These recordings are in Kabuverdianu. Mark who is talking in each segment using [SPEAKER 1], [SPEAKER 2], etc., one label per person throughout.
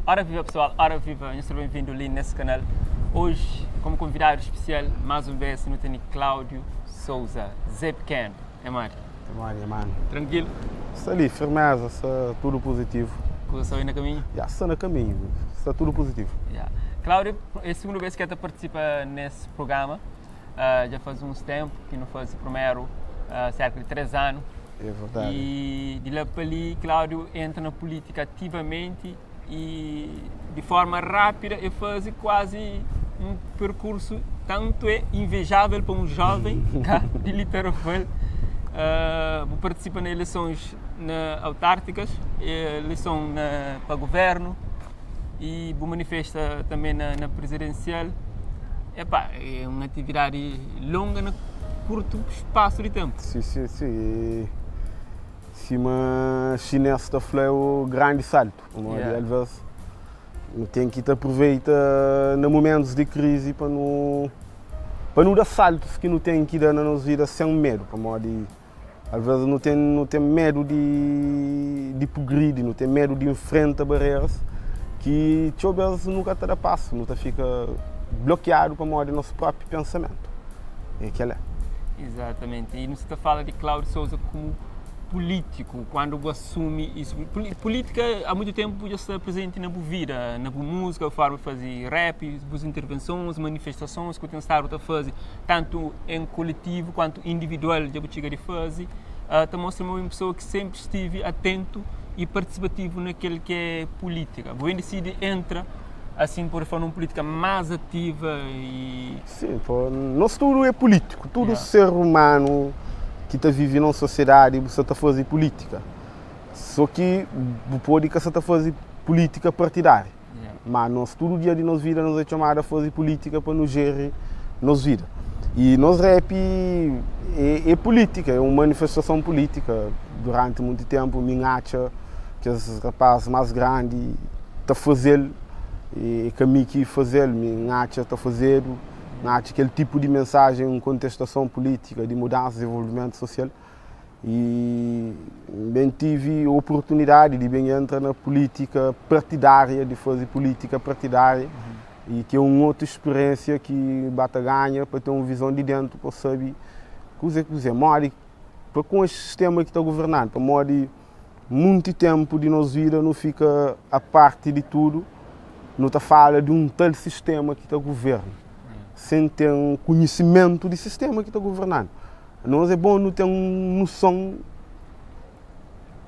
[SPEAKER 1] Ora viva pessoal, ora viva, nhos ser bem-vindo li nesse canal. Hoje, como convidado especial, mais um vez, nu tene Cláudio Souza, Zé Pequeno. É Mário?
[SPEAKER 2] É Mário, mano.
[SPEAKER 1] Tranquilo?
[SPEAKER 2] Está ali, firmeza, está tudo positivo.
[SPEAKER 1] Coisa só aí na caminho?
[SPEAKER 2] Já, está na caminho, está tudo positivo.
[SPEAKER 1] Yeah. Cláudio, é a segunda vez que ele participa nesse programa. Já faz uns tempo que não faz o primeiro, cerca de 3 anos.
[SPEAKER 2] É verdade.
[SPEAKER 1] E de lá para ali, Cláudio entra na política ativamente e de forma rápida e faz quase um percurso tanto é invejável para um jovem cá de Litarafel. Participa nas eleições na autárquicas, eleição para governo e manifesta também na presidencial. Epá, é uma atividade longa no curto espaço de tempo.
[SPEAKER 2] Sim. E, sima chinês ta fla o grande salto. Uma Às vezes não tem que te aproveita na momentos de crise para não dar saltos que não tem que dar na nossa vida sem medo. Para modo às vezes não tem medo de progredir, não tem medo de enfrentar barreiras que talvez nunca te dá passo, nunca fica bloqueado para modo nosso próprio pensamento. É que ela é.
[SPEAKER 1] Exatamente. E você fala de Cláudio Souza como político, quando assume isso. Política há muito tempo já está presente na boa vida, na boa música, a forma de fazer rap, as intervenções, manifestações que o tem estado a fazer, tanto em coletivo quanto individual, já chega de fazer. Te mostra uma pessoa que sempre esteve atento e participativo naquele que é política. Você decide entra assim por forma uma política mais ativa e
[SPEAKER 2] Sim, pô, nós tudo é político, tudo ser humano que está vivendo numa sociedade, você está fazendo política. Só que pode que você está fazendo política partidária. Mas nós todo dia de nossa vida nós é chamado a fazer política para nos gerir nossa vida. E nos rap é política, é uma manifestação política. Durante muito tempo, me acha que os rapazes mais grandes está fazendo e caminho que fazer, me acha está fazendo, acha aquele tipo de mensagem, uma contestação política, de mudança, desenvolvimento social. E bem tive a oportunidade de bem entrar na política partidária, de fazer política partidária e que é uma outra experiência que bata ganha para ter uma visão de dentro, para saber coisa que mori para com este sistema que está governando, para mori muito tempo de nossa vida não fica a parte de tudo, não está fala de um tal sistema que está governo, sem ter um conhecimento do sistema que está governando. Nós é bom não ter uma noção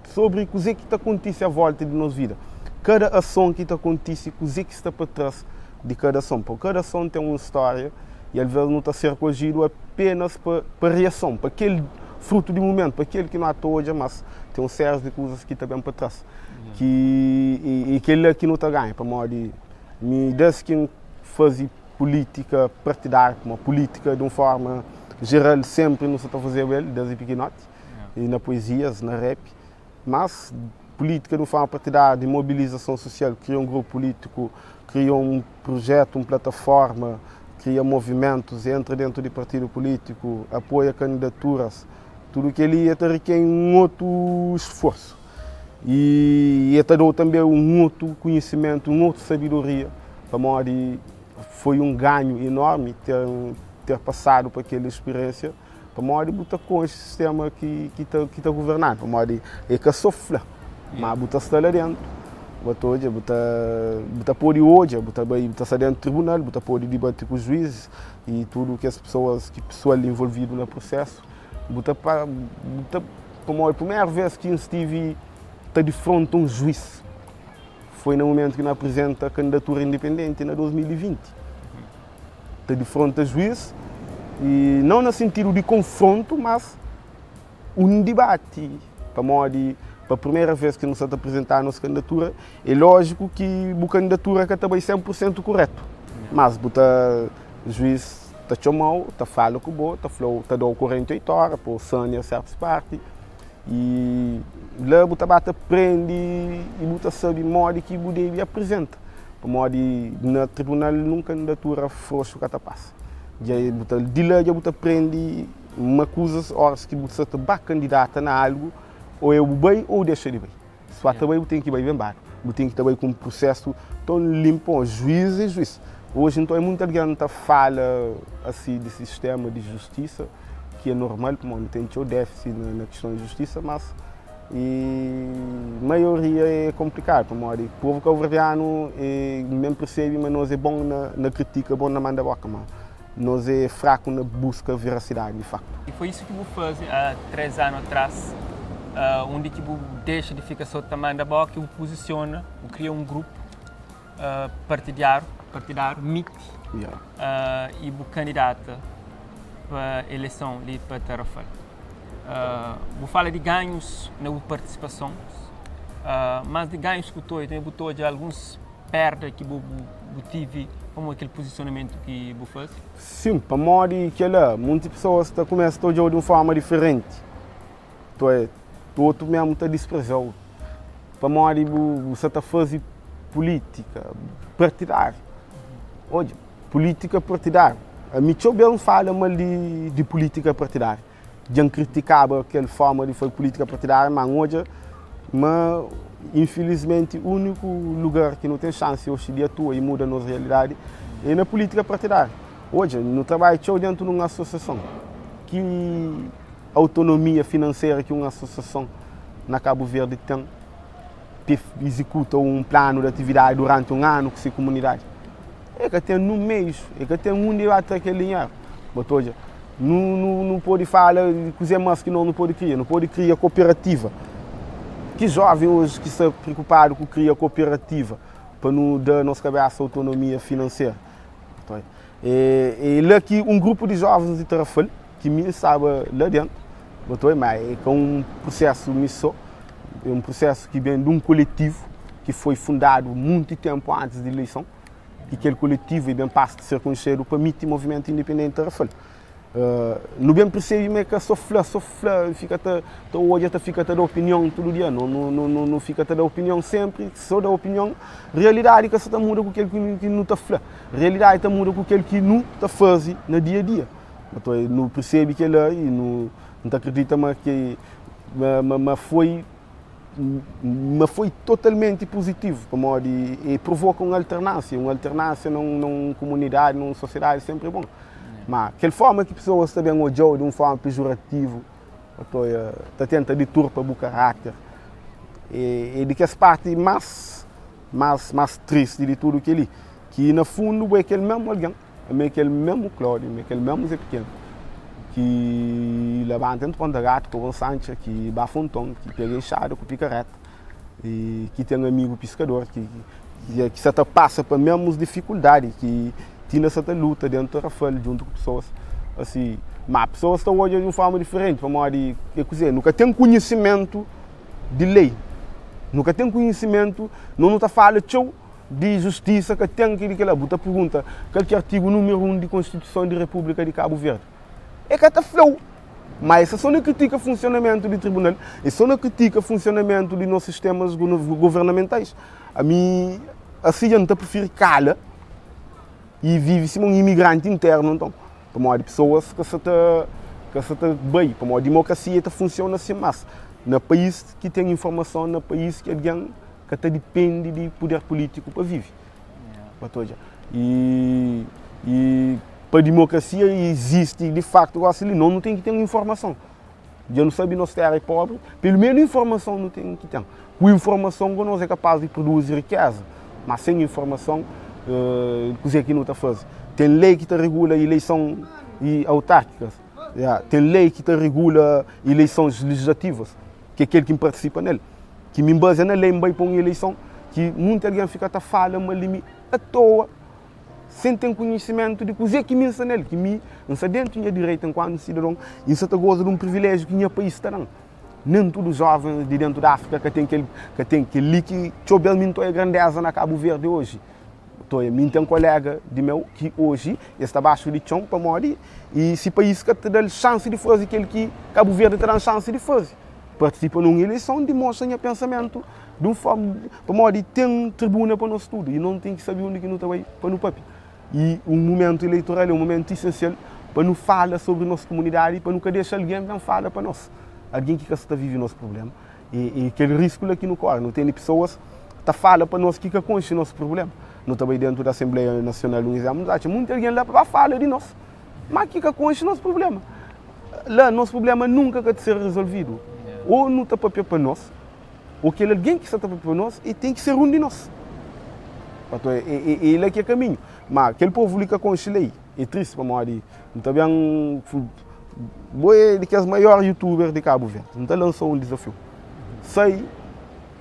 [SPEAKER 2] sobre o que está acontecendo à volta de nossa vida. Cada ação que está acontecendo, o que está por trás de cada ação. Porque cada ação tem uma história e às vezes não está a ser coagido apenas para reação, para aquele fruto de momento, para aquele que não há hoje, mas tem um série de coisas que está bem para trás. Que, e aquele aqui não está ganho, para modo me desde que faz política partidária, uma política de uma forma geral, sempre não se está a fazer ele, desde pequenote, e na poesias, na rap, mas política de uma forma partidária, de mobilização social, cria um grupo político, cria um projeto, uma plataforma, cria movimentos, entra dentro de partido político, apoia candidaturas, tudo que ele ia requer um outro esforço. E ia te dar também um outro conhecimento, um outro sabedoria, para modo foi um ganho enorme ter passado por aquela experiência, para modo botar com esse sistema que está governando, para modo é que sofre, mas botar está lá dentro, botar hoje, botar pode hoje, botar bem, botar está dentro do tribunal, botar pode debater com os juízes e tudo que as pessoas, que pessoal envolvido no processo, botar para, botar, como a primeira vez que eu estive tá de frente a um juiz, foi no momento que não apresenta a candidatura independente, na 2020. Está de frente a juiz, e não no sentido de confronto, mas um debate. Para modo, para a primeira vez que nós está apresentar a nossa candidatura, é lógico que a candidatura que está bem 100% correto. Mas o juiz está chamando, está falando com o está falando, está dando 48 horas, para sanear certas partes. E lá você bate aprende e você sabe modo que você deve apresenta. Modo na tribunal nunca candidatura frouxo que passa. Já você de lá já você aprende uma coisa horas que você está candidata na algo ou é o bem ou deixa de bem. Se você bem, você tem que ir bem bem. Bu ten ki ta bai ku un prusesu ton linpu, juiz é juiz. Oji nton é munti algen ta fala asi di sistema di justisa, ki é normal pamodi nu ten txeu défisi na kiston di justisa, mas e maioria é konplikadu pamodi povu kabuverdianu e nen persebe ma nos é bon na kritika, bon na manda boka, ma nos é fraku na buska verasidadi di faktu.
[SPEAKER 1] E foi isu ki bu faze há 3 anu atrás, undi ki bu dexa di fika so ta manda boka i bu puzisiona, bu kria un grupu partidiáriu, partidáriu, MIT, i bu kandidata pa eleison li pa Tarrafal. Bu fala di ganhus na bu partisipason, mas di ganhus ku ta odja, tanbe bu ta odja alguns perda ki bu bu tivi pamodi kel pozisionamentu ki bu faze?
[SPEAKER 2] Sin, pamodi kela, munti pesoas ta kumesa ta odjau di un forma diferenti. To é, otu mesmu ta disprezau pamodi bu bu sa ta faze pulítika partidáriu. Odja, pulítika partidáriu, ami txeu bes N fala mal di di pulítika partidáriu. Dja N kritikaba kel forma di faze pulítika partidáriu, má N odja ma infilismenti úniku lugar ki nu ten xansi oxi di atua i muda nos realidadi é na pulítika partidáriu. Odja, nu trabadja txeu dentu di un asosiason ki autonomia finansera ki un asosiason na Kabu Verdi ten pa izikuta un planu di atividadi duranti un anu ku se kumunidadi. E ka ten nun meius, e ka ten undi ba tra kel dinheru. Bo ta odja, nu, nu, nu pode fala di kuzê mas ki nos nu pode kria. Nu pode kria kooperativa. Ki joven oji ki sta preokupadu ku kria kooperativa pa nu da nos kabesa autonomia finansera? E, e la ki un grupu di jovens di Tarrafal, ki mi staba la dentu, bo ta odja, ma e ka un prusesu mi so, é un prusesu ki ben di un koletivu ki foi fundadu munti tenpu antis di ileison, i kel koletivu e ben pasa ta ser konxedu pa miti Movimentu Indipendenti Tarrafal. Nu ben persebe ma é ka so fla, so fla, fika ta ta odja, ta fika ta da opinion tudu dia, no no no no fika ta da opinion sempri, so da opinion, realidadi ka sa ta muda ku kel ki nu ta fla, realidadi ta muda ku kel ki nu ta faze na dia a dia. Nton nu persebe kela i nu ta akredita ma ki ma ma foi ma foi totalmenti puzitivu pamodi e provoka un alternansia, un alternansia na un kumunidadi, na un sosiedadi senpri é bon. Ma kel forma ki pesoas ta ben odja-u di un forma pejorativu, ta tenta diturpa bu karákter, é di kes parti más más más tristi di tudu kel-li, ki na fundu bu é kel mésmu algen. Mi é kel mesmu Cláudio, mi é kel mesmu Zé Pequeno ki labanta entri Ponta Gatu ku Gonçantxa, ki ba Fonton, ki pega enxada ku pikareta i ki ten amigu piskador ki ki sa ta pasa pa mesmus difikuldadi ki ti inda sa ta luta dentu Tarrafal djuntu ku pesoas asi. Ma pesoas ta odja di un forma diferenti pamodi é kuzê? Nu ka ten kunhisimentu di lei, nu ka ten kunhisimentu, no nu ta fala txeu di justisa ka ten ki di kila. Bu ta pergunta kal ki artigu numeru 1 di Konstituison di Repúblika di Kabu Verdi. E ka ta fla-u. Ma e sta so na kritika funsionamentu di tribunal, e so na kritika funsionamentu di nos sistemas governamentais. Ami, asi dja N ta prifiri kala i vive sima un imigranti internu nton. Pamodi pesoas ka sa ta ka sa ta bai, pamodi dimokrasia ta funsiona sin mas na país ki ten informason, na país ki algen ka ta dipende di puder pulítiku pa vive. Ba ta odja. I i pa dimokrasia izisti di faktu gosi li, nos nu ten ki ten informason. Dja nu sabe nos tera é pobri, pelu menu informason nu ten ki ten. Ku informason ku nos é kapaz di produzi rikeza, ma sen informason kuzê ki nu ta faze? Ten lei ki ta regula ileison i autárkikas, ten lei ki ta regula ileisons legislativas, ki é kel ki N partisipa nel, ki mi N bazia na lei N bai pa un ileison ki munti algen fika ta fala mal di mi atoa. sen ten kunhisimentu di kuzê ki mi N sta nel, ki mi N sta dentu nha direitu enkuantu sidadon i N sta ta goza di un priviléjiu ki nha país ta da-m. Nen tudu jovens di dentu di Áfrika ka ten kel ka ten kel-li ki txeu bês mi N ta oia grandéza na Kabu Verdi oji. Ta oia, mi N ten koléga di meu ki oji es sta baxu di txon pamodi i si país ka ta da-l xansi di faze kel ki Kabu Verdi ta da-m xansi di faze, partisipa nun ileison, dimostra nha pensamentu. Di un forma, pamodi ten tribuna pa nos tudu i no ten ki sabe undi ki nu ta bai pa nu papia. I un mumentu eleitoral é un mumentu isensial pa nu fala sobri nos kumunidadi i pa nu ka dexa algen ben fala pa nos, algen ki ka sta ta vive nos prublema. I kel risku la ki nu kore. Nu tene pesoas ta fala pa nos ki ka konxe nos prubléma. Nu ta bai déntu di Asenbleia Nasional, un izénplu, nu ta atxa monti algen la pa ba fala di nos, má ki ka konxe nos prubléma. La, nos prubléma nunka ka ta ser rezolvidu. Ô nu ta pâpia pa nos, ô kel algen ki sta ta pâpia pa nos, e ten ki ser un di nos. Pato, é la ki é kaminhu. Má kel povu li ka konxe lei. É tristi pamodi N ta ben Bo é di kes maior youtuber di Kabu Verdi. N ta lansa-u un dizafiu. Sai,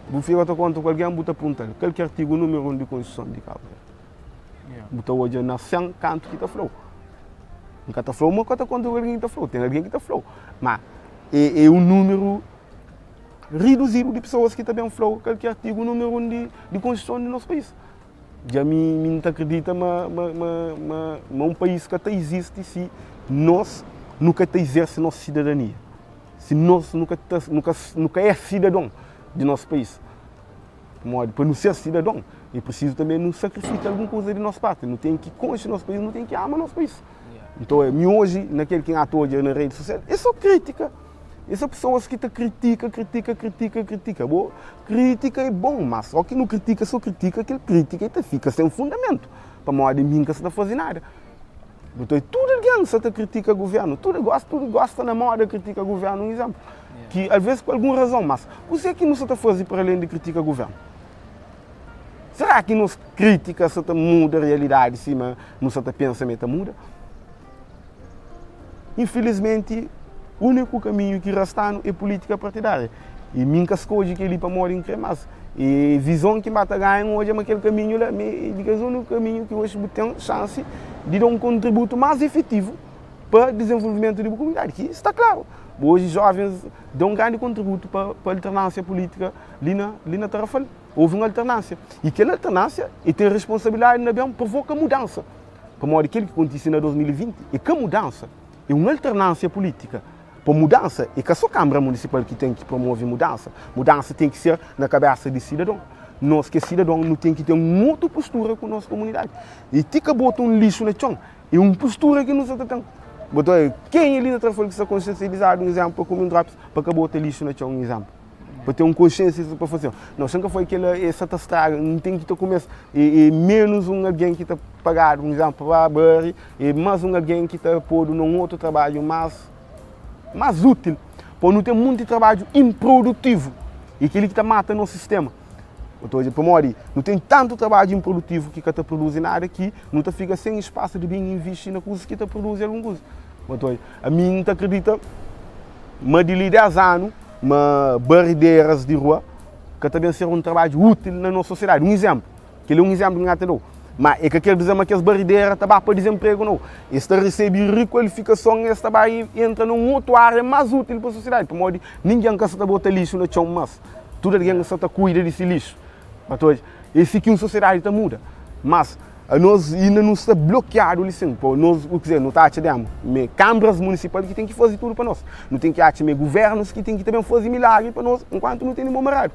[SPEAKER 2] bu fika ta konta ku algen, bu ta punta-l kal ki é artigu numeru un di Konstituison di Kabu Verdi. Bu ta odja na 100 kantu ki ta fla-u. N ka ta fla-u ma ka ta konta ku algen ki ta fla-u. Ten algen ki ta fla-u. Ma é un numeru riduzidu di pesoas ki ta ben fla-u kal ki é artigu numeru un di Konstituison di nos país. Dja mi mi N ta kridita ma ma ma ma ma un país ka ta izisti si nos nu ka ta izerse nos sidadania, si nos nu ka ta nu ka nu ka é sidadon di nos país. Pamodi pa nu ser sidadon é prisizu tanbe nu sakrifika algun kuza di nos parti, nu ten ki konxe nos país, nu ten ki ama nos país. Nton mi oji na kel ki N ata odja na redi sosial é so kritika. E so pessoas ki ta kritika, kritika, kritika, kritika. Bo, kritika é bon, mas só ki nu kritika, so kritika, kel kritika e ta fika sen fundamentu. Pamodi mi N ka sa ta faze nada. Nton, tudu algen sa ta kritika guvernu, tudu gosta, tudu gosta na moda kritika guvernu, un izénplu. Ki alvês ku algun razon, mas kuzê ki nu sa ta faze para alén di kritika guvernu? Será ki nos kritika sa ta muda realidadi sima nu sa ta pensa ma e ta muda? Infilismenti, úniku kaminhu ki rasta-nu é pulítika partidária. I mi N ka skodje kel-li pamodi N krê, mas é vizon ki N ba ta ganha, N odja ma kel kaminhu la mi é di kes úniku kaminhu ki oji bu ten xansi di da un kontributu más efetivu pa dizenvolvimentu di bu komunidadi, ki sta klaru, oji jóvens da un grandi kontributu pa alternánsia pulítika li na li na Tarrafal. Houve un alternánsia. I kel alternánsia e ten responsabilidadi na ben provoka mudansa. Pamodi kel ki kontise na 2020 e ka mudansa, e un alternansia pulitika. Pa mudansa e ka so Kanbra Munisipal ki ten ki promove mudansa. Mudansa ten ki ser na kabesa di sidadon. Nos ki e sidadon nu ten ki ten un otu postura ku nos komunidadi. E ti ka bota un lixu na txon e un postura ki nu sa ta ten. Bota kenha li na Trafal ki sta konsiensializadu, un izenplu, pa kume un drops pa ka bota lixu na txon, un izenplu. Pa ten un konsiensia pa fla assim, não, se nka foi kela e sa ta straga, N ten ki ta kumesa. E, e menus un algen ki ta pagadu, un izénplu, pa ba bari, e más un algen ki ta podu na un otu trabadju más, más útil. Pa nu ten munti trabadju inprodutivu. E kel-li ki ta mata nos sistema. Bu ta odja, pamodi nu ten tantu trabadju inprodutivu ki ka ta produzi nada ki nu ta fika sen spasu di ben invisti na kuzas ki ta produzi algun kuza. Bu ta odja, ami N ta kridita ma di li 10 anu, Ma barideras di rua ka ta ben ser un trabadju útil na nos sosiedadi. Un izénplu, kel-li é un izénplu ki N ta da-u. Má é ka ker dizer ma kes baridera ta ba pa dizenpregu, nau. Es ta resebe rikualifikason, es ta ba entra na un otu ária más útil pa sosiedadi, pamodi ningen ka sa ta bota lixu na txon más. Tudu algen sa ta kuida di se lixu. Ba ta odja, é si ki un sosiedadi ta muda. Mas, anos inda nu sta blokiadu li sin. Po nos, u kizer, nu ta atxa demu me kambras munisipal ki ten ki faze tudu pa nos. Nu ten ki atxa me guvernus ki ten ki ta ben faze milagri pa nos enkuantu nu tene mon maradu.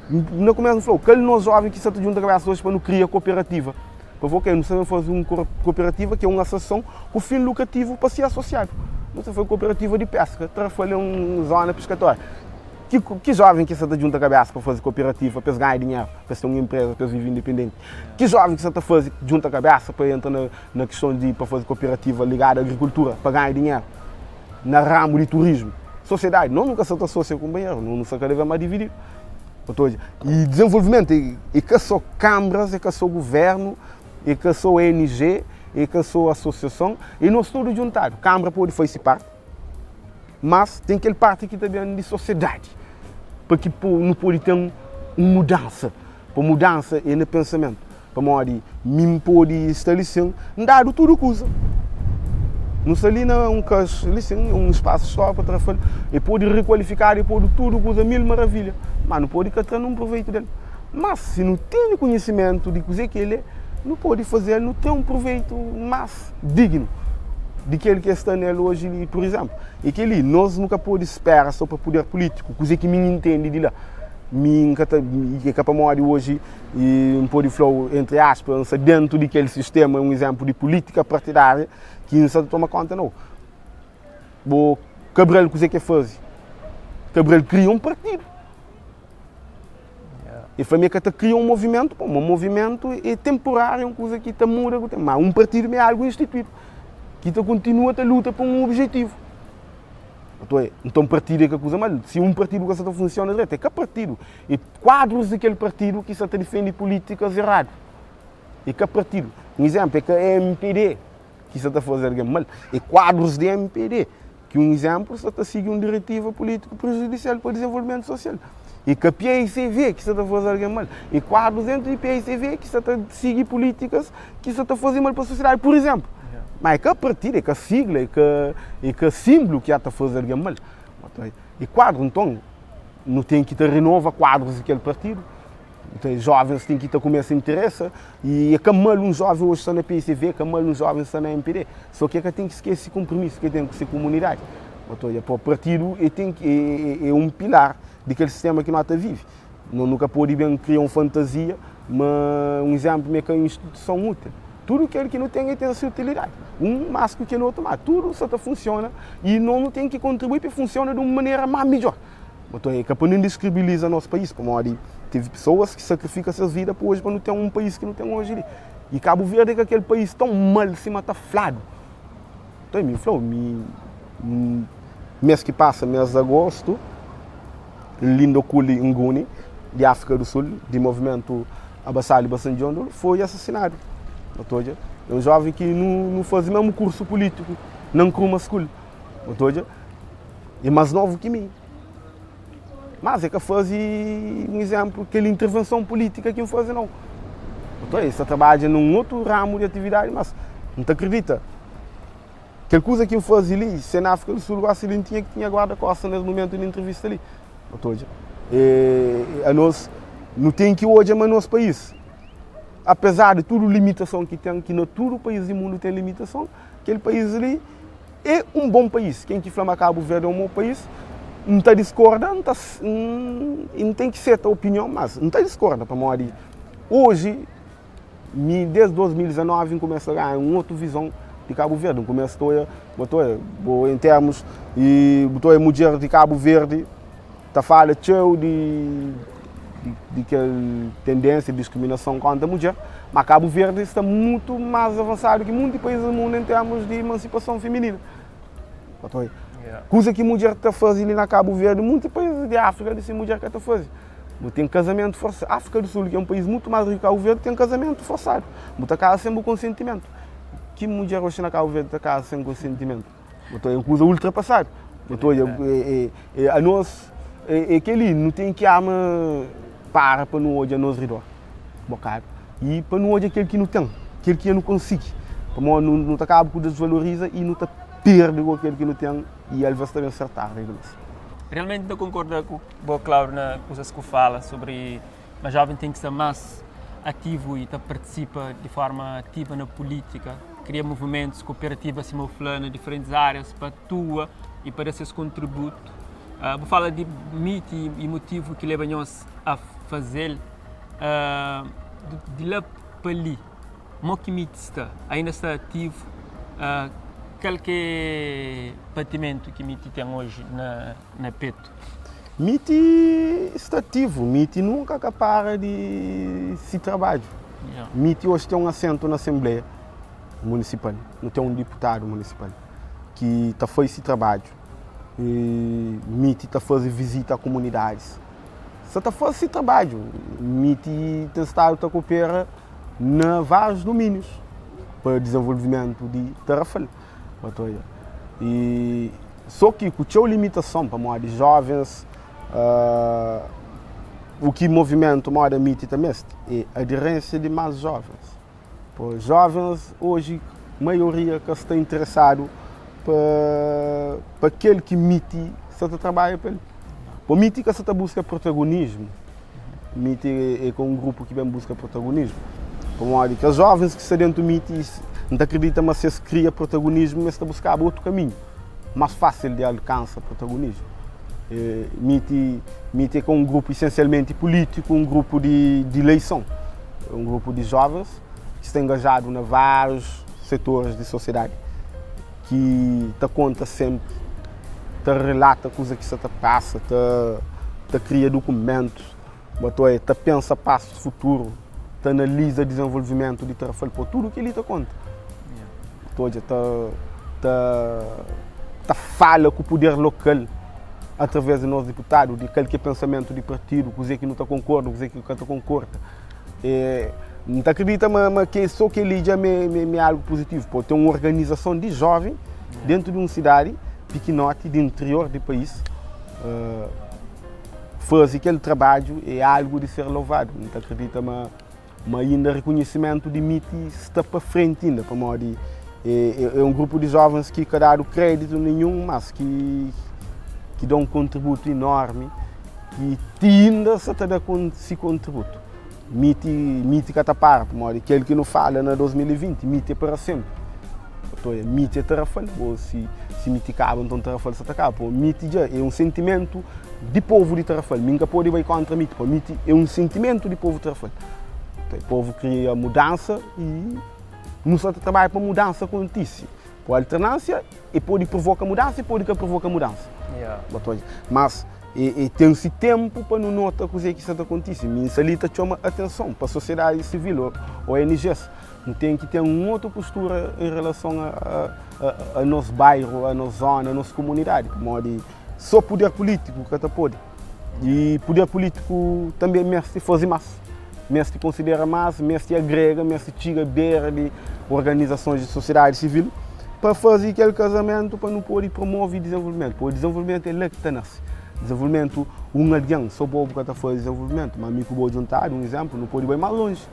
[SPEAKER 2] Na kumesu N fla-u, kal nos joven ki sta ta djunta kabesa oji pa nu kria koperativa? Pa fla, ok, nu sta ben faze un koperativa ki é un asosason ku fin lukrativu pa se asosiadu. Nu sta faze koperativa di peska, Tarrafal é un zona piskatória. Ki, ki joven ki sa ta djunta kabesa pa faze koperativa pa es ganha dinheru, pa es ten un enpreza, pa es vive independenti? Ki joven ki sa ta faze, djunta kabesa pa entra na, na kiston di pa faze koperativa ligadu a agrikultura pa ganha dinheru na ramu di turismu? Sosiedadi, nos nu ka sa ta asosia kunpanheru, nos nu sta kada vez más divididu. Bu ta odja? I dizenvolvimentu e, e ka so kambras, e ka so guvernu, e ka so ONG, e ka so asosiason, e nos tudu djuntadu. Kambra pode faze si parti. Mas ten kel parti ki ta ben di sosiedadi pa ki nu pode ten un mudansa. Pa mudansa é na pensamentu. Pamodi mi N pode sta li sin, N dadu tudu kuza. Nu sta li na un kas li sin, un spasu só pa tra-fal. E pode rikualifikadu, e podu tudu kuza mil maravilha, ma nu pode ka tra nun proveitu del. Mas si nu tene konhisimentu di kuzê ki el é, nu pode faze-l nu ten un proveitu más dignu di kel ki es sta nel oji li. Pur izénplu, é kel-li, nos nu ka pode spera sô pa puder pulítiku. Kuzê ki mi N intende di la, mi N ka ta, é ka pamodi oji N pode fla-u, entri aspas, N sta déntu di kel sistéma, un izénplu di pulítika partidária ki N sta ta toma kónta, nau. Bo Cabral kuzê ki el faze? Cabral kria un partidu. E fla ma e ka ta kria un movimentu, pô, ma movimentu é temporáriu, é un kuza ki ta muda ku tempu. Ma un partidu ma é algu instituídu, ki ta kontinua ta luta pa un objetivu. Nton, nton partidu é ka kuza mal. Si un partidu ka sa ta funsiona dretu, é ka partidu, é kuadrus di kel partidu ki sa ta difende pulítikas eradu. É ka partidu. Un izénplu, é ka MPD ki sa ta faze algen mal, é kuadrus di MPD ki un izénplu sa ta sigi un diretiva pulítiku prejudisial pa dizenvolvimentu sosial. É ka PICV ki sa ta faze algen mal, é kuadrus dentu di PICV ki sa ta sigi pulítikas ki sa ta faze mal pa sosiedadi, pur izénplu. Má é ka partidu, é ka sigla, é ka é ka sinblu ki a ta faze algen mal. É kuadru, nton nu ten ki ta renova kuadrus di kel partidu. Nton, jovens ten ki ta kumesa interesa y é ka mal un joven oji sta na PICV, é ka mal un joven sta na MPD. So ki é ka ten ki skese konpromisu ki el ten ku se komunidadi. Bo ta odja, po partidu é ten ki é un pilar di kel sistema ki no ta vive. No nu ka pode ben kria un fantazia ma un izénplu ma é ka un instituison útil. Tudu kel ki nu ten é ten se utilidadi. Un más ki kel otu, má tudu sa ta funsiona y no nu ten ki kontribui pa funsiona di un manera más midjór. Nton, é ka pa nu indiskribiliza nos país, pamodi tevi pesoas ki sakrifika ses vida pa oji pa nu ten un país ki nu ten oji li. I Kabu Verdi é ka kel país tãu mal sima ta fladu. Nton, mi fla-u, mi mês ki pasa, mês di agostu, Lindokuly Nguni, di Áfrika du Sul, di movimentu Abasali Basanjondolo, foi asasinadu. Bu ta odja? É un jóven ki nu faze mésmu kursu pulítiku na Nkrumah School. Bu ta odja? É más novu ki mi. Mas é ka faze un izénplu kel intervenson pulítika ki N faze nau. Nton, el sta trabadja nun otu ramu di atividadi, mas N ta kridita kel kuza ki N faze li, se na Áfrika du Sul gosi li N tinha ki tinha guarda-kosta nes mumentu di intrivista li. Bu ta odja? E anos nu ten ki odja ma nos país, apezar di tudu limitason ki ten, ki na tudu país di mundu ten limitason, kel país li É un bon país. Ken ki fla ma Kabu Verdi é un mau país, N ta diskorda, N ta, N ten ki seta opinion, mas N ta diskorda pamodi oji mi desdi 2019 N kumesa ganha un otu vizon di Kabu Verdi. N kumesa ta oia, bo ta oia, bo en termus i bu ta oia mudjer di Kabu Verdi ta fala txeu di di kel tendénsia di diskriminason kóntra mudjer, má Kabu Verdi sta mutu más avansadu ki munti país di mundu en termus di imansipason feminina. Kuza ki mudjer ta faze li na Kabu Verdi, munti país di Áfrika di si mudjer ka ta faze. Bu ten kazamentu forsadu. Áfrika du Sul, ki é un país mutu más riku ki Kabu Verdi, ten kazamentu forsadu. Bu ta kaza sen bu konsentimentu. Ki mudjer oxi na Kabu Verdi ta kaza sen konsentimentu? Bu ta oja un kuza ultrapasadu. Bu ta oja anos é kel-li, nu ten ki ama para pa nu odja nos ridor bokadu i pa nu odja kel ki nu ten, kel ki nu konsigi. Pamodi nu ta kaba ku desvaloriza i nu ta perde ku kel ki nu ten i alvês ta ben ser tardi dimas.
[SPEAKER 1] Realmenti N ta konkorda ku bo Claudio na kuzas ku fala sobri ma joven ten ki sta mas ativu i ta partisipa di forma ativa na pulitika. Kria movimentus, kooperativas sima bu fla na diferentis árias pa atua i pa da ses kontributu. Bu fala di miti i motivu ki leba nhos a faze-l. Di la pa li, mo ki miti sta? Ainda sta ativu? Kal ki é batimentu ki miti ten oji na petu?
[SPEAKER 2] Miti sta ativu, miti nunka ka para di si trabadju. Miti oji ten un asentu na asenbleia munisipal, nu ten un diputadu munisipal ki ta fai si trabadju. Miti ta faze vizita a komunidadis, sa ta faze si trabadju. Miti ten stadu ta kopera na várius dumínius pa dizenvolvimentu di Tarrafal. I so ki ku txeu limitason pamodi jovens u ki movimentu moda miti ta meste é aderênsia di más jovens. Po jovens oji maioria ka sta interesadu pa pa kel ki miti sta ta trabadja pa el. Po miti ka sta ta buska protagonismu, miti é ka un grupu ki ben buska protagonismu. Pamodi kes jovens ki sta dentu miti N ta kridita ma si es kria protagonismu es ta buskaba otu kaminhu más fásil di alkansa protagonismu. Miti miti é ka un grupu esensialmenti pulítiku, un grupu di di ileison, é un grupu di jovens ki sta engajadu na várius setoris di sosiedadi ki ta konta senpri, ta relata kuza ki sta ta pasa, ta ta kria dukumentus. Bo ta ta pensa pasus futuru, ta analiza dizenvolvimentu di Tarrafal, po tudu kel-li ta konta. Ta odja ta ta ta fala ku puder lokal através di nos diputadu di kal ki é pensamentu di partidu, kuzê ki nu ta konkorda, kuzê ki nu ka ta konkorda. E N ta akredita ma ma ke so kel-li dja me me algu puzitivu, po ten un organizason di jóven dentu di un sidadi pikinoti di interior di país. Faze kel trabadju é algu di ser louvadu. N ta kridita ma ma inda rikunhisimentu di miti sta pa frenti inda, pamodi é un grupu di jovens ki ka dadu kreditu ninhun, mas ki ki da un kontributu inormi ki ti inda sa ta da si kontributu. Miti miti ka ta para, pamodi kel ki nu fala na 2020, miti é para senpri. Otoia, miti é Tarrafal, bo si si miti kaba, nton Tarrafal sa ta kaba, pamodi miti dja é un sentimentu di povu di Tarrafal. Mi N ka pode bai kontra miti, pamodi miti é un sentimentu di povu di Tarrafal. Nton, povu kria mudansa y nu sa ta trabadja pa mudansa kontise. Ku alternansia, e pode provoka mudansa, e pode ka provoka mudansa. Mas e ten si tenpu pa nu nota kuzê ki sta ta kontise. Mi N sta li ta txoma atenson pa sosiedadi sivil, ONGs. Nu ten ki ten un otu postura en relason a nos bairu, a nos zona, a nos komunidadi, pamodi sô puder pulítiku ka ta pode. I puder pulítiku tanbê meste faze más, meste konsidera más, meste agrega, meste txiga bera di organizasons di sosiedadi sivil pa faze kel kazamentu pa nu pode promove dizenvolvimentu. Pamodi dizenvolvimentu é la ki ta nase. Dizenvolvimentu, un algen sô bo bu ka ta faze dizenvolvimentu, má mi ku bo djuntadu, un izénplu, nu pode bai más lonji.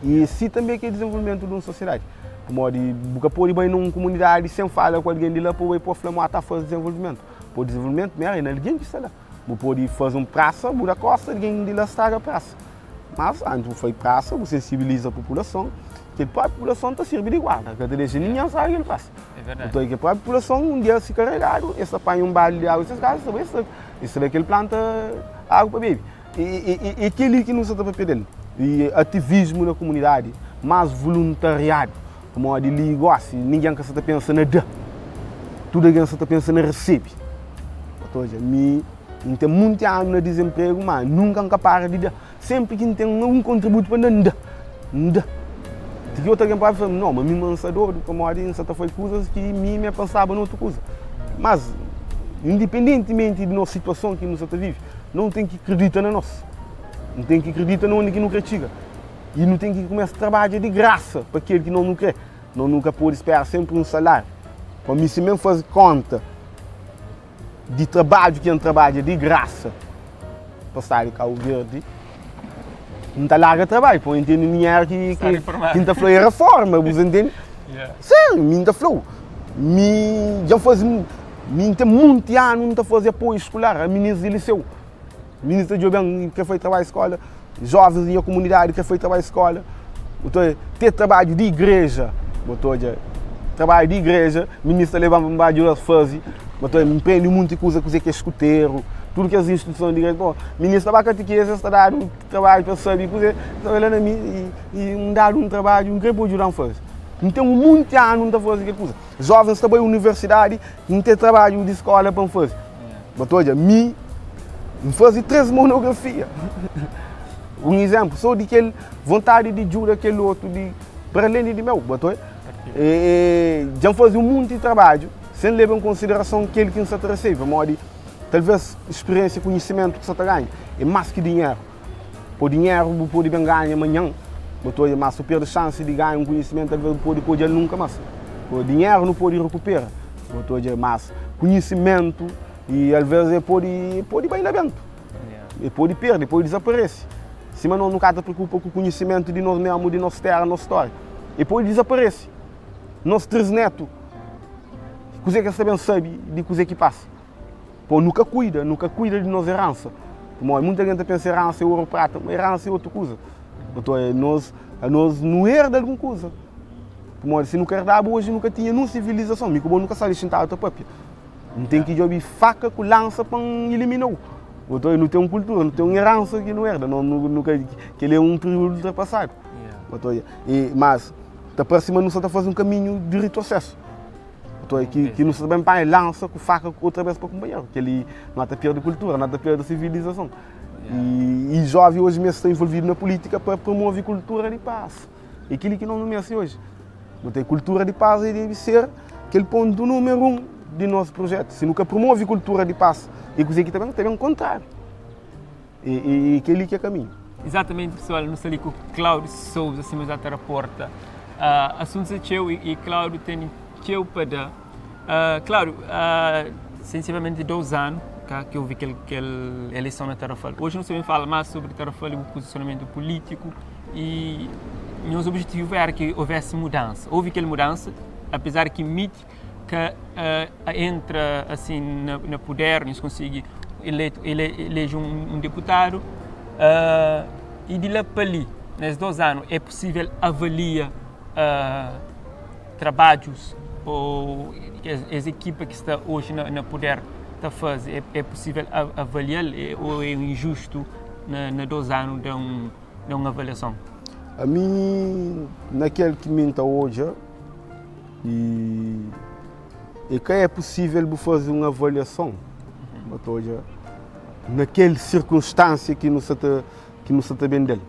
[SPEAKER 2] I si tanbê ki é dizenvolvimentu di un sosiedadi. Pamodi bu ka pode bai na un komunidadi sen fala ku algen di la pa bu bai pô fla ma ta faze dizenvolvimentu. Pô dizenvolvimentu primeru é na algen ki sta la. Bu pode faze un prasa, bu da kosta, algen di la straga prasa. Mas antis bu fai prasa, bu sensibiliza populason, kel própi populason ta sirbi di guarda, ka ta dexa ningen straga kel prasa. Nton kel própi populason un dia si karegadu, es ta panha un baldi di agu di ses kasa, es ta bai, es ta da kel planta agu pa bebe. E kel-li ki nu sta ta papia del, e ativismu na komunidadi, más voluntariadu, pamodi li gósi ningen ka sta ta pensa na da, tudu algen sta ta pensa na resebe. Bu ta odja, mi N ten monti anu na dizenpregu, má nunka N ka para di da. Sénpri ki N ten un kontributu pa N da, N da, N da. Ti ki otu algen pode fla-m, no, ma mi ma N sta dodu, pamodi N sta ta fai kuzas ki mi me pensaba na otu kuza. Mas, indipendentimenti di nos situason ki nu sta ta vive, Nu ten ki kridita na nos. Nu ten ki kridita na undi ki nu kre txiga. I nu ten ki kumesa trabadja di grasa pa kel ki nos nu kre. Nos nu ka pode spera senpri un saláriu. Pa mi, si mi N faze konta di trabadju ki N trabadja di grasa pa stadu di Kabu Verdi, N ta larga trabadju pa N ntende dinheru ki N ta fla é reforma, bu ta ntende? Sériu, mi N ta fla-u, mi dja N faze Mi N ten monti anu N ta faze apoiu skular a minis di liseu. Minis ta djobe-m, N kre faze trabadju skola, jovens di nha komunidadi kre faze trabadju skola. Bu ta odja, te trabadju di igreja, bu ta odja, trabadju di igreja, minis ta leba-m pa N ba djuda-s faze. Bu ta odja, N prende monti kuza, kuze ki é skuteru, tudu kes instruson di igreja. Bo, minis ta ba katikeza, es ta dadu trabadju pa es sabe kuze, es ta bai la na mi i N dadu un trabadju, N kre pa bu djuda-m faze. N ten un monti anu N ta faze kel kuza. Jovens ta bai universidadi, N ten trabadju di skola pa N faze. Bo ta odja, mi N faze 3 monografia. Un izénplu, sô di kel vontadi di djuda kel otu di para alén di di meu. Bo ta odja? E, dja N faze un monti di trabadju sen leba en konsiderason kel ki N sa ta resebe, pamodi talvês spiriénsia i konhisimentu ki sa ta ganha é más ki dinheru. Po dinheru bu pode ben ganha manhan, bu ta odja, mas su perde xansi di ganha un kunhisimentu talvez bu pode ka odjal nunka mas. Po dinheru nu pode rekupera, bu ta odja, mas kunhisimentu i alvez e pode pode bai na bentu, e pode perde, pode dizaparese. Sima nos nu ka ta preokupa ku kunhisimentu di nos mesmu, di nos tera, nos storia, e pode dizaparese. Nos trisnetu, kuze ki es ta ben sabe di kuze ki pasa? Pô, nu ka kuida, nu ka kuida di nos eransa. Pamodi munta algen ta pensa eransa é oru, prata, ma eransa é otu kuza. Nton, é nos, anos nu erda algun kuza. Pamodi si nu ka erdaba oji nu ka tinha nun sivilizason. Mi ku bo nu ka sta li xintadu ta papia. N ten ki djobe faka ku lansa pa N ilimina-u. Nton, nu ten un kultura, nu ten un eransa ki nu erda. Nu, nu ka, kel-li é un períodu ultrapasadu. Nton, e, mas ta parse ma nu sta ta faze un kaminhu di retrosesu. Nton é ki, ki nu sta ben panha lansa ku faka otra bes pa kunpanheru. Kel-li nu ta perde kultura, nu ta perde sivilizason. I, i jovem hoje mesmo sta envolvido na política pa promove kultura di paz. É aquilo que nós não mece hoje. Não tem cultura de paz e deve ser aquele ponto número de nosso projeto. Se nunca promove cultura de paz, e coisa que também também o contrário. E aquele que é caminho.
[SPEAKER 1] Exatamente, pessoal, nu sta li ku Cláudio Sousa, sima já ta raporta. Uh, assuntos é txeu e, e Cláudio tem txeu pa da. Uh, Cláudio, uh, sensivelmente 2 anos ka, que houve aquele, aquele eleição na Tarrafal. Hoje não se fala mais sobre Tarrafal e o posicionamento político e nosso objetivo era que houvesse mudança. Houve aquela mudança, apesar que MIT que entra assim na poder, nós consegue eleito, ele, elege um deputado e de lá para ali, nesses 2 anos, é possível avaliar trabalhos ou as, as equipa que está hoje na poder está a fazer, é possível avaliar ou é injusto na 2 anos dar uma avaliação?
[SPEAKER 2] A mim, naquele que me está hoje, e que é possível fazer uma avaliação, uhum. Hoje, naquela circunstância que não está bem dele.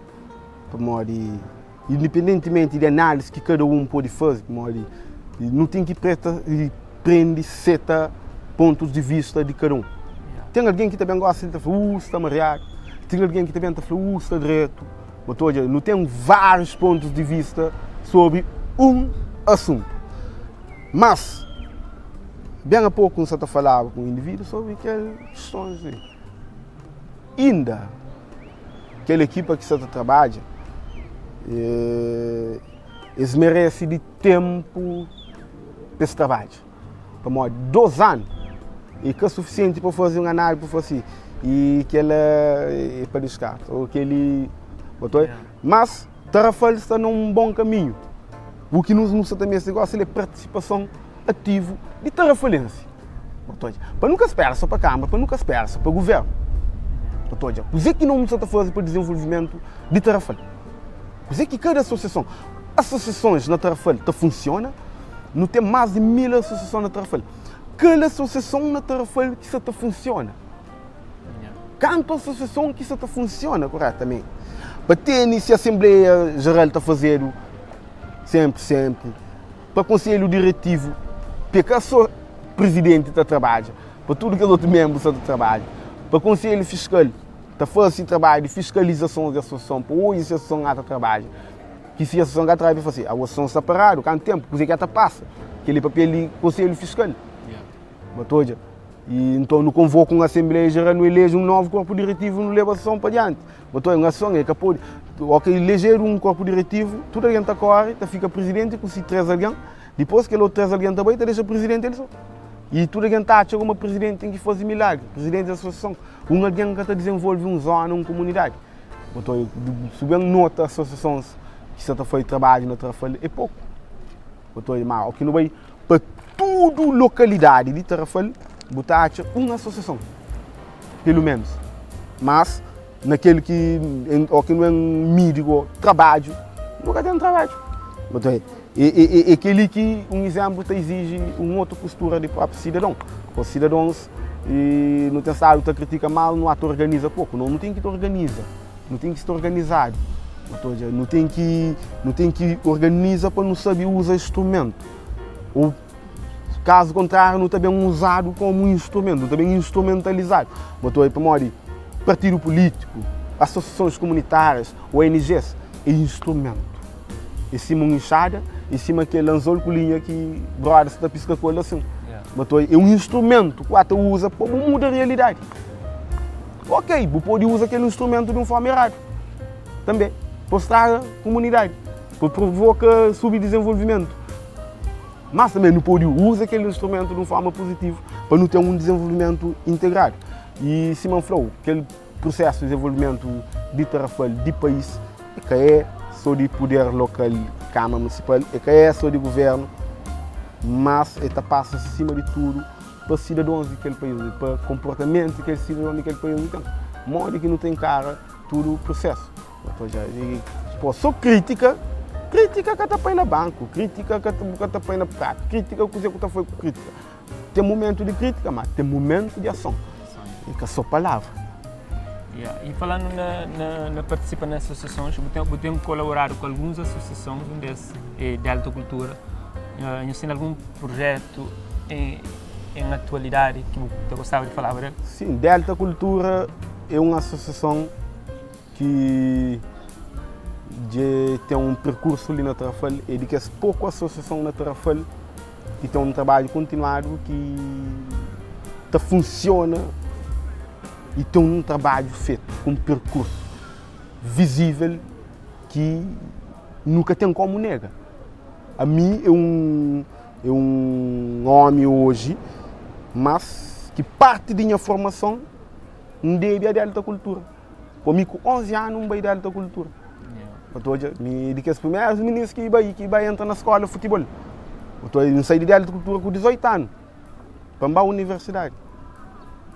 [SPEAKER 2] Pamodi, independentemente da análise que cada um pode fazer, pamodi, não tem que preta, e prende seta pontos de vista de cada um. Tem alguém que também gosta de falar, está mareado. Tem alguém que também está falando, está direito. Mas, olha, não tem vários pontos de vista sobre um assunto. Mas, bem há pouco, você está falando com um indivíduo sobre aquelas questões. Aí. Ainda, aquela equipa que você está trabalha, eles merecem de tempo para esse trabalho. Para 2 anos, e que é suficiente para fazer uma análise para fazer e que ela é para descarte, ou que ele botou. Mas Tarrafal está num bom caminho. O que nos nos também esse negócio é participação ativa de tarrafalense. Para nunca esperar só para a Câmara, para nunca esperar só para o governo. O que é que não está a fazer para o desenvolvimento de Tarrafal? O que é que cada associação, associações na Tarrafal tá funciona, não tem mais de 1000 associações na Tarrafal. Cada associação na Tarrafal que está funciona. Canto associação que está funciona corretamente. Para ter se a Assembleia Geral está fazendo sempre, sempre. Para Conselho Diretivo, porque só presidente está trabalha, para tudo que os outros membros está trabalha. Para Conselho Fiscal, está fazendo trabalho de fiscalização da associação, para hoje a associação está trabalha. Que se a associação está trabalha, assim, a associação está parada, quanto tempo, porque que ela passa. Aquele papel de Conselho Fiscal. Botou E então não convoca uma Assembleia Geral, não elege um novo corpo diretivo, não leva a associação para diante. Botou uma ação, é que pode. Ok, eleger um corpo diretivo, tudo alguém está corre, tá fica presidente com se três alguém, depois que ele outro três alguém também, tá deixa presidente ele só. E tudo alguém tá acha como presidente tem que fazer milagre, presidente da associação. Um alguém que está desenvolve uma zona, uma comunidade. Botou, se bem nota associações que está feito trabalho na Tarrafal, é pouco. Botou, mas o que não vai para tudo localidade de Tarrafal, botar uma associação, pelo menos. Mas, naquele que, ou que não é mídico, trabalho, nunca tem trabalho. Botou, e aquele que, um exemplo, te exige uma outra postura de próprio cidadão. Os cidadãos, e não tem estado te critica mal, não te organiza pouco. Não, não tem que te organiza, não tem que estar organizado. Não tem que organiza para não saber usar instrumento. Ou, caso contrário, não está bem usado como um instrumento, não está bem instrumentalizado. Botou aí para partido político, associações comunitárias, ONGs, é instrumento. Em cima uma enxada, em cima aquele anzol com linha que brother está pisca com ele assim. Botou aí, é um instrumento que o usa para mudar a realidade. Ok, você pode usar aquele instrumento de uma forma errada. Também. Para estragar a comunidade. Para provocar subdesenvolvimento. Mas também não pode usar aquele instrumento de uma forma positiva para não ter um desenvolvimento integrado. E Simão falou, aquele processo de desenvolvimento de Tarrafal, de país, é que é só de poder local, Câmara Municipal, é que é só de governo, mas é passa acima de tudo para cidadãos daquele país, para comportamento daquele cidadão daquele país. Então, modo que não tem cara tudo o processo. Então, já, e, pô, só crítica, crítica que está põe na banco, crítica que está põe na prato, crítica que você está foi com crítica. Tem momento de crítica, mas tem momento de ação. E que é só palavra.
[SPEAKER 1] Yeah. E falando na, na, na participa na associações, bu tem, bu tem colaborado com alguns associações, um desses é Delta Cultura. Uh, nhos tem algum projeto em, em atualidade que bu ta gostava de falar dele?
[SPEAKER 2] Sim, Delta Cultura é uma associação que dje tem um percurso ali na Tarrafal e de que as pouco associação na Tarrafal que tem um trabalho continuado que ta funciona e tem um trabalho feito com um percurso visível que nunca tem como nega. A mim é um homem hoje, mas que parte da minha formação deve a Delta Cultura. Comigo com 11 anos, um Delta Cultura. Yeah. Me de que os primeiros meninos que vai que vai entrar na escola de futebol. Eu tô eu saí de Delta Cultura com 18 anos para a universidade.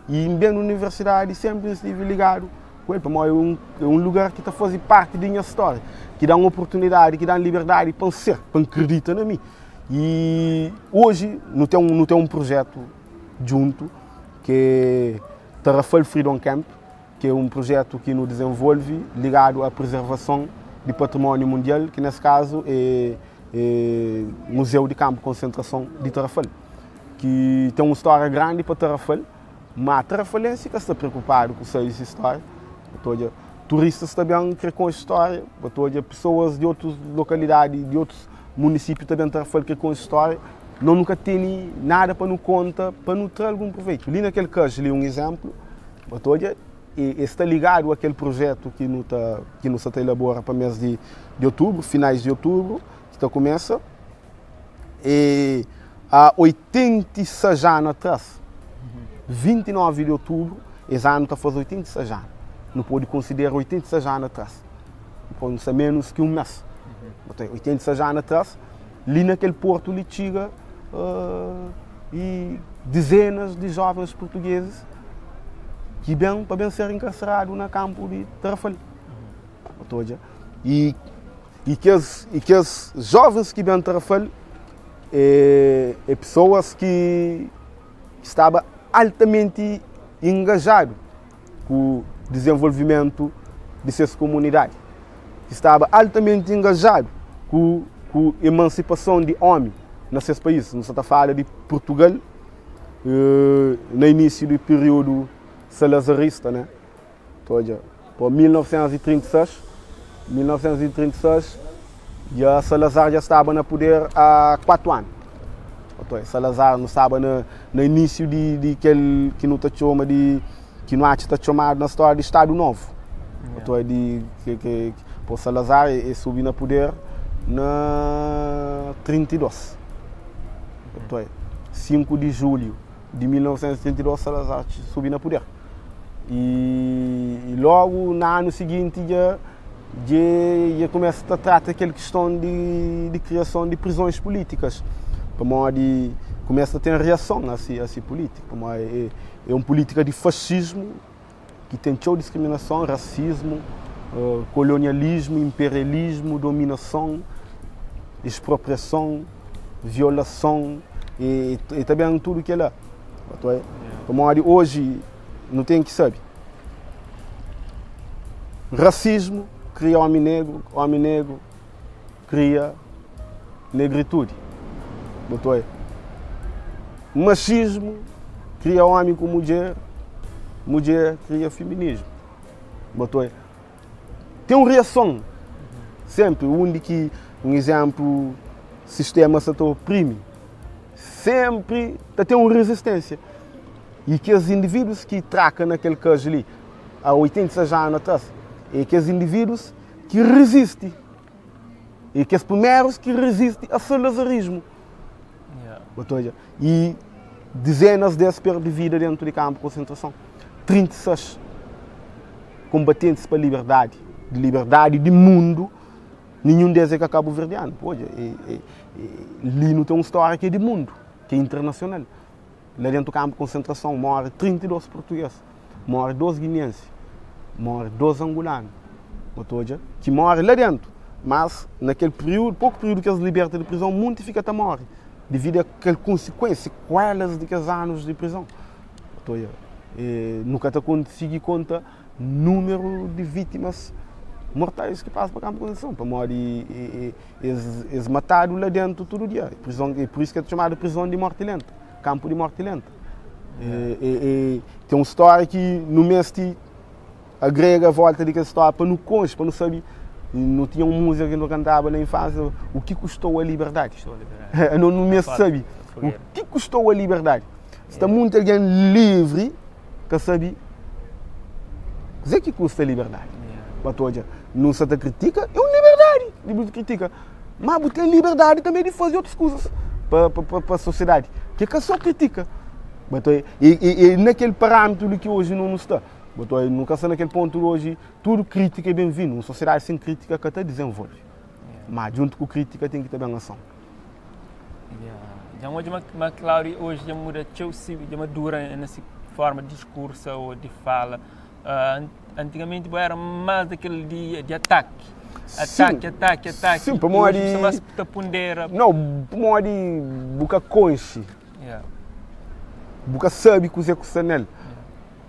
[SPEAKER 2] E bem na universidade sempre estive ligado com ele, para mim é um lugar que está fazendo parte da minha história, que dá uma oportunidade, que dá liberdade para ser, para acreditar em mim. E hoje não tem um projeto junto que é Tarrafal Freedom Camp, que é um projeto que nos desenvolve ligado à preservação de património mundial, que nesse caso é Museu de Campo de Concentração de Tarrafal, que tem uma história grande para Tarrafal, mas tarrafalense que está preocupado com essa história. Turistas também querem com a história, pessoas de outras localidades, de outros municípios também Tarrafal querem com a história, não nunca tem nada para não conta, para não ter algum proveito. Ali naquele caso, ali um exemplo, e está ligado àquele projeto que não está que não se elabora para mês de outubro, finais de outubro, que está começa. E há 86 anos atrás, 29 de outubro, esse ano está fazendo 86 anos. Não pode considerar 86 anos atrás. Não pode ser menos que um mês. 86 anos atrás, ali naquele porto ali chega e dezenas de jovens portugueses que bem para bem ser encarcerado no campo de Tarrafal. E que os jovens que vêm Tarrafal é pessoas que estavam altamente engajadas com o desenvolvimento de suas comunidades, que estava altamente engajado com a emancipação de homem nesses países. Não se está falando de Portugal, no início do período salazarista, né? Então, 1936, já Salazar já estava no poder há 4 anos. Então, Salazar não estava no início de aquele que não está chama de que não está chamado na história de Estado Novo. Então, de que pô, Salazar ele subiu no poder na 32. Então, 5 de julho de 1932, Salazar subiu no poder. E logo no ano seguinte já começa a tratar aquela questão de criação de prisões políticas. Para de começa a ter reação a essa política. É uma política de fascismo que tem toda discriminação, racismo, colonialismo, imperialismo, dominação, expropriação, violação e também tudo que é lá. Como hoje não tem que saber. Racismo cria homem negro cria negritude. Botou aí. Machismo cria homem com mulher, mulher cria feminismo. Botou aí. Tem uma reação sempre, onde que, um exemplo, sistema se oprime, sempre tem uma resistência. E que os indivíduos que tracam naquele caso ali, há 86 anos atrás, é que os indivíduos que resistem, e que os primeiros que resistem ao salazarismo. Yeah. E dezenas desses perdem vida dentro de campo de concentração. 36 combatentes para a liberdade, de liberdade de mundo, nenhum deles é que é cabo-verdiano. Ali não tem uma história que é de mundo, que é internacional. Lá dentro do campo de concentração morre 32 portugueses, morre 2 guineenses, morre 2 angolanos, que morrem lá dentro. Mas naquele período, pouco período que eles libertam de prisão, muito fica até morre, devido àquela consequência, sequelas de aqueles anos de prisão. E, nunca te consegui conta Númeru di vítimas mortais ki pasa pa kanpu di konsentrason pamodi es matadu la déntu tudu dia. Prizon, é pur isu ki el ta txomadu prizon di mórti lenta, kanpu di mórti lenta. Ten un stória ki nu meste agrega vólta di kel stória pa nu konxe, pa nu sabe. Nu tinha un múzika ki nu kantaba na infánsia, O que custou a liberdade? Nu meste sabe o que custou a liberdade. Sta monti algen livri ka sabe kuzê ki kusta liberdadi. Ba ta odja, nu sa ta kritika, é un liberdadi di bu kritika, má bu ten liberdadi tanbê di faze otus kuzas pa sosiedadi, ki é ka sô kritika. Ba ta odja, e na kel parâmetru li ki oji nu sta. Ba ta odja, nu ka sta na kel pontu di oji tudu kritika é ben-vindu. Un sosiedadi sen kritika ka ta dizenvolve. Má djuntu ku kritika ten ki ta ben ason.
[SPEAKER 1] Dja N odja ma Cláudio oji dja muda txeu si dja madura na si forma di diskursa ô di fala. Antigamenti bo éra más di kel di ataki, ataki, ataki, ataki.
[SPEAKER 2] Sim, pamodi.
[SPEAKER 1] Oji bu sta más ta pondera.
[SPEAKER 2] Nau, pamodi bu ka konxe, bu ka sabe kuzê ku sta nel.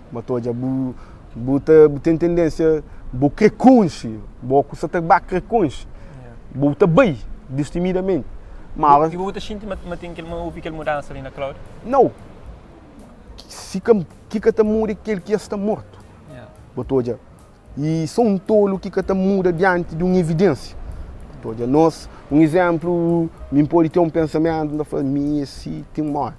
[SPEAKER 2] Bu ta odja, bu bu ta bu ten tendénsia, bu krê konxe, bo ku sa ta ba krê konxe, bu ta bai destemidamenti.
[SPEAKER 1] Ma óras. I bu ta xinti ma ma ten kel ma obi kel mudansa li na Cláudio?
[SPEAKER 2] Nau. Si ka ki ka ta muda é kel ki es sta mortu. Bu ta odja, i sô un tolu ki ka ta muda dianti di un evidénsia. Bu ta odja, nos, un izénplu, mi N pode ten un pensamentu, N ta fla, mi é si, ti N móre.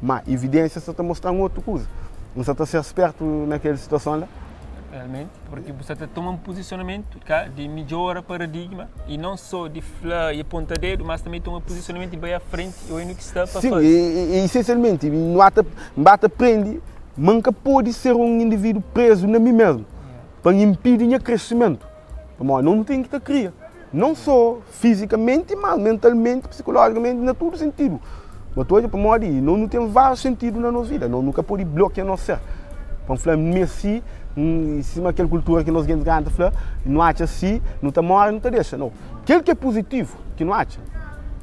[SPEAKER 2] Má, evidênsia sta ta mostra-m otu kuza. N sta ta ser spertu na kel situason la?
[SPEAKER 1] Realmenti, purki bu sta ta toma un pozisionamentu ka di midjora paradigma i non sô di fla i aponta dedu, mas tanbe toma pozisionamentu di bai a frenti i oia nu ki sta pa
[SPEAKER 2] Sin,
[SPEAKER 1] faze.
[SPEAKER 2] i esensialmenti, N ba ta, N ba ta prende ma N ka pode ser un indivídu prezu na mi mesmu pa N inpidi nha kresimentu. Pamodi nu ten ki ta kria, non sô fizikamenti, mas mentalmenti, psikolojikamenti, na tudu sentidu. Bo ta odja pamodi no nu ten várius sentidu na nos vida, no nu ka pode blokia nos ser. Pa N fla mi é si, sima kel kultura ki nos gentis grandi ta fla, nu atxa si, nu ta móre, nu ta dexa. No, kel ki é puzitivu ki nu atxa,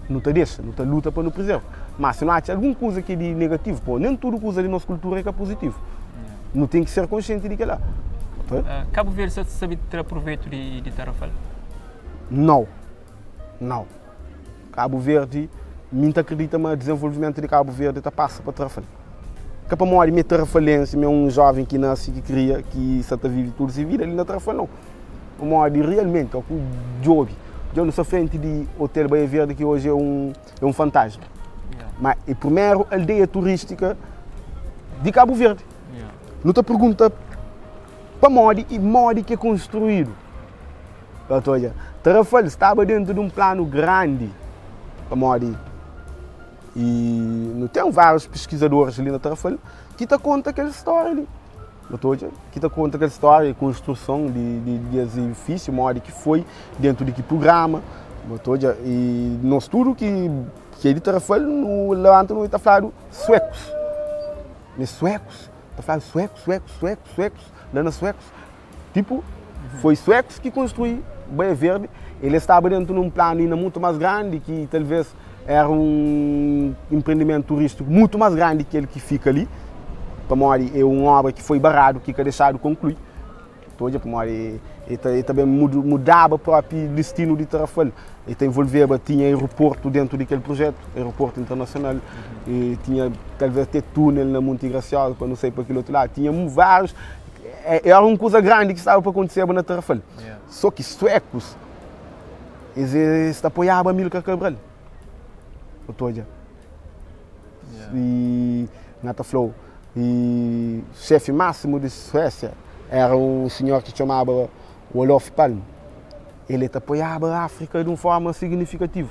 [SPEAKER 2] nu ta dexa, nu ta luta pa nu prizerva. Má si nu atxa algun kuza ki é di negativu, pô, nen tudu kuza di nos kultura é ka puzitivu. Nu ten ki ser konsienti di kel-la.
[SPEAKER 1] Kabu Verdi sa ta sabe tra pruvetu di Tarrafal?
[SPEAKER 2] Nau. Nau. Kabu Verdi, mi N ta akredita ma dizenvolvimentu di Kabu Verdi ta pasa pa Tarrafal. Ka pamodi mi é tarrafalensi, mi é un jóven ki nase, ki kria, ki sa ta vive tudu se vida li na Tarrafal, nau. Pamodi realmenti, ó ku djobe, dja nu sta frenti di Hotel Baía Verde ki oji é un é un fantasma. Ma é primeru aldeia turístika di Kabu Verdi. Nu ta pergunta pamodi i modi ki é konstruídu. Ta odja, Tarrafal staba dentu di un planu grandi pamodi i nu ten várius piskizadoris li na Tarrafal ki ta konta kel stória li. Nu ta odja ki ta konta kel stória di konstruson di es edifísiu, modi ki foi, dentu di ki prugrama. Bu ta odja i nos tudu ki é di Tarrafal nu labanta nu ta fladu suekus. Me suekus, ta fladu suekus, suekus, suekus, suekus, la na suekus. Tipu, foi suekus ki konstrui Baia Verdi, el staba dentu di un planu inda mutu más grandi ki talvês éra un enprendimentu turístiku mutu más grandi ki kel ki fika li, pamodi é un óbra ki foi baradu, ki ka dexadu konklui. Ta odja pamodi el ta el ta ben mudaba própi distinu di Tarrafal, el ta envolveba, tinha aeroportu dentu di kel projetu, aeroportu internasional, e tinha talvês até túnel na Monte Graciosa pa nu sai pa kel otu ladu, tinha várius Éra un kuza grandi ki staba pa kontiseba na Tarrafal. Sô ki suekus, es ta apoiaba Amílcar Cabral. Bu ta odja. I N ta fla-u, i xéfi másimu di Suésia éra un sinhor ki txomaba Olof Palme. El ta apoiaba Áfrika di un fórma signifikativu.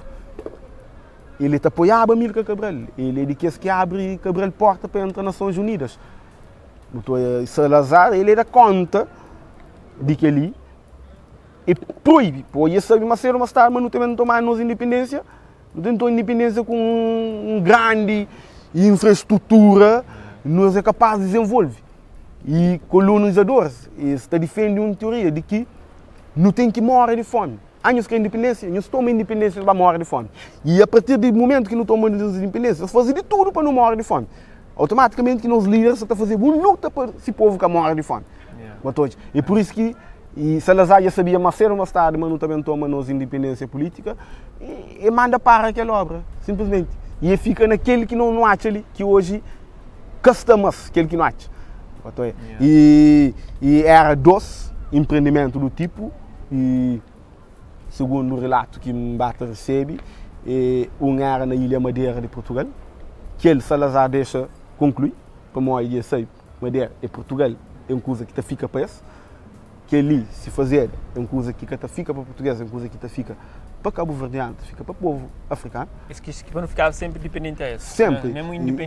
[SPEAKER 2] El ta apoiaba Amílcar Cabral. El é di kes ki abri Cabral pórta pa entra Nasons Unidas. Bu ta odja Salazar, el da konta di kel-li, e proibi, poi e sabe ma sedu ma tardi ma nu ta ben toma nos indipendênsia, nu ta ben toma indipendênsia ku un grandi infrastrutura, nos é kapaz di dizenvolve. I kolonizadoris, es ta difende un tioria di ki nu ten ki more di fomi. Ah, nhos kre indipendênsia? Nhos toma indipendênsia, nhos ba more di fomi. I apartir di mumentu ki nu toma nos indipendênsia, es faze di tudu pa nu more di fomi. Automaticamente ki nos líderes sa ta fazeba un luta pa si povu ka more di fomi. Ba ta odja. E pur isu ki e Salazar dja sabia ma sedu mas tardi ma nu ta ben toma nos indipendênsia pulítika e e manda para kel obra, sinplismenti. I e fika na kel ki no atxa li, ki oji ka sta mas kel ki no atxa. Ba ta odja. E e era dos enprendimentu du tipu e Sugundu rilatu ki N ba ta resebe, un éra na Ilha Madera di Purtugal, kel Salazar dexa konklui, pamodi dja el sabe Madera é Purtugal, é un kuza ki ta fika pa es. Kel-li, si fazedu, é un kuza ki ka ta fika pa purtuges, é un kuza ki ta fika pa kabuverdianu, ta fika pa povu afrikanu.
[SPEAKER 1] Es kis pa nu fikaba sénpri dipendenti a es.
[SPEAKER 2] Sénpri.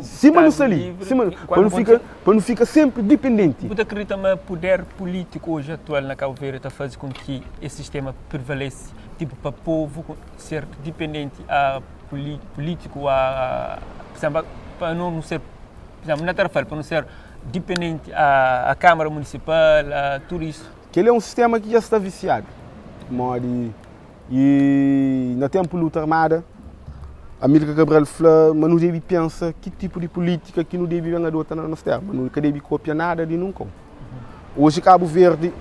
[SPEAKER 2] Sima nu sta li, sima pa nu fika, pa nu fika sénpri dipendenti.
[SPEAKER 1] Bu ta kridita ma puder pulítiku oji atual na Kabu Verdi ta faze kon ki es sistema prevalese, tipu pa povu ser dipendenti a pulítiku a, pur izénplu, pa nu ser, pur izénplu, na Tarrafal, pa nu ser dipendenti a Kamara Munisipal, a tudu isu?
[SPEAKER 2] Kel-li é un sistema ki dja sta visiadu, pamodi I na ténpu luta armada, Amílcar Cabral fla ma nu debe pensa ki tipu di pulítika ki nu debe ben adota na nos téra, ma nu ka debe kópia nada di nunka. Oji Kabu Verdi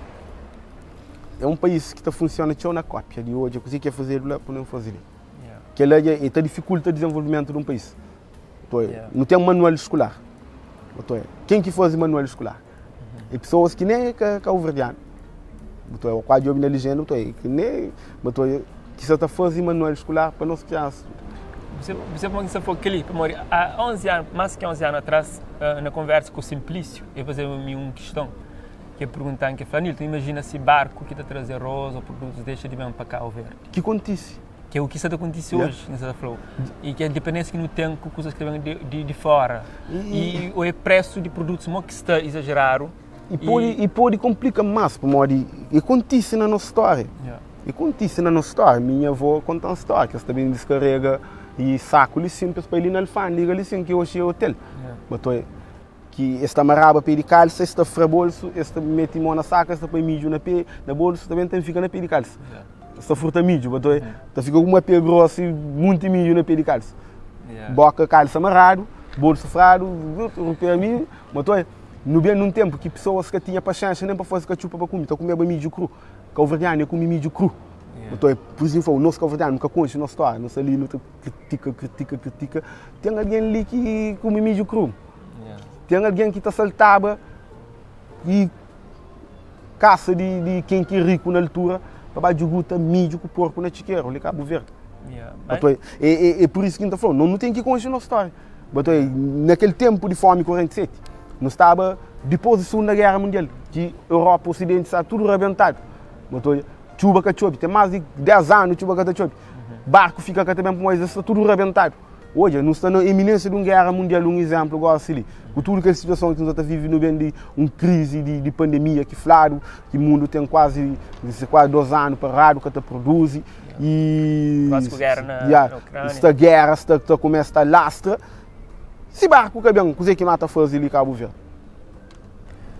[SPEAKER 2] é un país ki ta funsiona txeu na kópia di odja kuzê ki é fazedu la pa nu faze li. Kel-la dja ta difikulta dizenvolvimentu di un país. Nu ten manual skular. Ken ki faze manual skular? É pesoas ki nen é ka kabuverdianu. Bu ta oia, kuadju obi na lijenda, bu ta oia ki nen, bu ta oia ki sa ta faze manual skular pa nos kriansa.
[SPEAKER 1] Bu sabe pamodi ki N sta fla kel-li? Pamodi a 11 anu, más ki 11 anu atrás, na konversa ku Simplísiu, el faze-m mi un kiston, ki el pergunta-m, ki el fla, Anilton, imajina si barku ki ta traze arroz ô produtus dexa di ben pa Kabu Verdi.
[SPEAKER 2] Ki kontise?
[SPEAKER 1] Ki é u ki sta ta kontise oji, N sta ta fla-u. I ki é dipendénsia ki nu ten ku kuzas ki ta ben di fóra. I o é présu di produtus mo ki sta izajeradu.
[SPEAKER 2] I pode, i pode konplika más, pamodi e kontise na nos stória. E kontise na nos stória. Minha avó konta-m stória ki es ta ben diskarega i saku li sin pa es pai li na alfândega li sin, ki oji é otel. Ba toi ki es ta maraba pé di kalsa, es ta fra bolsu, es ta mete mô na saka, es ta poi midju na pé, na bolsu, ta ben ta fika na pé di kalsa. Es ta furta midju, ba toi ta fika ku uma pé grosu i munti midju na pé di kalsa. Boka kalsa maradu, bolsu fradu, rupia midju, ba toi nu ben num tempu ki pesoas ka tinha paxénxa nen pa faze katxupa pa kume, ta kumeba midju kru. Kauverdianu e kume midju kru. Ba toi, pur isu N fla-u, nos kauverdianu nu ka konxe nos stória, nu sta li nu ta kritika, kritika, kritika. Ten algen li ki kume midju kru. Ten algen ki ta saltaba i kasa di, di ken ki é riku na altura pa ba djuguta midju ku porku na txikeru li Kabu Verdi. Bato é, é, é por isso ki N ta fla, nu ten ki konxe nos stória. Bato é, nakel tempu di fomi 47, nu staba dipôs di Segunda Guerra Mundial, ki Europa, Osidenti staba tudu rabentadu. Bato é, txuba ka txobe, ten más di 10 anu txuba ka ta txobe. Barku fika ka ta ben pamodi es sta tudu rabentadu. Odja, nu sta na eminênsia di un géra mundial, un izénplu gósi li, ku tudu kel situason ki nu sta ta vive, nu ben di un krizi di pandemia ki fladu ki mundu ten kuazi kuazi dos anu paradu ka ta produzi i
[SPEAKER 1] Kuazi ku géra na Ukránia.
[SPEAKER 2] Sta géra sta ta kumesa ta lastra. Si barku ka ben, kuzê ki nu ta faze li Kabu Verdi?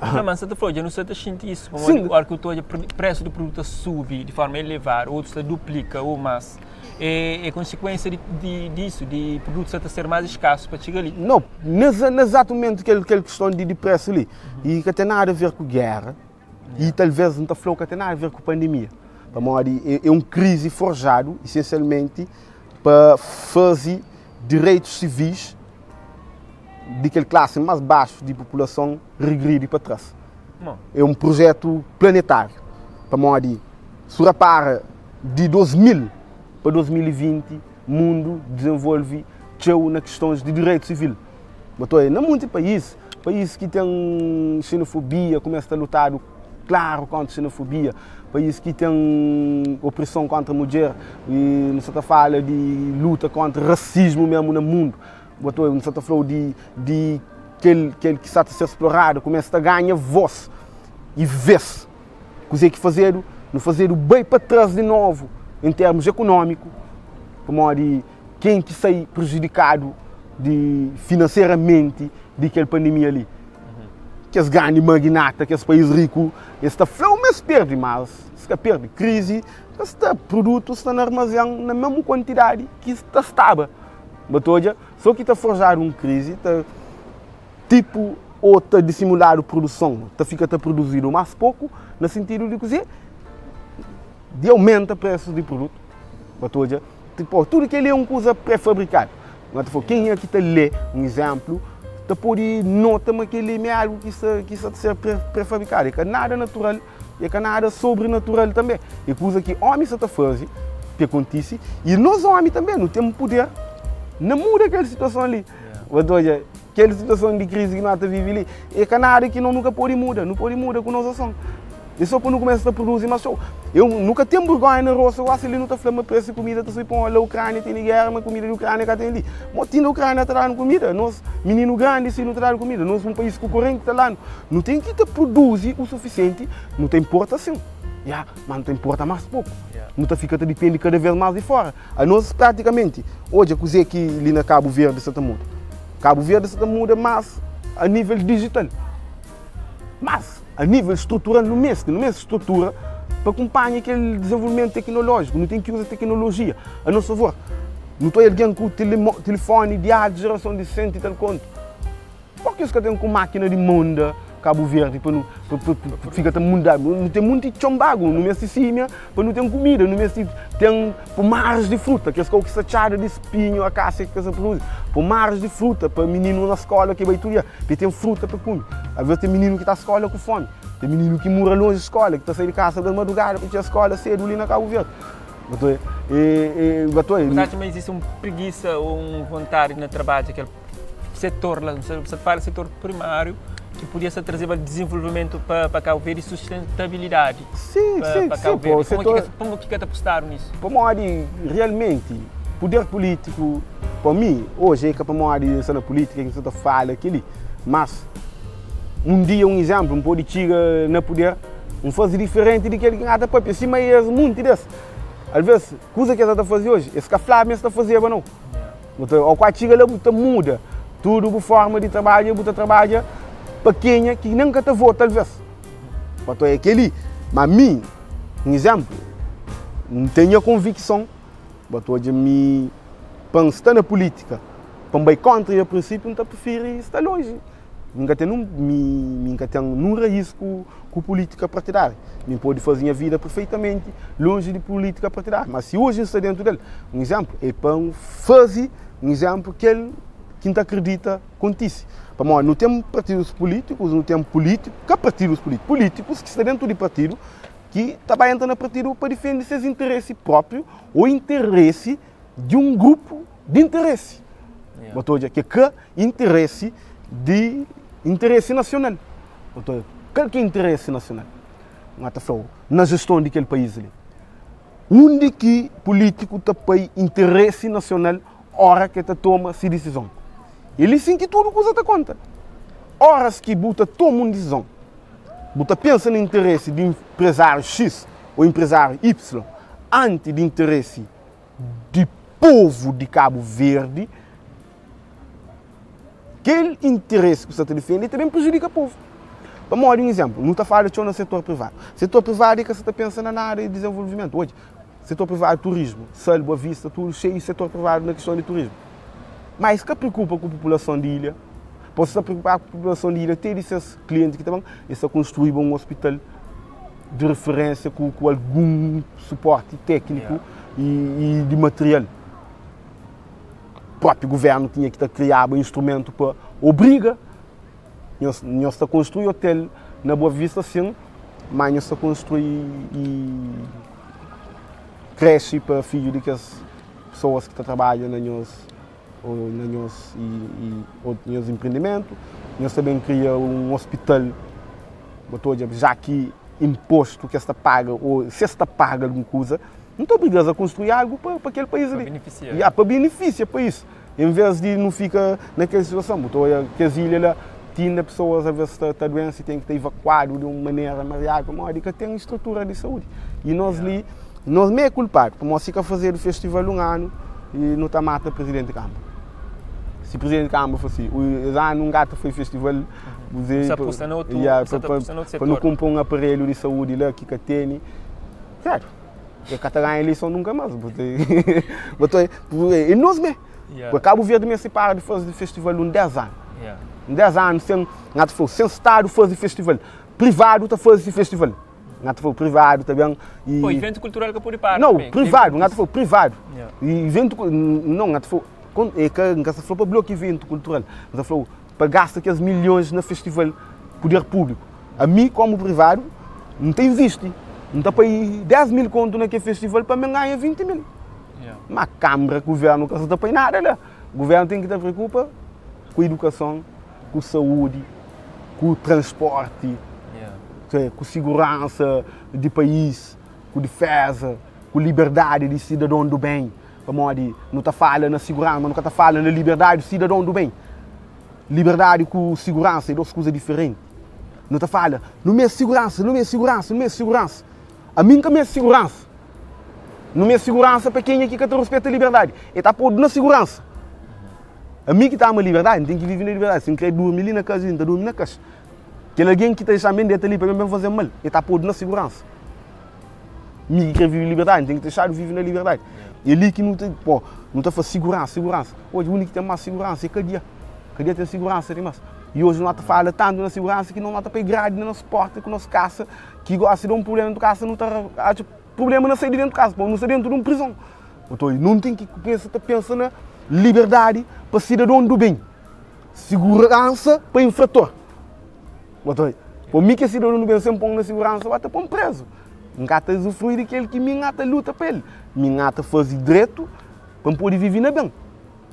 [SPEAKER 1] Não, mas você falou, já não sei te sentir isso. Sim. Hora que eu estou o preço do produto sube de forma elevada, outro se duplica ou mais. É, é consequência de, de, disso, de produtos a ser mais escasso para chegar ali.
[SPEAKER 2] Não, nesse, nesse exato momento que aquele questão de, de preço ali, uhum. e que tem nada a ver com guerra, yeah. e talvez não está falando que tem nada a ver com pandemia. Pamodi é, é um crise forjado, essencialmente, para fazer direitos civis di kel klasi más baxu di populason regridi pa tras. É un projetu planetáriu, pamodi su rapara di 2000 pa 2020 mundu dizenvolve txeu na kistons di direitu sivil. Bo ta oia na munti país, país ki ten xenofobia kumesa ta lutadu klaru kontra xenofobia, país ki ten opreson kontra mudjer, nu sa ta fala di luta kontra rasismu mesmu na mundu. Bo ta obi, N sa ta fla-u di, di kel, kel ki sa ta ser sploradu, kumesa ta ganha vós i vês. Kuzê ki fazedu? Nu fazedu bai pa tras di novu en termus ekonómiku, pamodi ken ki sai prejudikadu di finanseramenti di kel pandemia li? Kes grandi magnata, kes país riku, es ta fla-u ma es perde, mas es ka perde. Krizi ka sta, produtu sta na armazén na mesmu kuantidadi ki ta staba. Bo ta odja, so ki ta forjadu un krizi, ta tipu Ô ta dissimuladu produson, ta fika ta produzidu más poku, na sintidu di kuzê? Di aumenta presus di produtu. Ba ta odja, tipo, tudu kel-li é un kuza pré-fabrikadu. Ba ta fla, kenha ki ta lé un izénplu ta pode nota ma kel-li ma é algu ki sta ki sta ta ser pré-fabrikadu. É ka nada natural, é ka nada sobrenatural tanbê. É kuza ki ómi sta ta faze pa kontise i nos ómi tanbê nu ten puder na muda kel situason li. Ba ta odja. Kel situason di krizi ki nu ta vive li é ka nada ki no nu ka pode muda. Nu pode muda ku nos ason. É sô pa nu kumesa ta produzi más txeu. Eu nu ka ten burgónha na rostu gosi li nu ta fla ma presu di kumida ta subi pamodi la Ukránia tene géra ma kumida di Ukránia ka ten li. Mo ti na Ukránia ta danu kumida? Nos mininu grandi si nu ta dadu kumida. Nos un país ku korenti ta danu. Nu ten ki ta produzi u sufisienti. Nu ta inporta sin, ya, ma nu ta inporta más poku. Nu ta fika ta dipende kada vês más di fóra. Anos pratikamenti odja kuzê ki li na Kabu Verdi sa ta muda. Kabu Verdi sa ta muda mas a nível dijital. Mas a nível strutural nu meste, nu meste strutura pa kunpanha kel dizenvolvimentu teknolójiku. Nu ten ki uza teknolojia a nos favor. Nu ta oia algen ku tilifoni di alta jerason di sentu i tal kontu. Pó ki es ka ten ku mákina di munda Kabu Verdi pa nu fika ta munda? Nu ten munti txon bagu, nu meste símia pa nu ten kumida, nu meste ten pomaris di fruta, kes kau ki sta txada di spinhu, akásia ki ka sa produzi, pomaris di fruta pa mininu na skóla ki bai tudu dia, pa e ten fruta pa kume. Alvês ten mininu ki ta skóla ku fómi, ten mininu ki mora lonji skóla, ki ta sai di kasa di madrugada pa txiga skóla sédu li na Kabu Verdi.
[SPEAKER 1] Bu ta atxa ma izisti un prigisa ô un vontadi na trabadja kel setor la, bu sta fala setor primáriu ki podia sta trazeba dizenvolvimentu pa Kabu Verdi i sustentabilidadi pa Kabu Verdi. Pamodi ki ka ta apostadu nisu?
[SPEAKER 2] Pamodi realmenti puder pulítiku pa mi oji é ka pamodi N sta na pulítika ki N sta ta fala kel-li, mas un dia un izénplu N pode txiga na puder N faze diferenti di kel ki N ata papia sima es munti des. Alvês kuza ki es ata faze oji es ka flaba ma es ta fazeba nau. Bu ta, ó kua txiga la bu ta muda tudu bu forma di trabadja, bu ta trabadja pa kenha ki nen ka ta vota alvês. Pato é kel-li. Ma mi, un izénplu, N ten nha konvikson, bu ta odja mi pa N sta na pulítika, pa N bai kóntra nha prinsípiu, N ta prifiri sta lonji. Mi ka ten nun, mi, mi ka ten nun raís ku, ku pulítika partidáriu. Mi pode faze nha vida perfeitamenti lonji di pulítika partidáriu. Má si oji N sta déntu del, un izénplu, é pa N faze un izénplu kel ki N ta kridita kontise. Pamodi nu ten partidus pulítikus, nu ten pulítiku, ka partidus pulítiku, pulítikus ki sta déntu di partidu ki ta ba entra na partidu pa difende ses interesi própriu ô interesi di un grupu di interesi. Bo ta odja ki ka interesi di interesi nasional. Bo ta odja kal ki é interesi nasional? N ta fla-u, na jeston di kel país li. Undi ki pulítiku ta pai interesi nasional ora ki el ta toma si disizon? É li sin ki tudu kuza ta konta. Oras ki bu ta toma un disizon, bu ta pensa na interesi di inprezáriu X ô inprezáriu Y anti di interesi di povu di Kabu Verdi, kel interesi ki bu sta ta difende ta ben prejudika povu. Pamodi, un izénplu, nu ta fala txeu na setor privadu. Setor privadu e ka sa ta pensa na nada di dizenvolvimentu. Odja, setor privadu, turismu, Sal, Boa Vista, tudu xeiu di setor privadu na kiston di turismu. Ma es ka preokupa ku populason di ilha. Pa es ta preokupa ku populason di ilha, te di ses klienti ki ta ben, es ta konstruiba un ospital di referênsia ku ku algun suporti tékniku i i di material. Própi guvernu tinha ki ta kriaba instrumentu pa obriga nhos nhos ta konstrui otel na Boa Vista sin, má nhos ta konstrui i kreshi pa fidju di kes pesoas ki ta trabadja na nhos ô na nhos i i ô nhos enprendimentu, nhos ta ben kria un ospital, bo ta odja ja ki inpostu ki es ta paga ô si es ta paga algun kuza, nu ta obriga-s a konstrui algu pa pa kel país
[SPEAKER 1] Pa
[SPEAKER 2] li.
[SPEAKER 1] benefisia.
[SPEAKER 2] Ya, pa benefisia país, en vês di nu fika na kel situason. Bu ta odja kes ilha la, ti inda pesoas alvês ta ta duense i ten ki ta ivakuadu di un manera mariadu pamodi ka ten strutura di saúdi. I nos li, Nos mê é kulpadu, pamodi si ka fazedu festival un anu, nu ta mata Prizidenti Kamba. Si Prizidenti Kamba fla si, es anu un gata foi festival, pa nu kunpra un aparelhu di saúdi la ki ka tene, sério, el ka ta ganha ileison nunka más. É nos mê. Kabu Verdi meste para di faze festival un 10 anu. 10 anu sen, N ta fla-u, sen stadu faze festival. Privadu ta faze si festival. N ta fla-u, privadu ta ben
[SPEAKER 1] i. Pô, iventu kultural ka pode para
[SPEAKER 2] Nau, privadu, N ta fla-u, privadu. Iventu, nau, N ta fla-u, e ka, N ka sta fla pa blokia iventu kultural. N ta fla-u, pa gasta kes milhons na festival, puder públiku. Ami, komu privadu, N ta invisti. N ta pai 10 mil kontu na kel festival pa mi ganha 20 mil. Ma kambra, guvernu ka sa ta pai nada la. Guvernu ten ki ta preokupa ku idukason, ku saúdi, ku transporti, ku siguransa di país, ku difeza, ku liberdadi di sidadon du ben. Pamodi nu ta fala na siguransa, ma nu ka ta fala na liberdadi di sidadon du ben. Liberdadi ku siguransa é dos kuza diferenti. Nu ta fala, nu meste siguransa, nu meste siguransa, nu meste siguransa. Ami N ka meste siguransa. Nu meste siguransa pa kenha ki ka ta ruspeta liberdadi. E ta podu na siguransa. Ami ki ta ama liberdadi, N ten ki vive na liberdadi. Si N kre durmi li na kas, N ta durmi na kas. Kel algen ki ta dexa-m ben deta li pa ben ben faze-m mal, e ta podu na siguransa. Mi ki kre vive liberdadi, N ten ki dexadu vive na liberdadi. E li ki nu ta, po, nu ta fla siguransa, siguransa. Oji, undi ki ten mas siguransa é kadia. Kadia ten siguransa dimas. I oji nu ta fala tantu na siguransa ki nu ta poi gradi na nos porta ku nos kasa, ki gosi da un prublema dentu kasa, nu ta atxa prublema na sai di dentu kasa, pabia nu sta dentu di un prizon. Nton, nu ten ki kumesa ta pensa na liberdadi pa sidadon du ben, siguransa pa infrator. Nton, pa mi ki é sidadon du ben, si N pon na siguransa, ba ta pon prezu. N ka ta usufrui di kel ki mi N ta luta pa el. Mi N ta faze dretu pa N pode vive na ben.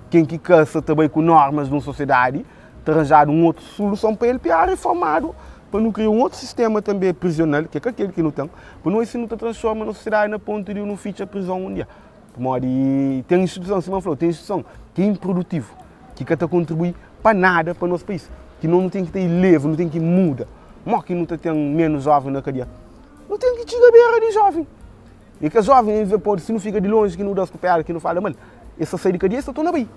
[SPEAKER 2] Ken ki ka sa ta bai ku normas di un sosiedadi, ta ranjadu un otu suluson pa el, pior reformadu, pa nu kria un otu sistema tanbe prizional, ki é ka kel ki nu ten, pa nu oji si nu ta transforma nos sosiedadi na pontu di nu fitxa prizon un dia. Pamodi ten instituison, sima N fla-u, ten instituison ki é inprodutivu, ki ka ta kontribui pa nada pa nos país, ki nos nu ten ki ta ileva, nu ten ki muda. Mó ki nu ta ten ménus jóven na kadia? Nu ten ki txiga bera di jóven. E kes jóven, en vez, si nu fika di lonji ki nu da-s ku pédra, ki nu fala mal, es ta sai di kadia, es ta torna bai.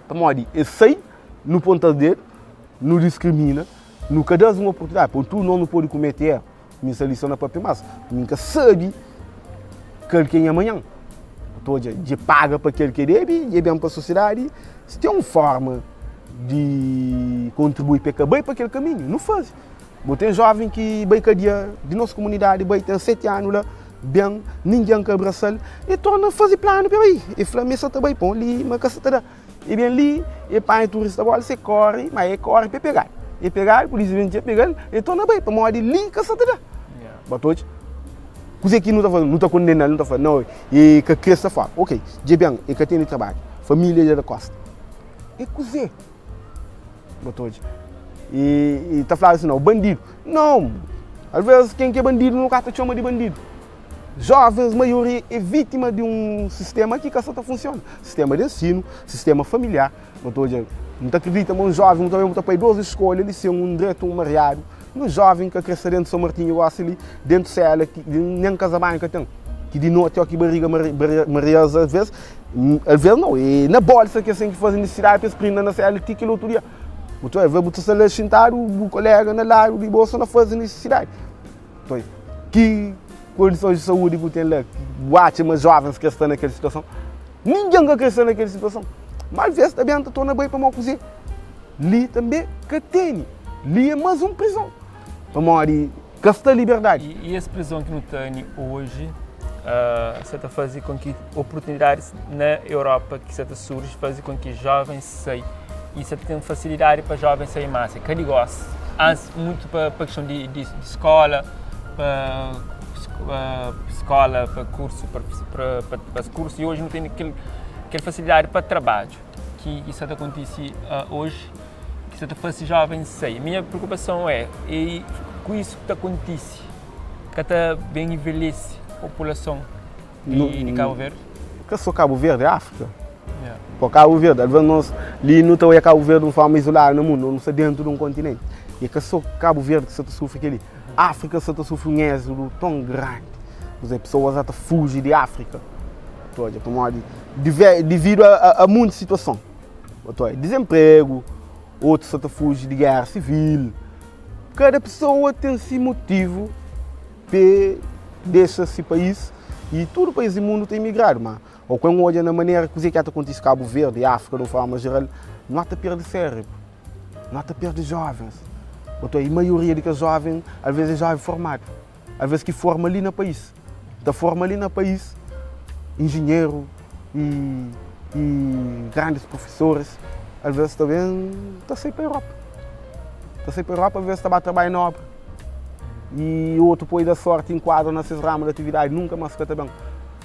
[SPEAKER 2] Pamodi es sai, nu ponta-s dedu, nu diskrimina, nu ka da-s un oportunidadi. Pon tudu nos nu pode kumete eru. Mi sta li so na papia mas mi ka sabe kal ki é nha manhan. Bu ta odja, dje paga pa kel ki e debe, dje ben pa sosiedadi. Si ten un forma di kontribui pa e ka bai pa kel kaminhu, nu faze. Bu ten joven ki bai kadia di nos komunidadi, bai ten 7 anu la, ben, ningen ka abrasal, e torna faze planu pa e bai. E fla ma e sa ta bai pa un li, ma ka sa ta da. E ben li, e panha turista bolsa, e kori, ma e kori pa e pegadu. E pegadu, polisia ben txia pegal, e torna bai, pamodi li ka sa ta da. Ba ta odja? Kuze ki nu ta faze? Nu ta kondenal, nu ta fla, nau, e ka kre sta fora. Ok, dja ben, e ka tene trabadju, familia dja da kosta. E kuze? Bo ta odja. E, e ta fladu assim, não, bandido. Não, às vezes quem que é bandido não ka ta txoma de bandido. Jovens, maioria, é vítima de um sistema que ka sa ta funciona. Sistema de ensino, sistema familiar. Bo ta odja, N ta acredita ma um jovem, um também ta pai duas escolhas li, ser um dreto, um mariado. Um jovem ka kre sta dentro São Martinho gosi li, dentro sela, ki nem casa banho ka tem. Ki di noti ó ki barriga marias às vezes, às vezes não, é na bolsa ki es ten ki faze nisisidadi pa es prinda na sela ti kel otu dia. Bu ta bu ta sta la xintadu, bu kolega na ladu di bo sta na faze nisisidadi. Toi, ki kondisons di saúdi bu ten la? Bu atxa ma jovens kre sta na kel situason? Ningen ka kre sta na kel situason. Ma alvês ta ben ta torna bai pamodi kuzê? Li tanbe ka tene. Li é más un prizon. Pamodi Ka sta liberdadi.
[SPEAKER 1] I es prizon ki nu tene oji sa ta faze kon ki oportunidadis na Europa ki sa ta surji faze kon ki jovens sai i sa ta ten fasilidadi pa jovens sai mas ka di gosi antis mutu pa kiston di skola pa skola pa kursu pa kursu i oji nu tene kel fasilidadi pa trabadju ki sa ta kontisi oji. ki sta ta fase jovens sai. Minha preokupason é, e ku isu ki ta kontise, ka ta ben envelhese populason di, di Cabo Verde?
[SPEAKER 2] Ka só Cabo Verde, é Áfrika. Yeah. Pô Cabo Verde, às vezes nós li nu ta oia Cabo Verde de uma forma isolada no mundo, nós está dentro de um continente. E ka só Cabo Verde que está ta sufri kel-li. Áfrika está ta sufri um êxodo tão grande. Por exemplo, pessoas já ta fugi de Áfrika. Tu odja, pamodi devido a, a, a muita situação. Otu é dizenpregu, otu sa ta fuji di géra sivil. Kada pesoa ten si motivu pa dexa si país i tudu país di mundu ta imigradu. Ma o ku N odja na manera kuzê ki a ta kontise Kabu Verdi, Áfrika di un forma jeral, nu a ta perde sérebru. No ta perde jovens. Oto i maioria di kes joven, alvês é joven formadu, alvês ki forma li na país. Ta forma li na país injinheru i i grandis profesoris, alvês ta ben ta sai pa Europa. Ta sai pa Europa, alvês ta ba trabadja na obra. I otu poi da sorti inkuadra na ses ramu di atividadi, nunka mas ka ta ben.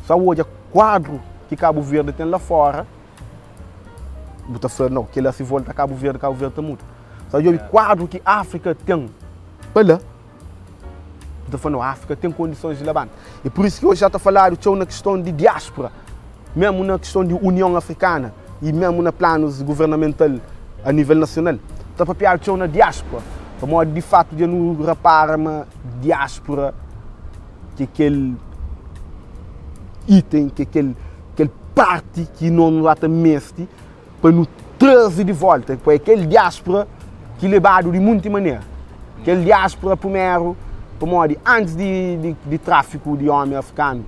[SPEAKER 2] Sa odja kuadru ki Kabu Verdi ten la fora. Bu ta fla, nau, kel-la si volta Kabu Verdi, Kabu Verdi ta muda. Sa djobe kuadru ki Afrika ten pa la, bu ta fla, nau, Afrika ten kondisons di labanta. E pur isu ki oji ja ta faladu txeu na kiston di diáspura, mésmu na kiston di Union Afrikana i mésmu na planus guvernamental a nível nasional, ta papiadu txeu na diáspura, pamodi di fatu dja nu rapara ma diáspura ki é kel iten, ki é kel kel parti ki no nu ta meste pa nu traze di volta, pa é kel diáspora ki lebadu di munti manera. Kel diáspora primeru, pamodi antis di, di, di tráfiku di omi afrikanu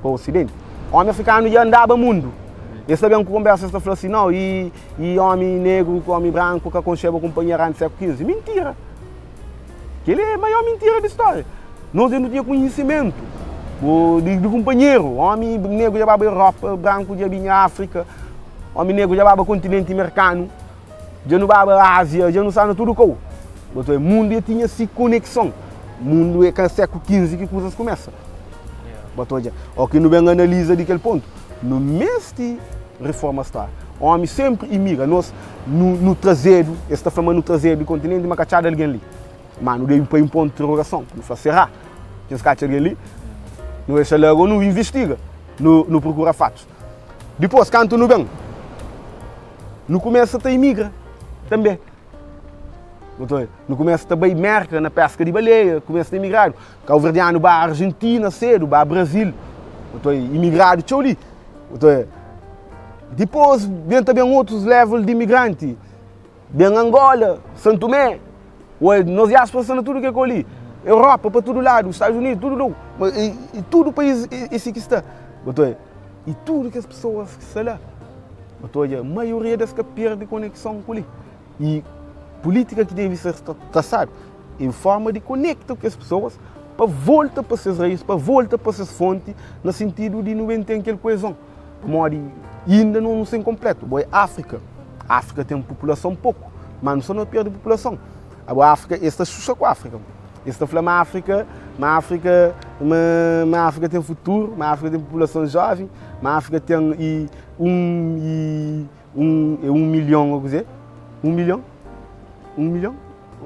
[SPEAKER 2] pa osidenti, omi afrikanu dja andaba mundu. Es ta ben ku konbersa, es ta fla si, nau, i, i omi negru ku omi branku ka konxeba kunpanheru antis sékulu 15. Mintira! Kel-li é maior mintira di stória. Nos dja nu tinha konhisimentu di kunpanheru. Ómi negru dja baba Europa, branku dja binha Áfrika, ómi negru dja baba kontinenti merkanu, dja nu baba Ázia, dja nu staba na tudu kau. Mundu dja tinha si konekson. Mundu é ka séklu 15 ki kuzas kumesa. Bo ta odja? Óki nu ben analiza di kel pontu, nu meste reforma stória. Ómi sénpri imigra. Nos nu nu trazedu, es ta fla ma nu trazedu di kontinenti, ma ka txadu algen li. Ma nu debe poi un pontu di interogason, nu fla, será ki es ka atxa algen li? Nu dexa la, ago nu investiga, nu nu prokura fatus. Dipôs, kantu nu ben, nu kumesa ta imigra tanbe. Nu kumesa ta bai Mérka na peska di baleia, kumesa ta imigradu. Kauverdianu ba Arjentina sedu, ba Brazil, imigradu txeu li. Dipôs ben ta ben otus level di imigranti, ben Angola, San Tumé, nos diáspora sta na tudu ke kau li, Europa pa tudu ladu, Stadus Unidu, tudu ladu, i tudu país é si ki sta. I tudu kes pesoas ki sta la, bu ta odja maioria des ka perde konekson ku li. I pulítika ki debe ser trasadu em forma di konekta ku kes pesoas pa volta pa ses raís, pa volta pa ses fonti, na sintidu di nu ben ten kel koezon. Pamodi inda nu sta inkonpletu. Bo é Áfrika, Áfrika ten populason poku, ma nu sta na perde populason. Abo Áfrika, es ta xuxa ku Áfrika. Es ta fla ma Áfrika, ma Áfrika, ma, ma Áfrika ten futuru, ma Áfrika ten populason jóven, ma Áfrika ten i un i un é un milhon ô kuzê? Un milhon? Un milhon?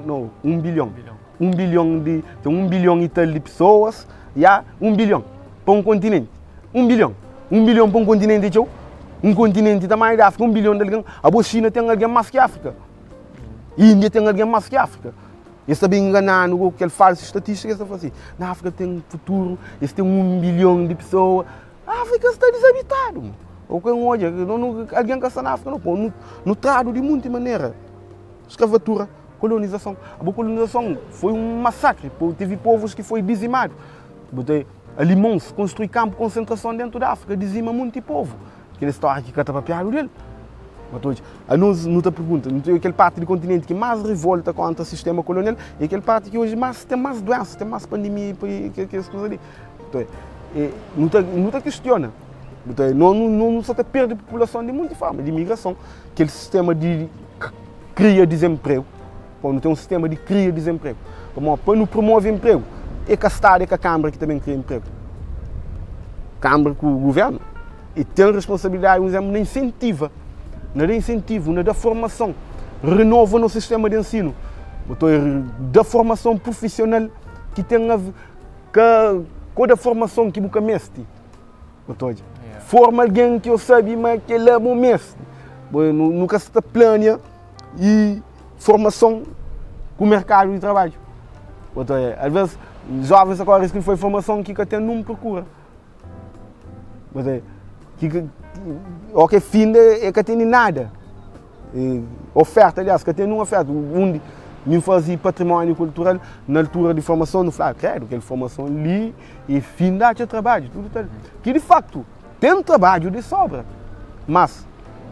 [SPEAKER 2] No, un bilhon. Un bilhon di, ten un bilhon i tal di pesoas, ya, un bilhon pa un kontinenti. Un bilhon. Un bilhon pa un kontinenti é txeu? Un kontinenti tamanhu di Áfrika, un bilhon di algen. Abo Xina ten algen más ki Áfrika. Índia ten algen más ki Áfrika. Es ta ben ingana-nu ku kel falsu statistika, es ta fla si, na Áfrika ten futuru, es ten un bilhon di pesoa. Áfrika sta dizabitadu. O ke N odja, algen ka sta na Áfrika no. Nu, nu tradu di munti manera. Skravatura, kolonizason. Abo kolonizason foi un masakri, tevi povus ki foi dizimadu. Bu ta alimons konstrui kanpu konsentrason dentu di Áfrika, dizima munti povu. Kel stória ki ka ta papiadu del. Bu ta odja, anos nu ta pergunta, nu ta kel parti di kontinenti ki mas rivolta kontra sistema kolonial e kel parti ki oji mas ten mas duensa, ten mas pandemia i kes kuza li. Nu ta nu ta kistiona, nu ta no nu sa ta perde populason di munti forma, di migrason, kel sistema di kria dizenpregu, pô nu ten un sistema di kria dizenpregu, pamodi pa nu promove enpregu e ka stadu e ka kanbra ki ta ben kria enpregu, kanbra ku guvernu e ten responsabilidadi un izemplu na insentiva, na da insentivu, na da formason, renova nos sistema di ensinu, bu ta da formason prufisional ki ten Ka ko da formason ki bu ka meste. Bu ta odja. Forma algen ki yo sabe ma kel-la bu meste. Bu nu ka sta plania i formason ku merkadu di trabadju. Bu ta odja. Alvês jovens ta kore risku di fai formason ki ka ten nun prokura. Bu ta odja. Ki ka o ke finda e ka tene nada. Oferta, aliás, ka ten nun oferta. Undi mi faze patrimóniu kultural na altura di formason, nu fla, kredu, kel formason li e fin di atxa trabadju, tudu tal. Ki di faktu, ten trabadju di sobra, mas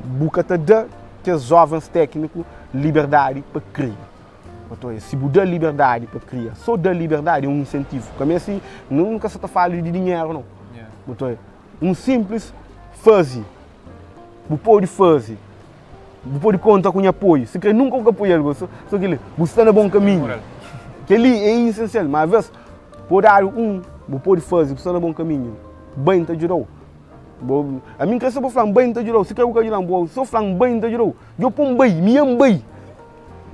[SPEAKER 2] bu ka ta da kes jovens tékniku liberdadi pa kria. Oto é, si bu da liberdadi pa kria, só da liberdadi é un insentivu. Ka meste, nunka sa ta fala di dinheru nau. Oto é, un simplis faze, bu pode faze, bu pode konta ku nha apoiu, si kre nunka bu ka apoia-l go, so kel-li, bu sta na bon kaminhu. Kel-li é isensial, ma aves pode dadu un, bu pode faze, bu sta na bon kaminhu, bai N ta djuda-u. Bo, ami N kre so pa fla-m bai N ta djuda-u, si kre bu ka djuda-m, bo so fla-m bai N ta djuda-u, djo pô-m bai, mi N bai.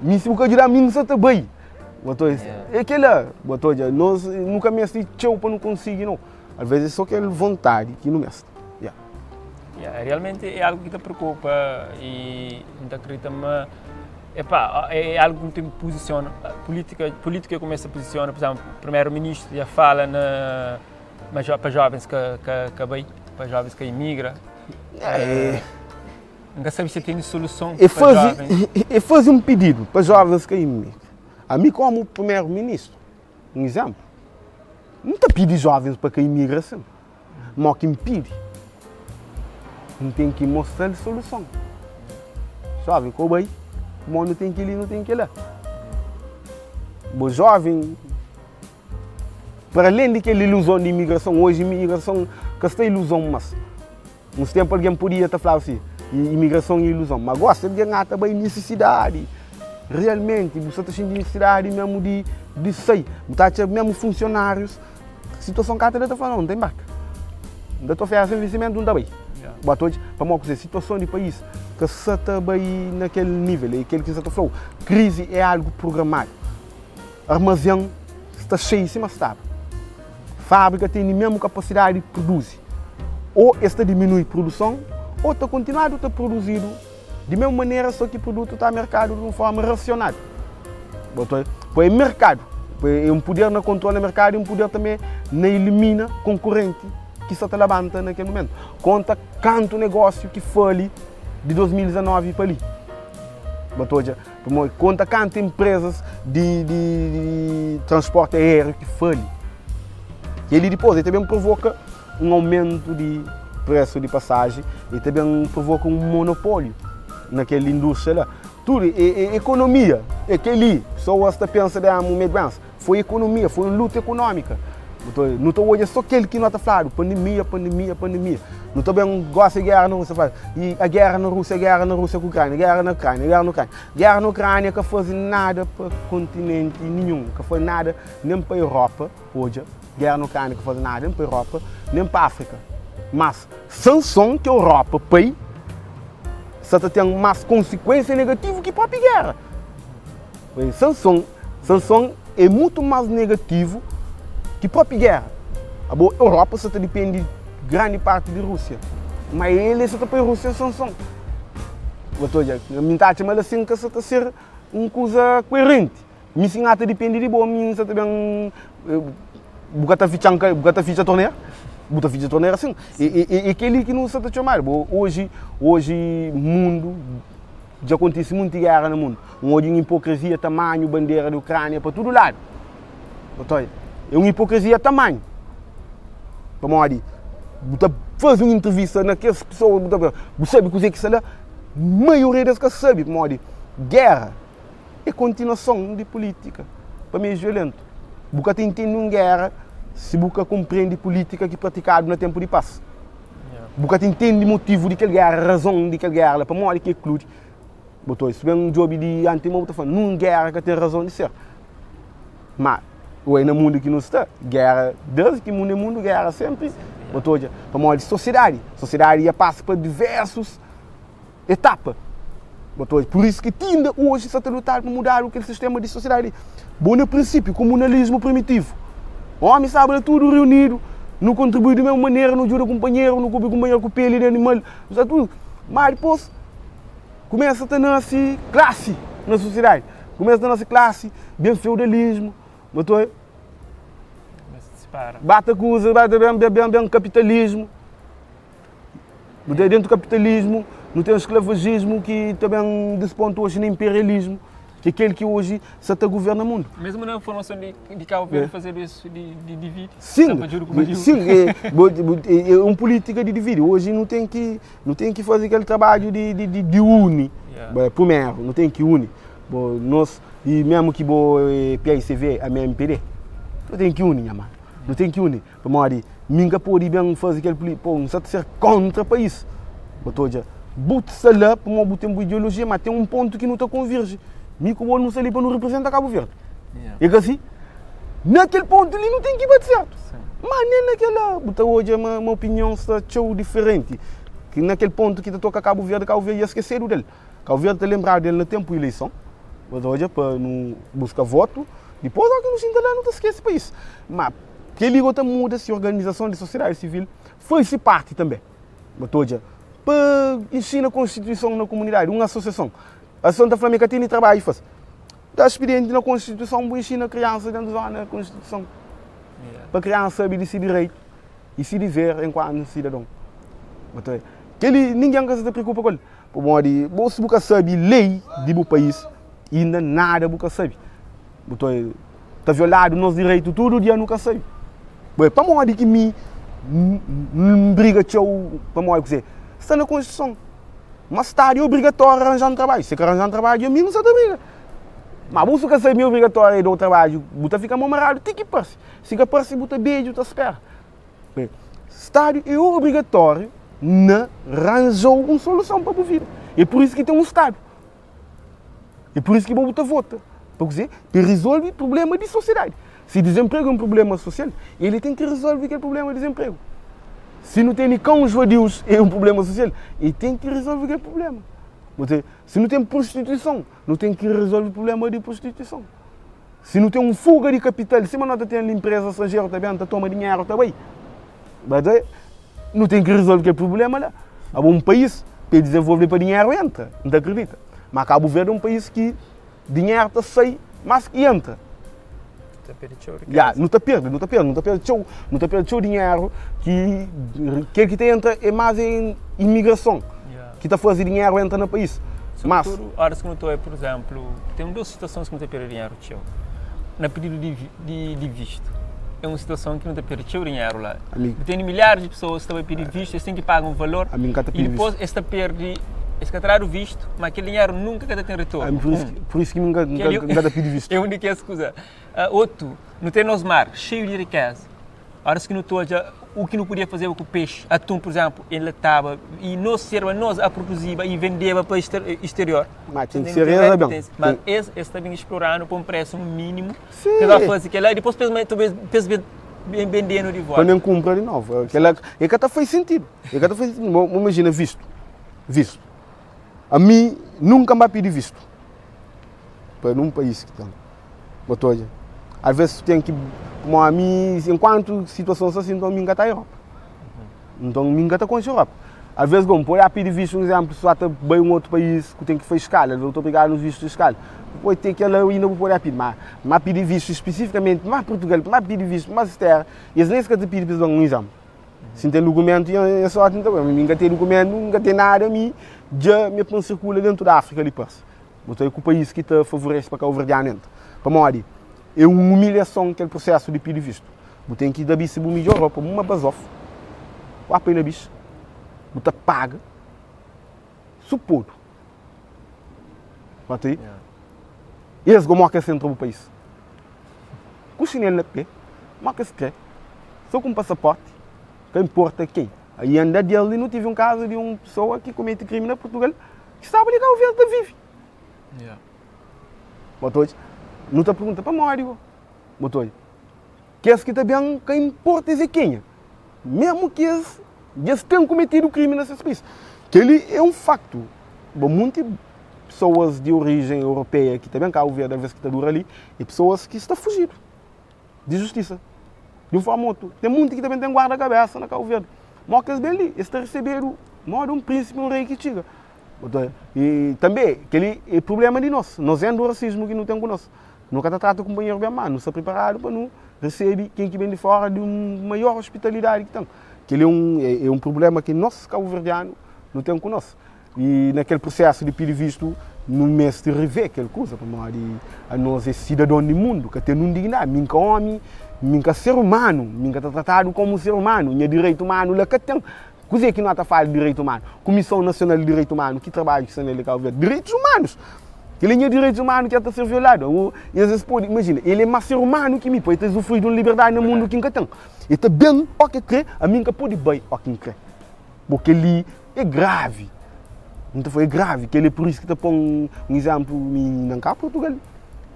[SPEAKER 2] Mi si bu ka djuda mi N sa ta bai. Bo ta odja, é kela, bo ta odja, nos nu ka meste txeu pa nu konsigi no. Alvês é sô kel vontadi ki nu meste. Ya.
[SPEAKER 1] Ya, realmenti é algu ki ta preokupa i N ta kridita ma epá, é algu ki nu ten ki puzisiona. Pulítika, pulítika kumesa puzisiona, pur izénplu, primeru-ministru dja fala na ma pa jovens ka ka ka bai, pa jovens ka imigra.
[SPEAKER 2] É.
[SPEAKER 1] N ka sabe si tene soluson
[SPEAKER 2] E
[SPEAKER 1] pa
[SPEAKER 2] faze,
[SPEAKER 1] jovens.
[SPEAKER 2] e faze un pididu pa jovens ka imigra. Ami komu primeru-ministru, un izénplu, N ta pidi jovens pa ka imigra sin. Mo ki N pidi? N ten ki mostra-l soluson. Joven, ko bai, mo nu ten kel-li, nu ten kel-la. Bo joven, para alén di kel iluzon di imigrason, oji imigrason ka sta iluzon mas. Uns ténpu algen podia ta flaba si, imigrason é iluzon. Má gósi algen ata bai nisisidadi. Realmenti, bu sta ta xinti nisisidadi mésmu di di sai. Bu ta atxa mésmu funsionárius, situason ka ta da ta fla, nau, N ta inbarka. N ta ta oferese investimentu, N ta bai. Bu ata odja pamodi kuzê? Situason di país ka sta ta bai na kel nível. É kel ki N sta ta fla-u, krizi é algu programadu. Armazén sta xeiu sima staba. Fábrika tene mésmu kapasidadi di produzi. Ô es ta diminui produson ô ta kontinuadu ta produzidu di mésmu manera sô ki produtu ta merkadu di un fórma rasionadu. Poi é merkadu, poi é un puder na kontrola merkadu i un puder tanbê na ilimina konkurenti ki sta ta labanta na kel mumentu. Konta kantu negósiu ki fali di 2019 pa li. Bo ta odja, pamodi konta kantu enprezas di di transporti aériu ki fali. Kel-li dipôs el ta ben provoka un aumentu di presu di pasaji i ta ben provoka un monopóliu na kel indústria la. Tudu é ekonomia, é kel-li. Pesoas ta pensa di ama un duénsa. Foi ekonomia, foi un luta ekonómika. Nu ta odja sô kel ki no ta fladu, pandemia, pandemia, pandemia. Nu ta ben gosi géra na Rúsia, fladu, i a géra na Rúsia, géra na Rúsia ku Ukrania, géra na Ukrania, géra na Ukrania. Géra na Ukrania ka faze nada pa kontinenti ninhun, ka faze nada nen pa Europa, odja, géra na Ukrania ka faze nada nen pa Europa, nen pa Áfrika. Mas sanson ki Europa pai sa ta ten más konsikuénsia negativu ki própi géra. Sanson, sanson é mutu más negativu ki própi géra. Abo, Europa sa ta dipende grandi parti di Rúsia, má el sa ta poi Rúsia sanson. Bo ta odja, mi N ta atxa ma el asin ka sa ta ser un kuza kuerenti. Mi si N ata dipende di bo, mi N sa ta ben Bu ka ta fitxa-m bu ka ta fitxa tornera? Bu ta fitxa tornera sin. É kel-li ki nu sa ta txomadu. Bo oji, oji mundu dja kontise munti géra na mundu. N odja un ipokrizia tamanhu bandera di Ukrânia pa tudu ladu. Bu ta odja? É un ipokrizia tamanhu. Pamodi bu ta faze un intrivista na kes pesoa, bu ta fla, bu sabe kuzê ki sta la? Maioria des ka sabe, pamodi géra é kontinuason di pulítika pa meius violentu. Bu ka ta intende un géra si bu ka konprende pulítika ki pratikadu na ténpu di pas. Bu ka ta intende motivu di kel géra, razon di kel géra la, pamodi ki el kludi. Bu ta si ben djobe di antemon bu ta fla, nun géra ka ten razon di ser. Má, oi, na mundu ki nu sta, géra, desdi ki mundu é mundu, géra sénpri, bu ta odja, pamodi sosiedadi, sosiedadi dja pasa pa diversus etapa. Bu ta odja, pur isu ki ti inda oji sa ta lutadu pa mudadu kel sistema di sosiedadi li. Bo na prinsipiu, komunalismu primitivu, omi staba la tudu riunidu, nu kontribui di mesmu manera, nu djuda kunpanheru, nu kubri kunpanheru ku peli di animal, nu sta tudu. Má dipôs, kumesa ta nase klasi na sosiedadi, kumesa ta nase klasi, ben feudalismu, bu ta odja, ba ta kuza, ba ta ben, ben, ben kapitalismu. Nu ten dentu kapitalismu, nu ten sklavagismu ki ta ben disponta oji na inperialismu, ki é kel ki oji sa ta guverna mundu.
[SPEAKER 1] Mesmu na formason di di Cabo Verde fazedu isso di di dividi.
[SPEAKER 2] Sim, sim, é, é, é um política de dividi. Hoje não tem que, não tem que fazer aquele trabalho de, de, de, de uni. Primeru, nu ten ki uni. Bo, nos, i mesmu ki bo é PICV, ami é mpd, nu ten ki uni, nha manu. Nu ten ki uni. Pamodi mi N ka pode ben faze kel pli, po, N sa ta ser kóntra país. Bo ta odja, bu sta la pamodi bu ten bu ideolojia, ma ten un pontu ki nu ta konverji. Mi ku bo nu sta li pa nu reprezenta Kabu Verdi. É ka si? Na kel pontu li nu ten ki bate sértu. Ma nen na kel-la bu ta odja ma ma opinion sta txeu diferenti. Ki na kel pontu ki ta toka Kabu Verdi, Kabu Verdi dja skesedu del. Kabu Verdi ta lenbradu del na ténpu ileison, bu ta odja, pa nu buska votu. Dipôs óras ki nu xinta la nu ta skese país. Ma kel-li go ta muda si organizason di sosiedadi sivil fase parti tanbe. Bu ta odja, pa inxina konstituison na komunidadi, un asosiason. Asosiason ta fla ma e ka tene trabadju fase. Da spidienti na konstituison bu inxina kriansa dentu zona konstituison pa kriansa sabi di si direitu i si diver enkuantu sidadon. Bu ta keli ningen ka sa ta priokupa ku el pamodi bo si bu ka sabi lei di bu pais inda nada bu ka sabi. Bu ta ta violadu nos direitu tudu dia nu ka sabi. Bo pamodi ki mi N briga txeu pamodi kuzê? Sta na konstituison. Ma stadu é obrigatóriu ranja un trabadju. Si ka ranja un trabadju, ami N sa ta briga. Ma bu si ka sabe ma é obrigatóriu da-u trabadju, bu ta fika mon maradu ti ki parse. Si ka parse, bu ta bedju, ta spera. Stadu é obrigatóriu na ranja-u un soluson pa bu vida. É pur isu ki ten un stadu. É pur isu ki bo bu ta vota. Pa kuzê? Pa rezolve prubléma di sosiedadi. Si dizenpregu é un prubléma sosial, el ten ki rezolve kel prubléma di dizenpregu. Si nu tene kãus vadius é un prubléma sosial, el ten ki rezolve kel prubléma. Si nu ten prostituison, nu ten ki rezolve prubléma di prostituison. Si nu ten un fuga di kapital, sima no ta ten li inpreza stranjeru ta ben ta toma dinheru ta bai, nu ten ki rezolve kel prubléma la. Abo un país pa el dizenvolve pa dinheru entra, N ta akredita. Ma Kabu Verdi é un país ki dinheru ta sai más ki entra.
[SPEAKER 1] Ta perde txeu
[SPEAKER 2] rikéza. Ya, nu ta perde, nu ta perde, nu ta perde txeu, nu ta perde txeu dinheru ki kel ki ta entra é más é imigrason ki ta faze dinheru entra na país. Mas.
[SPEAKER 1] Sobretudu óras ki nu ta oi, pur izénplu, ten dos situasons ki nu ta perde dinheru txeu. Na pididu di vistu, é un situason ki nu ta perde txeu dinheru la. Bu tene milharis di pesoas ki ta bai pidi vistu, es ten ki paga un valor i dipôs es ta perde, es ka tradu vistu, ma kel dinheru nunka ka ta ten retornu.
[SPEAKER 2] Pur isu ki mi N ka ta pidi vistu.
[SPEAKER 1] É un di kes kuza. Otu, nu ten nos mar xeiu di rikeza. Óras ki nu ta odja u ki nu podia fazeba ku pexi, atun pur izénplu, enlataba i nos serba nos a produziba i vendeba pa exterior.
[SPEAKER 2] Ma ten ki ser reza ben.
[SPEAKER 1] Ma es, es ta ben exploranu pa un presu mínimu. Sim. Kes ba faze kel-la i dipôs pa es ben bende-nu di
[SPEAKER 2] volta. Pa ben kunpra di novu. Kel-la e ka ta faz sentidu. E ka ta faz sentidu. Bo imajina vistu. Vistu. Ami nunka N ba pidi vistu pa nun país ki ten. Bo ta odja. Alves ten ki, pamodi ami, enkuantu situason sta asin, nton mi N ka ta Europa. Nton mi N ka ta konxe Europa. Alves go, N pode pidi vistu, un izénplu, si bu ta bai un otu país ku ten ki fai skala, alves bu ta obrigadu nos vistu di skala. Bu pode ten kel-la inda bu pode pidi, ma ma pidi vistu spesifikamenti ma Purtugal, ma pidi vistu ma es téra, es nen es ka ta pidi pa es da un izénplu. Si N ten dukumentu, nha sorti N ta bai, ma mi N ka ten dukumentu, N ka ten nada, mi dja mi pa N sirkula dentu di Áfrika li parse. Bu ta ku país ki ta favorese pa kauverdianu entra. Pamodi é un umilhason kel prusesu di pidi vistu. Bu ten ki da bisi bu midjor ropa, uma bazof, bu poi na bix, bu ta paga supodu. Ba ta Es go moka es entra bu país. Ku xinel na pé, moka es kre, so ku un pasaporti, ka inporta ken. Aí anda del li nu tive un kazu di un pesoa ki kometi krimi na Purtugal, ki staba di Cabo Verde ta vive.
[SPEAKER 1] Yeah.
[SPEAKER 2] Bo ta odja? Nu ta pergunta pamodi bo? Bo ta odja? Kes ki ta ben ka inporta es é kenha, mesmu ki es dja es ten kumetidu krimi na ses país. Kel-li é un faktu. Bo munti pesoas di orijen europeia ki ta ben Cabo Verde alvês ki ta dura li é pesoas ki sta fujidu di justisa di un forma ô otu. Ten munti ki ta ben ten guarda-kabesa na Cabo Verde. Mó ki es ben li, es ta resebedu moda un prínsipi, un rei ki txiga. I tanbê, kel-li é prubléma di nos. Nos é do rasismu ki nu ten ku nos. Nu ka ta trata kunpanheru ben, má nu sta priparadu pa nu resebe ken ki ben di fóra di un maior ospitalidadi ki ten. Kel-li é un é un prubléma ki nos kabuverdianu nu ten ku nos. I na kel prusésu di pidi vistu, nu meste revê kel kuza, pamodi anos é sidadon di mundu, ka ten un dignidadi. Mi N ka ómi, mi N ka ser umanu, mi N ka ta tratadu kómu ser umanu, nha direitu umanu la ka ten. Kuzê ki no ta fala di direitu umanu? Kumison Nasional di Direitu Umanu, ki trabadju ki sta nel di Kabu Verdi? Direitus umanus! Kel li nha direitus umanu ki el ta ser violadu. I es es pode imajina, el é más ser umanu ki mi, pa el ta usufrui di un liberdadi na mundu ki N ka ten. El ta ben o ki el kre, ami N ka pode bai o ki N kre. Bo kel-li é gravi. N ta fla é gravi. Kel-li é pur isu ki ta pô-m un izénplu, mi na N ka Purtugal.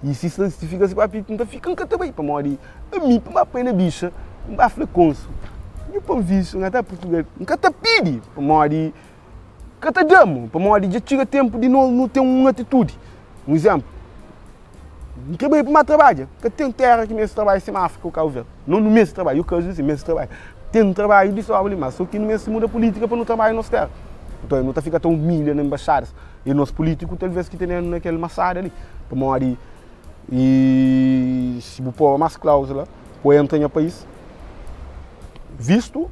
[SPEAKER 2] I si si fika si papi, N ta fika N ka ta bai, pamodi ami pa N ba poi na bixa, N ba fla konsu, nhu pô-m vistu, N ka ta Purtugal. N ka ta pidi, pamodi ka ta da-m, pamodi dja txiga ténpu di nos nu ten un atitudi. Un izénplu, N ka bai pa N ba trabadja, ka ten téra ki meste trabadja sima Áfrika ô Kabu Verdi. Nos nu meste trabadja, eu ka si meste trabadja. Ten trabadju di sobra li, ma so ki nu meste muda pulítika pa nu trabadja nos téra. Nton, nu ta fika ta umilha na enbaxadas. E nos pulítiku talvês ki tene-nu na kel masada li. Pamodi si bu pô más kláuzula pa entra nha país, vistu,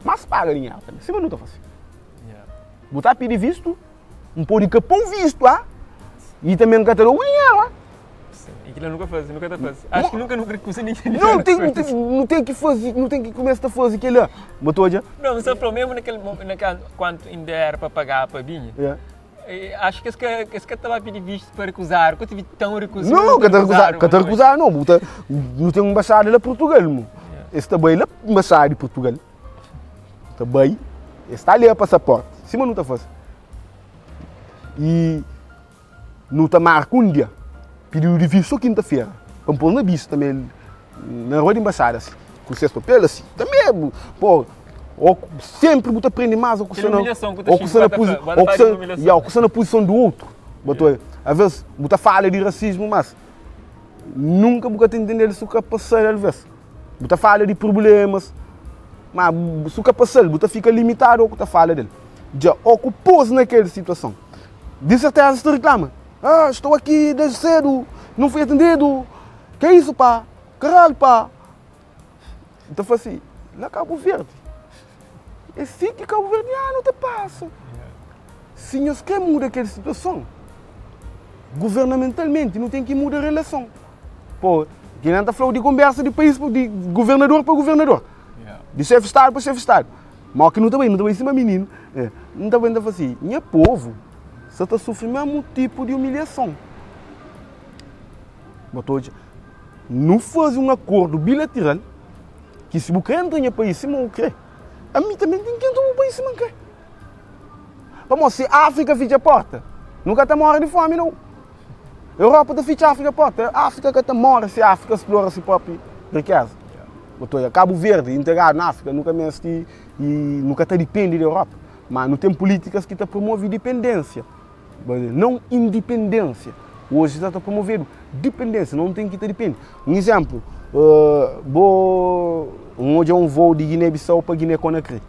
[SPEAKER 2] más paga dinheru tanbê. Sima nu ta fase. Bu ta pidi vistu, N pode ka pô-u vistu, a! I tanbê N ka ta da-u dinheru, a!
[SPEAKER 1] I kila nu ka faze, nu ka ta faze. Acho ki nunka nu rekuza ninguém.
[SPEAKER 2] Não, tem, não tem que fazer, não tem que começar a fazer aquilo lá. Mas tu olha.
[SPEAKER 1] Não, você falou mesmo naquele naquele quanto ainda era para pagar para vinha.
[SPEAKER 2] Yeah.
[SPEAKER 1] Acho que esse que esse que estava a pedir visto para recusar, que eu tive tão recusado.
[SPEAKER 2] Não, que tá recusar, que tá recusar não, tá, não tem embaixada lá Portugal, mo. Esse tá bem lá embaixada de Portugal. Tá bem, está ali a passaporte. Cima não tá fazendo. E Nu ta marka un dia pididu di vistu so kinta-fera pa N pô-s na bistu tanbe na rua di nbaxada si ku ses papel asi tanbe pô ô senpri bu ta prende más ô ku sta na ô ku sta na posi ô ku sta ya ô ku sta na puzison di outru bu ta oja alvês bu ta fala di rasismu mas nunka bu ka ta intende-l si bu ka pasa-l alvês bu ta fala di prublémas ma si bu ka pasa-l bu ta fika limitadu ô ku ta fala del dja ô ku pô-s na kel situason. Di serteza sta riklama, Ah, estou aqui desde cedo, não fui atendido, que é isso pá, caralho pá. N ta fla si, la Cabo Verde, é si ki Cabo Verdiano ta pasa. Si nhos kre muda kel situason, governamentalmente nu ten ki muda relason. Pô, ki nan ta fla-u di konbersa di país, di governador pa governador, di xefi di stadu pa xefi di stadu. Má ki nu ta bai, nu ta bai sima mininu. N ta bai, N ta fla si, Nha povu sta ta sufri mésmu tipu di umilhason. Bo ta odja, nu faze un akordu bilateral ki si bu krê entra nha país sima bu krê, ami tanbê N ten ki entra bu país sima N krê. Pamodi si Áfrika fitxa pórta, nu ka ta móre di fómi nau. Europa ta fitxa Áfrika porta, Áfrika ka ta móre si Áfrika splora si própi rikéza. Bo ta odja, Kabu Verdi integradu na Áfrika, nu ka meste i nu ka ta dipende di Europa. Má nu ten pulítikas ki ta promove dipendénsia, nau indipendénsia. Oji sa ta promovedu dipendénsia, nau ten ki ta dipende. Un izénplu, bo N odja un vôu di Giné-Bisau pa Giné-Konakri,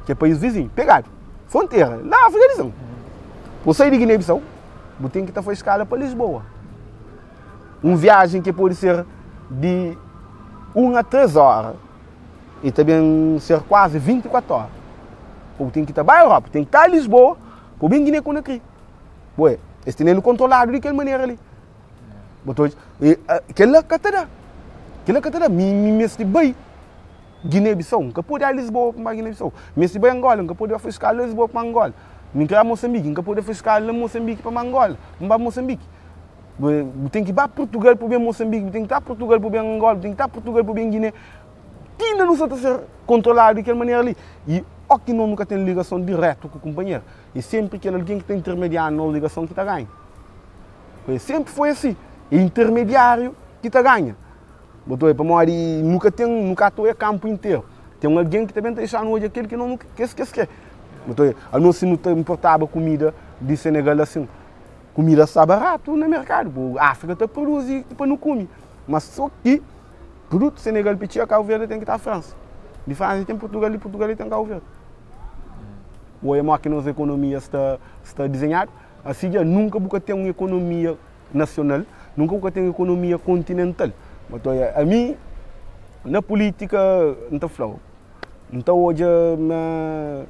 [SPEAKER 2] ki é país vizinhu, pegadu, frontera, la Áfrika di Sul. Bo sai di Giné-Bisau, bu ten ki ta faz skala pa Lisboa. Un viajen ki pode ser di 1 a 3 óra i ta ben ser kuazi 24 óra. Bu ten ki ta bai Europa, ten ki ta Lisboa pa bu ben Guiné Conakry. Bo é, es tene-nu kontroladu di kel manera li. Bu ta odja, kel-la ka ta da, kel-la ka ta da. Mi, mi meste bai. Guiné-Bissau, N ka pode a Lisboa pa N ba Guiné-Bissau. Mi si bai Angola, N ka pode ba fai skala na Lisboa pa Angola. Mi kre a Moçambique, N ka pode fai skala na Moçambique pa Angola, pa N ba Moçambique. Bu ten ki ba Portugal pa bu ben Moçambique, bu ten ki ta Portugal pa bu ben Angola, bu ten ki ta Portugal pa bu ben Guiné. Ti inda nu sa ta ser kontroladu di kel manera li. I o ki nos nu ka ten ligason diretu ku kunpanheru, i senpri kel algen ki ta intermedianu nos ligason ki ta ganha. Senpri foi asi, é intermediáriu ki ta ganha. Bo ta oja pamodi nu ka ten, nu ka ta oja kanpu interu. Ten un algen ki ta ben ta dexa-nu oja kel ki no kes ki es kre. Bo ta oja, anos si nu ta inportaba kumida di Senegal asin, kumida sta baratu na merkadu, bo Afrika ta produzi pa nu kume. Ma so ki produtu Senegal pa txiga Kabu Verdi ten ki ta Fransa. Di Fransa ten Purtugal, di Purtugal ten Kabu Verdi. Bo oja modi ki nos ekonomia sta sta dizenhadu. Asi dja nunka bu ka ten un ekonomia nasional, nunka bu ka ten ekonomia kontinental. Bo ta odja, ami na pulítika N ta fla-u, N ta odja ma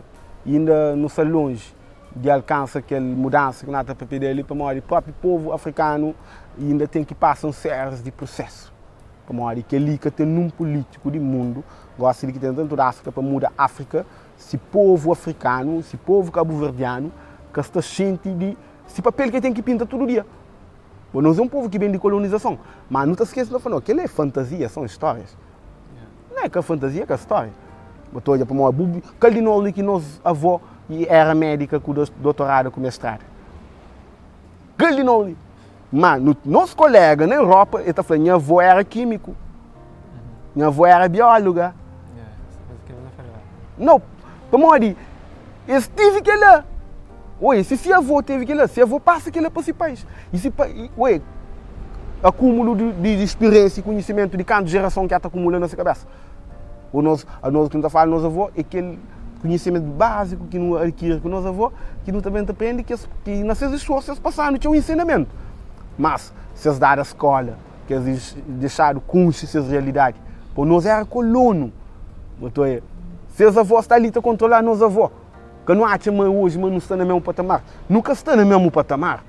[SPEAKER 2] inda nu sta lonji di alkansa kel mudansa ki nu ta papia di el li, pamodi própi povu afrikanu inda ten ki pasa un séris di prusésu. Pamodi kel-li ka ten nun pulítiku di mundu, gósi di ki ten tantu di Áfrika, pa muda Áfrika. Si povu afrikanu, si povu kabuverdianu ka sta sienti di si papel ki el ten ki pinta tudu dia. Bo nos é un povu ki ben di kolonizason, ma nu ta skese, nu ta fla, no, kel-la é fantazia, son stórias. Não é ka fantazia, é ka stória. Bo ta odja pamodi bu, kal di nos li ki nos avó éra médika ku dotoradu ku mestradu? Kal di nos li? Ma nu, nos kolega na Europa, el ta fla, nha avó éra kímiku, nha avó éra bióloga. Não, pamodi es tive kel-la. Oi, si si avó teve kel-la, si avó pasa kel-la pa si pais. I si pai, oi, akúmulu di, di, di spiriénsia i konhisimentu di kantu jerason ki el ta akumula na se kabésa. Ô nos, anos ki nu ta fala nos avó, é kel konhisimentu básiku ki nu adkiri ku nos avó, ki nu ta ben ta prende, ki es, ki na ses esforsu es pasa-nu txeu ensinamentu. Mas, si es dadu skóla, ki es dexadu konxe ses realidadi, pô nos éra kolonu. Bo ta oia, ses avó sta li ta kontrola nos avó. Ka nu atxa ma oji ma nu sta na mesmu patamar. Nu ka sta na mesmu patamar.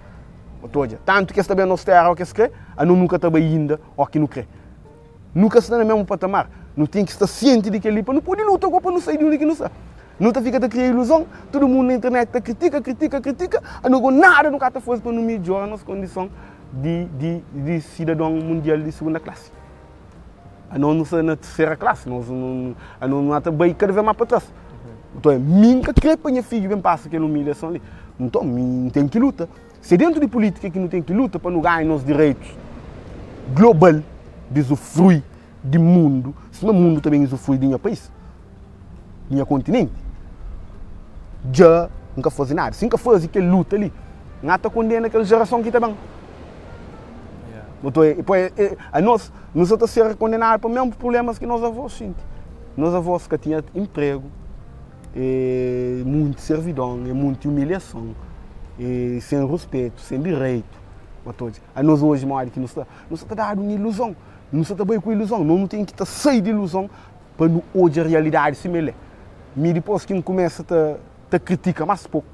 [SPEAKER 2] Bo ta odja, tantu ki es ta ben nos téra o ki es kre, ano nu ka ta bai inda o ki nu kre. Nu ka sta na mesmu patamar. Nu ten ki sta sienti di kel-li pa nu pode luta go pa nu sai di undi ki nu sta. Nu ta fika ta kria iluzon, tudu mundu na internet ta kritika, kritika, kritika, ano go nada nu ka ta faze pa nu midjora nos kondison di, di, di sidadon mundial di sugunda klasi. Ano nu sta na tersera klasi, nos, ano nu ta bai kada vez más pa tras. Nton, mi N ka kre pa nha fidju ben pasa kel umilhason li. Nton, mi N ten ki luta. Se dentu di pulítika ki nu ten ki luta pa nu ganha nos direitus global di usufrui di mundu, sima mundu ta ben usufrui di nha país, di nha kontinenti, dja N ka faze nada. Si N ka faze kel luta li, N ata kondena kel jerason ki ta ben. Anos, nu sa ta ser kondenadu pa mesmu prublémas ki nos avós xinti. Nos avós ka tinha inpregu, e munti servidon, e munti umilhason, e sen ruspetu, sen direitu. Bo ta odja? Anos oji modi ki nu sta? Nu sta ta dadu un iluzon, nu sta ta bai ku iluzon. Nos nu ten ki ta sai di iluzon pa nu odja rialidadi sima el é. Mi dipôs ki N kumesa ta ta kritika más poku,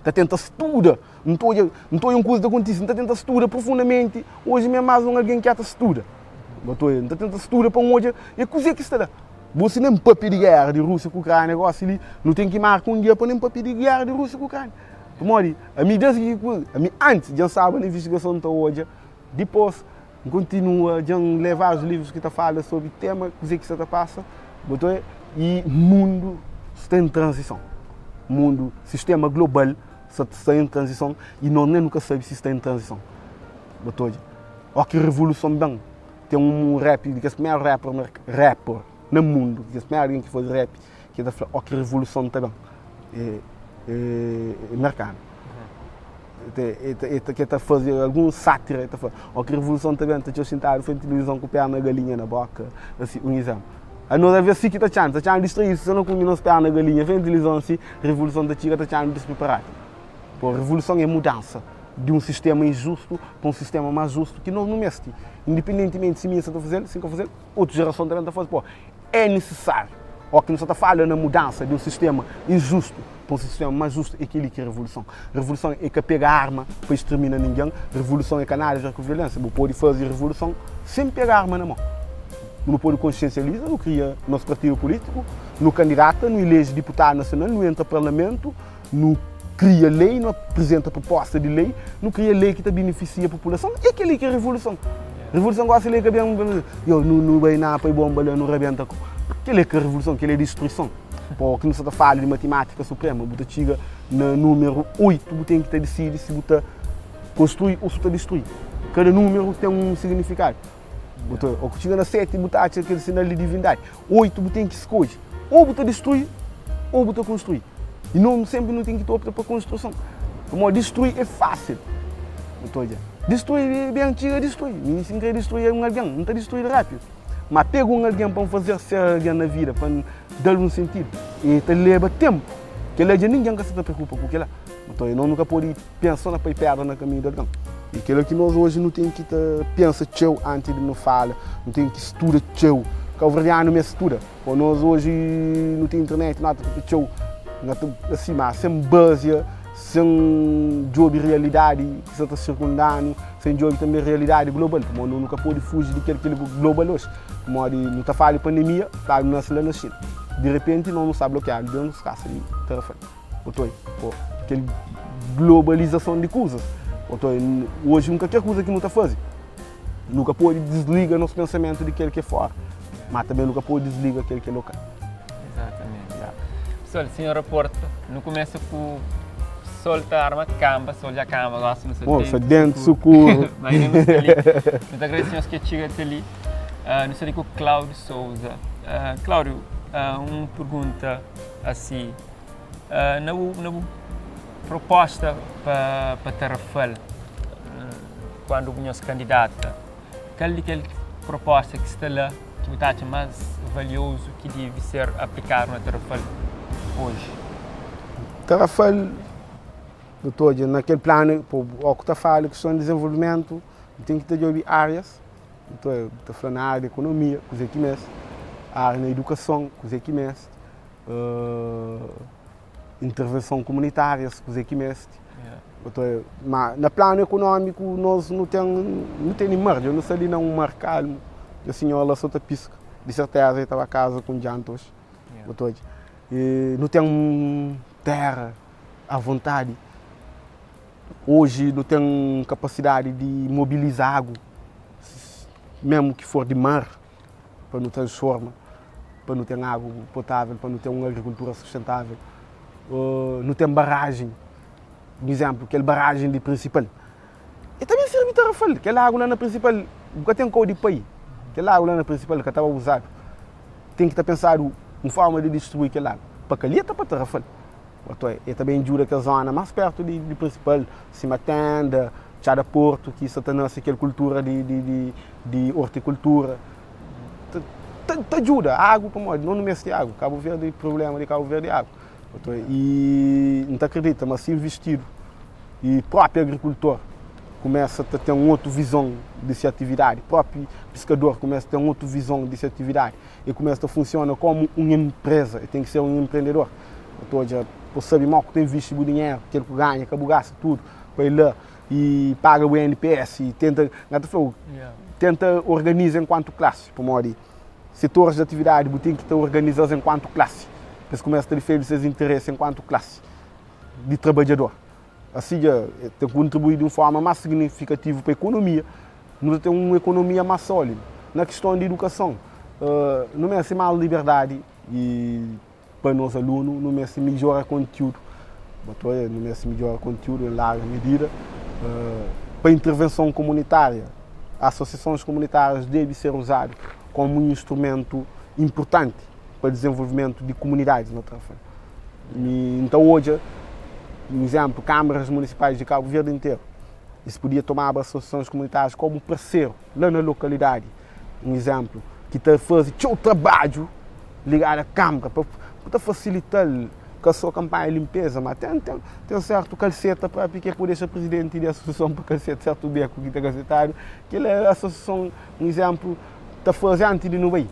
[SPEAKER 2] ta tenta studa, N ta odja, N ta odja un kuza ta kontise, N ta tenta studa profundamenti. Oji mi é más un algen ki ta studa. Bo ta odja, N ta tenta studa pa N odja é kuzê ki sta la. Bo si nen papia di géra di Rúsia ku Ukránia gósi li, nu ten ki marka un dia pa nen papia di géra di Rúsia ku Ukránia. Pamodi ami desdi ki ami antis dja N staba na invistigason N ta odja, dipôs N kontinua dja N lé várius livrus ki ta fala sobri tema kuzê ki sta ta pasa, bo ta odja, i mundu sta en tranzison. Mundu, sistéma global sta sta en tranzison i nos nen nu ka sabe si sta en tranzison. Bo ta odja, óki revoluson ben. Ten un rap di kes primeru rapper, rapper na mundu, di kes primeru algen ki faze rap, ki ta fla, ó ki revoluson ta ben. É, é, é merkanu. É, ta faze algun sátira, ta fla, ó ki revoluson ta ben, ta txeu xintadu frenti tilivizon ku perna galinha na boka, asi, un izénplu. Anos alvês si ki ta txanu, ta txanu distraídu, si no kume nos perna galinha frenti tilivizon si, revoluson ta txiga ta txanu dispreparadu. Pô, revoluson é mudansa di un sistéma injustu pa un sistéma más justu ki nos nu meste. Indipendentimenti si mi sa ta faze-l, si N ka faze-l, otu jerason tanbê ta faze. Pô, é nisisáriu. Óki nu sa ta fala na mudansa di un sistéma injustu pa un sistéma más justu, é kel-li ki é revoluson. Revoluson é ka pega arma pa extermina ningen, revoluson é ka nada a ver ku violénsia. Bu pode faze revoluson sen pega arma na mon. Nu pode konsiensializa, nu kria nos partidu pulítiku, nu kandidata, nu ileje diputadu nasional, nu entra parlamentu, Nu kria lei, nu aprizenta proposta di lei, nu kria lei ki ta benefisia populason. É kel-li ki é revoluson. Revoluson gosi lei ka ben, yo, nu, nu bai na pai bomba la, nu rabenta ku. Kel-li é ka revoluson, kel-li é distruison. Pô, ki nu sa ta fala di matimátika suprema, bu ta txiga na númeru 8, bu ten ki ta disidi si bu ta konstrui ou si bu ta distrui. Kada númeru ten un signifikadu. Bu ta, ô ku txiga na 7, bu ta atxa kel sinal di divindadi. 8 bu ten ki skodje, ô bu ta distrui ô bu ta konstrui. I no senpri nu ten ki ta opta pa konstruson. Pamodi distrui é fásil. Bu ta odja. Distrui ben txiga distrui. Mi si N kre distrui un algen, N ta distrui-l rápidu. Ma pega un algen pa N faze-l ser algen na vida, pa N da-l un sentidu, e ta leba ténpu. Kel-la dja ningen ka sa ta preokupa ku kel-la. Bu ta odja. No nu ka pode pensa sô na poi pédra na kaminhu di algen. I kel-la ki nos oji nu ten ki ta pensa txeu antis di nu fala, nu ten ki studa txeu. Kauverdianu meste studa. Pô nos oji nu ten internet, nu ta papia txeu, nu ta asi, ma sen bazia. Sen djobe realidadi ki sa ta sirkunda-nu, sen djobe tanbe realidadi global, pamodi nu ka pode fuji di kel ki é global oji, pamodi nu ta fala di pandemia, fladu nase la na Xina, di repenti nos nu sta blokiadu dentu nos kasa di Tarrafal, otu oi, po kel globalizason di kuzas, otu oi, oji un kalker kuza ki nu ta faze, nu ka pode disliga nos pensamentu di kel ki é fora, ma tanbe nu ka pode disliga kel ki é lokal.
[SPEAKER 1] Exatamente. Yeah. Pessoal, senhora Porta, nu começa ku sol ta arma kamba, sol já kamba, gosta nu
[SPEAKER 2] sa dentro, dentro sukuru.
[SPEAKER 1] Mas ainda nu sta li. Nu ta agradece nhos ki txiga até li. Uh, nu sta li ku Cláudio Souza. Uh, Cláudio, uh, um pergunta assim. Uh, na bu, na bu proposta pa, pa Tarrafal, uh, quando bu nhos candidata, Kal di kel proposta ki sta la ki bu ta atxa más valiozu ki debe ser aplikadu na Tarrafal oji?
[SPEAKER 2] Tarrafal, nu ta odja na kel planu, ó ku ta fala kiston di dizenvolvimentu, nu ten ki ta djobe árias, nu ta fla na ária di ekonomia, kuzê ki meste, ária na idukason, kuzê ki meste, intervenson komunitárias, kuzê ki meste. Ma na planu ekonómiku nos nu ten nu tene mar, dja nu sta li na un mar kalmu, dja sinhor la so ta piska, di serteza el ta ba kaza ku un djanta oxi, bu ta odja. Nu ten tera a vontadi, oji nu ten kapasidadi di mobiliza agu, mesmu ki for di mar. pa nu transforma, pa nu ten agu potável, pa nu ten un agrikultura sustentável. Nu ten barajen, un izénplu, kel barajen di Prinsipal, e ta ben sirbi Tarrafal. Kel agu la na Prinsipal, bu ka ten kau di pai, kel agu la na Prinsipal ka ta ba uzadu. Ten ki ta pensadu un forma di distribui kel agu pa Kalheta pa Tarrafal. Oto e ta ben djuda kel zona más pertu di di Prinsipal, sima Tenda, Txada Portu, ki sta ta nase kel kultura di di di di ortikultura. Ta ta ta djuda agu pamodi no nu meste agu. Kabu Verdi, prubléma di Kabu Verdi é agu. Oto i N ta kridita ma si invistidu i própi agrikultor kumesa ta ten otu vizon di se atividadi, própi piskador kumesa ta ten otu vizon di se atividadi, e kumesa ta funsiona komu un enpreza, e ten ki ser un enprendedor. Bu ta odja, bu sabe mau ku ta invisti bu dinheru, kel ku ganha, ka bu gasta tudu pa ir la i paga bu NPS i tenta, na ta fla-u, tenta organiza enkuantu klasi, pamodi setoris di atividadi bu ten ki ta organiza-s enkuantu klasi, pa es kumesa ta difende ses interesi enkuantu klasi di trabadjador. Asi dja ta kontribui di un forma más signifikativu pa ekonomia, nu ta ten un ekonomia más sólidu. Na kiston di idukason, nu meste más liberdadi i pa nos alunu, nu meste midjora kontiúdu, nu meste midjora kontiúdu en larga medida pa intervenson komunitária. Asosiasons komunitárias debe ser uzadu komu un instrumentu inpurtanti pa dizenvolvimentu di komunidadis na Tarrafal. Mi N ta odja, un izénplu, Kâmaras Munisipais di Kabu Verdi interu, es podia tomaba asosiasons komunitárias komu parseru la na lokalidadi. Un izénplu, ki ta faze txeu trabadju ligadu a kâmara pa ta fasilita-l ka sô kanpanha di linpeza, ma ten ten ten sértu kalseta própi ki el pode dexa prizidenti di asosiason pa kalseta sértu beku ki ta kalsetadu. Kel-la asosiason, un izénplu, ta faze antis di nu bai.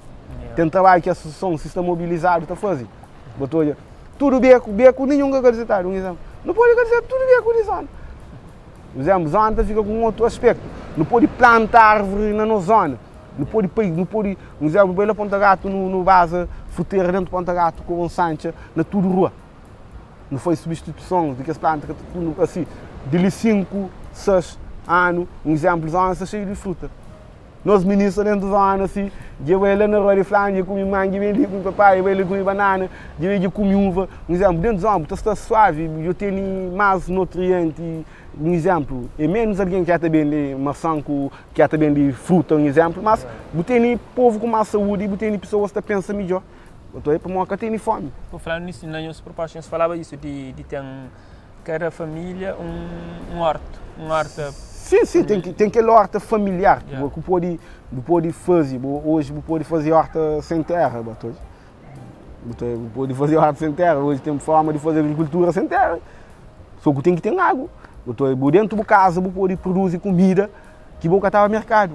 [SPEAKER 2] Ten trabadju ki asosiason, si sta mobilizadu, ta faze. Bu ta odja tudu beku, beku ninhun ka kalsetadu, un izénplu. Nu pode kalseta tudu beku di zona. Un izénplu, zona ta fika ku un otu aspektu. Nu pode planta árvori na nos zona. Nu pode pai, nu pode, un izénplu, bai la Ponta Gatu, nu, nu baza frutera dentu Ponta Gatu ku un santxa na tudu rua. Nu faz substituison di kes planta ka ta tudu asi, di li 5, 6 anu, un izénplu, zona sta xeiu di fruta. Nos mininu sta dentu zona si, dja bai la na rua di flanu, dja kume mangi, dja bai li kume papaia, dja bai li kume banana, dja bai dja kume uva. Un izénplu, dentu zona bu ta sta suavi, bu tene más nutrienti. Un izénplu, é ménus algen ki ta bende masan ku ki ta bende fruta, un izénplu, mas bu tene povu ku más saúdi, bu tene pesoas ta pensa midjór. Otu é pamodi ka tene fómi.
[SPEAKER 1] Bo fla nisso, na nhos proposta nhos falaba isso di di ten Kada família un horta, un horta.
[SPEAKER 2] Sim, sim, tem que tem aquele horta familiar yeah. que pode bu pode fazer, bu, hoje bu pode fazer horta sem terra, bato. Bu pode fazer horta sem terra, hoje tem forma de fazer agricultura sem terra. Só que tem que ter água. Botou, bu dentro bu casa bu pode produzir comida que bu ka tava mercado.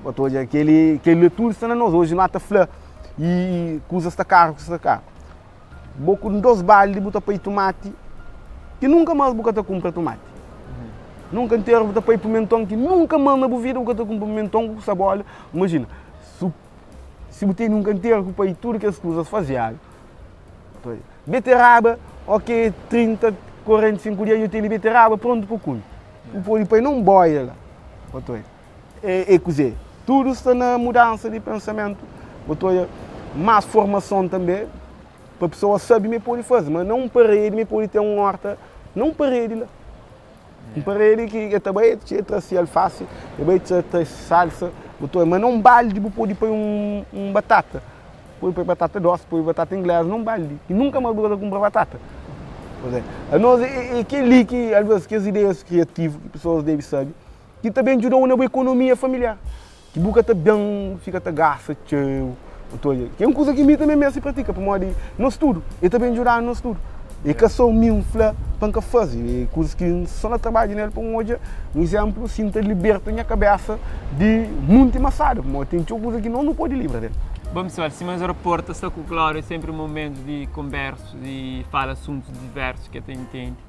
[SPEAKER 2] Botou, aquele aquele tudo está na nós. Hoje mata flor e coisas está caro, coisas está caro. Bo ku dos baldi bu ta poi tumati. ki nunka más bu ka ta kunpra tumati. Nun kanteru bu ta pai pimenton ki nunka más na bu vida bu ka ta kunpra pimenton ku sabola. Imajina, si bu tene un kanteru ku pai tudu kes kuzas faziadu, beteraba ok 30, 45 dia nhu tene beteraba prontu pa kume. Bu pode pai na un boia la. É kuzê? Tudu sta na mudansa di pensamentu. Bu ta odja más formason tanbê pa pesoa sabe ma el pode faze. Ma na un paredi ma el pode ten un órta na un paredi la. Un paredi ki el ta bai el ta tra si alfasi, el bai el ta tra salsa, bu ta odja. Ma na un baldi bu pode poi un batata. Pode poi batata dosi, poi batata inglesa na un baldi ki nunka más bu ka ta kunpra batata. Anos é kel-li ki alvês kes ideias kriativu ki pesoas debe sabe. Ki ta ben djuda-u na bu ekonomia familiar, ki bu ka ta ben fika ta gasta txeu. Bu ta odja, ki é un kuza ki mi tanbê meste pratika, pamodi nos tudu, el ta ben djuda-nu nos tudu. É ka sô mi N fla pa N ka faze, é kuzas ki N sô na trabadja na el pa N odja un izénplu si N ta liberta nha kabésa di monti masada, pamodi ten txeu kuza ki nos nu pode libra del.
[SPEAKER 1] Bon pesoal, sima es raporta sta ku Cláudio é senpri momentu di konbersu, di fala asuntus diversu ki el ta intende.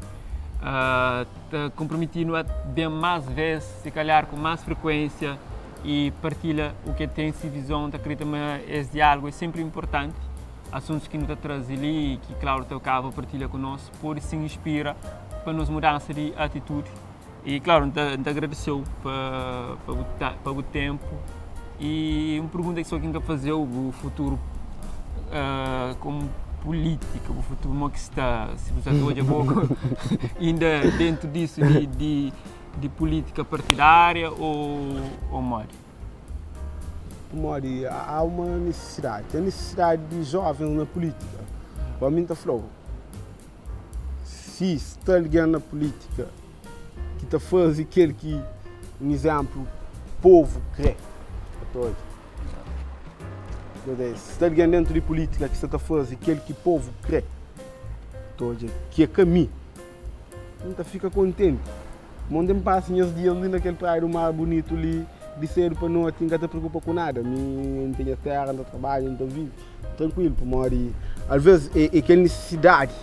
[SPEAKER 1] Ta konprometi-nu a ben más vês, si kalhar ku más frekuénsia i partilha u ke ten si vizon, ta kridita ma es diálugu é senpri inportanti. Asuntus ki nu ta traze li i ki Cláudio ta kaba partilha ku nos pode sin inspira pa nos mudansa di atitudi. I Cláudio, N ta agradese-u pa pa bu ténpu i un pergunta ki so ki N ka faze-u, bu futuru komu pulítika, bu futuru mo ki sta, si bu sa ta odja bo inda dentu disu di di di pulítika partidária ô modi?
[SPEAKER 2] Pamodi há uma nisisidadi, ten nisisidadi di jovens na pulítika. Pa mi N ta fla-u, si sta algen na pulítika ki ta faze kel ki, un izénplu, povu krê, ta odja. Si sta algen dentu di pulítika ki sta ta faze kel ki povu krê, ta odja ki é ka mi, N ta fika kontenti. Monti N pasa nhas dias li na kel praia du mar bunitu li, di sedu pa noti, N ka ta preokupa ku nada. Mi N ten nha téra, N ta trabadja, N ta vive trankuilu, pamodi alvês é kel nisisidadi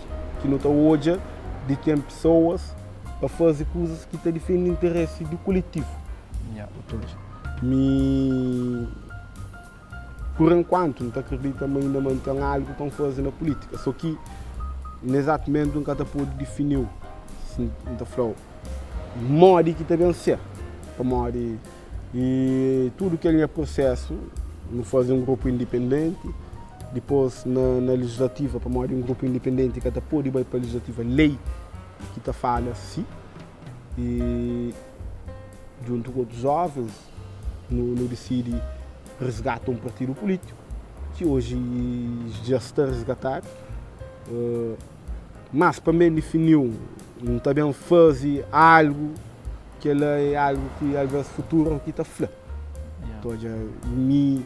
[SPEAKER 2] ki nu ta odja di ten pesoas pa faze kuzas ki ta difende interesi di koletivu. Mi. Pur enkuantu, N ta kridita ma inda ma N ten algu pa N faze na pulítika. So ki, na ezatu mumentu, N ka ta pode difini-u si N ta fla-u modi ki ta ben ser. Pamodi tudu kel nha prusésu, nu faze un grupu indipendenti, dipôs na na lejislativa, pamodi un grupu indipendenti ka ta pode bai pa lejislativa, lei ki ta fala si, i djuntu ku otus jóvens, Nu nu disidi resgata un partidu pulítiku ki oji dja sta resgatadu. Mas pa mi difiniu N ta ben faze algu, kel-la é algu ki alvês futuru ki ta fla. Ta odja mi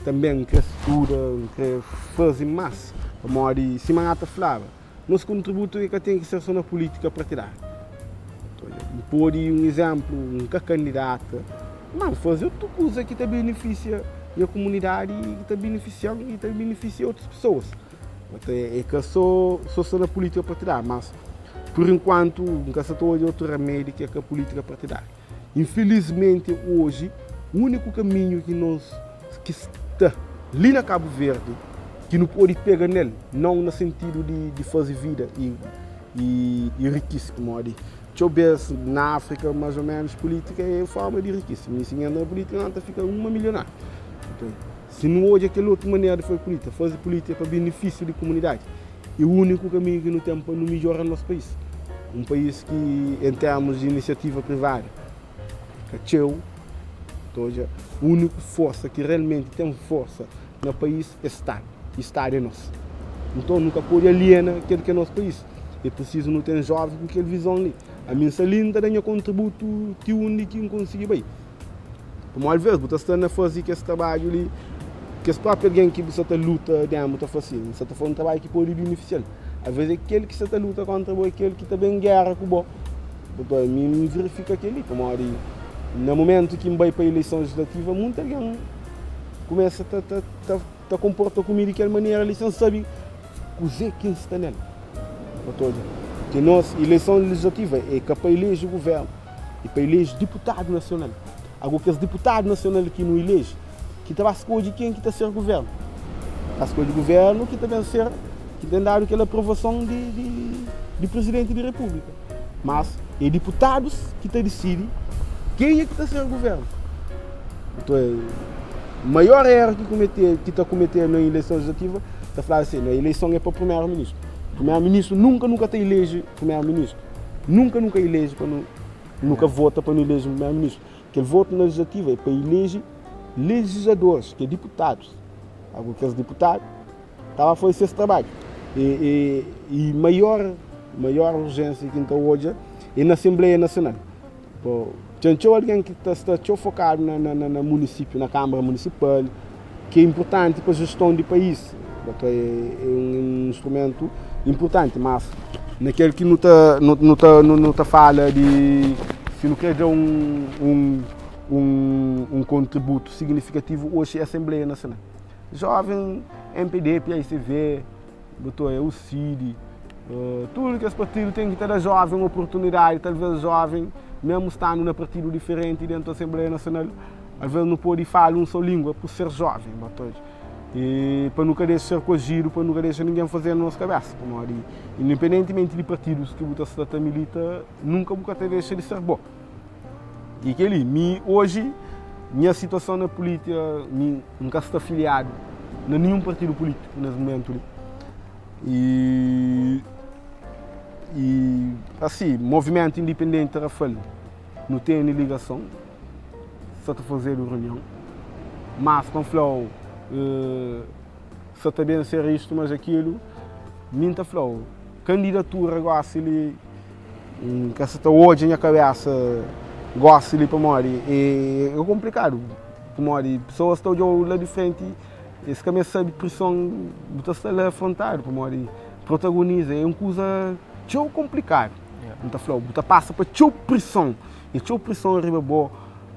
[SPEAKER 2] tanbe N kre studa, N kre faze más pamodi sima N ata flaba, Nos kontributu e ka ten ki ser so na pulítika partidáriu. N pode, un izénplu, N ka kandidata, má N faze otu kuza ki ta benefisia nha komunidadi i ki ta benefisia-m i ta benefisia otus pesoas. E ka so so sta na pulítika partidáriu, mas pur inkuantu N ka sa ta odja otu ramedi ki é ka pulítika partidáriu. Infilismenti oji úniku kaminhu ki nos ki sta li na Kabu Verdi ki nu pode pega nel, nau na sentidu di faze vida i rikise, pamodi txeu bes na Afrika mas o menus pulitika e forma di rikise, mi si N entra na pulitika N ta fika uma milionáriu. Nton si nu odja kel otu manera di faze pulitika, faze pulitika pa benefisiu di komunidadi e úniku kaminhu ki nu ten pa nu midjora nos país. Un país ki en termus di inisiativa privada ka txeu, ta odja úniku forsa ki realmenti ten forsa na país é Stadu, i Stadu é nos. Nton nu ka pode aliena kel ki é nos país. É prisizu nu ten jovens ku kel vizon li. Ami N sta li N ta da nha kontributu ti undi ki N konsigi bai. Pamodi alvês bu ta sta na faze kes trabadju li, kes própi algen ki bu sta ta luta dentu bu ta fla si, N sta ta faze un trabadju ki pode benefisia-l. Alvês é kel ki sta ta luta kóntra bo, é kel ki ta ben géra ku bo. Nton, ami N verifika kel-li, pamodi na mumentu ki N bai pa ileison lejislativa, monti algen kumesa ta ta ta ta konporta ku mi di kel manera li, sen sabe kuzê ki N sta nel. Bu ta odja? Ki nos ileison legislativa é ka pa ileje guvernu, é pa ileje diputadu nasional. Ago kes diputadu nasional ki nu ileje ki ta ba skodje ken ki ta ser guvernu. Ta skodje guvernu ki ta ben ser, ki ten dadu kel aprovason di di di prizidenti di repúblika. Mas é diputadus ki ta disidi kenha ki ta ser guvernu. Nton é maior eru ki kumete, ki ta kumetedu na ileison legislativa, ta fladu sin, na ileison é pa primeru-ministru. Primeru-ministru nunka nu ka ta ileje primeru-ministru. Nunka nu ka ileje pa nu, nu ka vota pa nu ileje primeru-ministru. Kel votu na legislativa é pa ileje legisladoris, ki é diputadus. Ago kes diputadu ta ba faze ses trabadju. E, e, e maior, maior urjénsia ki N ta odja é na Asenbleia Nasional. Po, ten txeu algen ki ta sta txeu fokadu na, na, na, na munisípiu, na Kâmara Munisipal, ki é inpurtanti pa jeston di país. Boto é, é un instrumentu inpurtanti, mas na kel ki nu ta, nu, nu ta, nu, nu ta fala di si nu krê da un, un, un, un kontributu signifikativu oxi é Asenbleia Nasional. Jóven, MPD, PICV, boto é o CID, tudu kes partidu ten ki ta da jóven oportunidadi, talvês jóven, mesmu standu na partidu diferenti dentu Asenbleia Nasional, alvês nu pode fala un só língua pur ser jóven, boto E pa nu ka dexa ser koajidu, pa nu ka dexa ningen faze-nu nos kabésa. Pamodi, independentimenti di partidus ki bu ta sta ta milita, nunka bu ka ta dexa di ser bo. I kel-li, mi oji, nha situason na pulítika, mi N ka sta filiadu na ninhun partidu pulítiku nes mumentu li. I, i asi, Movimentu Indipendenti Tarrafal, nu tene ligason. Sa ta fazedu runion, mas pa N fla-u sa ta ben ser istu mas akilu, mi N ta fla-u, kandidatura gosi li N ka sa ta odja nha kabesa gosi li pamodi é konplikadu, pamodi pesoas ta odja-u la di frenti es ka meste sabe prison bu ta sta la afrontadu pamodi protagoniza é un kuza txeu konplikadu, N ta fla-u bu ta pasa pa txeu prison. E txeu prison riba bo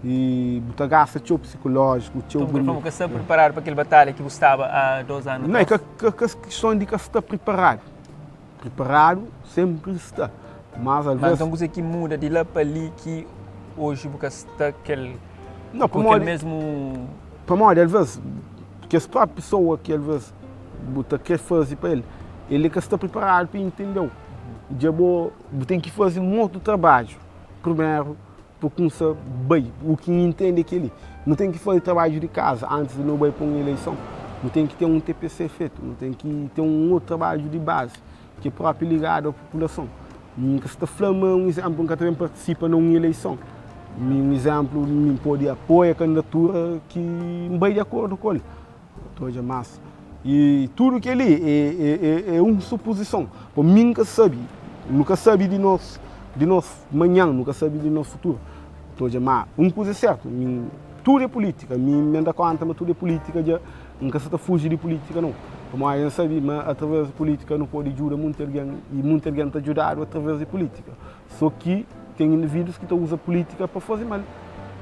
[SPEAKER 2] e bu ta gasta txeu psikolójiku, txeu.
[SPEAKER 1] Nton, bu ka sta priparadu pa kel batalha ki bu staba há 2 anu
[SPEAKER 2] Não, é ka, ka, ka kiston di ka sta priparadu. Priparadu senpri sta. Mas
[SPEAKER 1] alvês. Mas nton kuzê ki muda di la pa li ki oji bu ka sta kel, Não, ku kel mesmu.
[SPEAKER 2] Pamodi alvês kes própi pesoa ki alvês bu ta kre faze pa el, el ka sta priparadu pa intende-u. Dja bo, bu ten ki faze un otu trabadju. Primeru, pa kumsa bai, u ki N intende é kel-li, nu ten ki faze trabadju di kaza antis di nu bai pa un ileison. Nu ten ki ten un TPC fetu, nu ten ki ten un otu trabadju di bazi ki é propi ligadu a populason. N ka sta fla ma, un izénplu, N ka ta ben partisipa na un ileison. Mi, un izénplu, mi pode apoia kandidatura ki N bai di akordu ku el. Ta odja mas. I tudu kel-li é é un supozison. Pa mi N ka sabe, nu ka sabe di nos di nos manhan, nu ka sabe di nos futuru. Ta odja ma un kuza é sertu, mi tudu é pulítika, mi N da konta ma tudu é pulítika dja, N ka sa ta fuji di pulítika nau. Pamodi N sabe ma através di pulítika nu pode djuda munti algen i munti algen ta djudadu através di pulítika. So ki ten individus ki ta uza pulítika pa faze mal.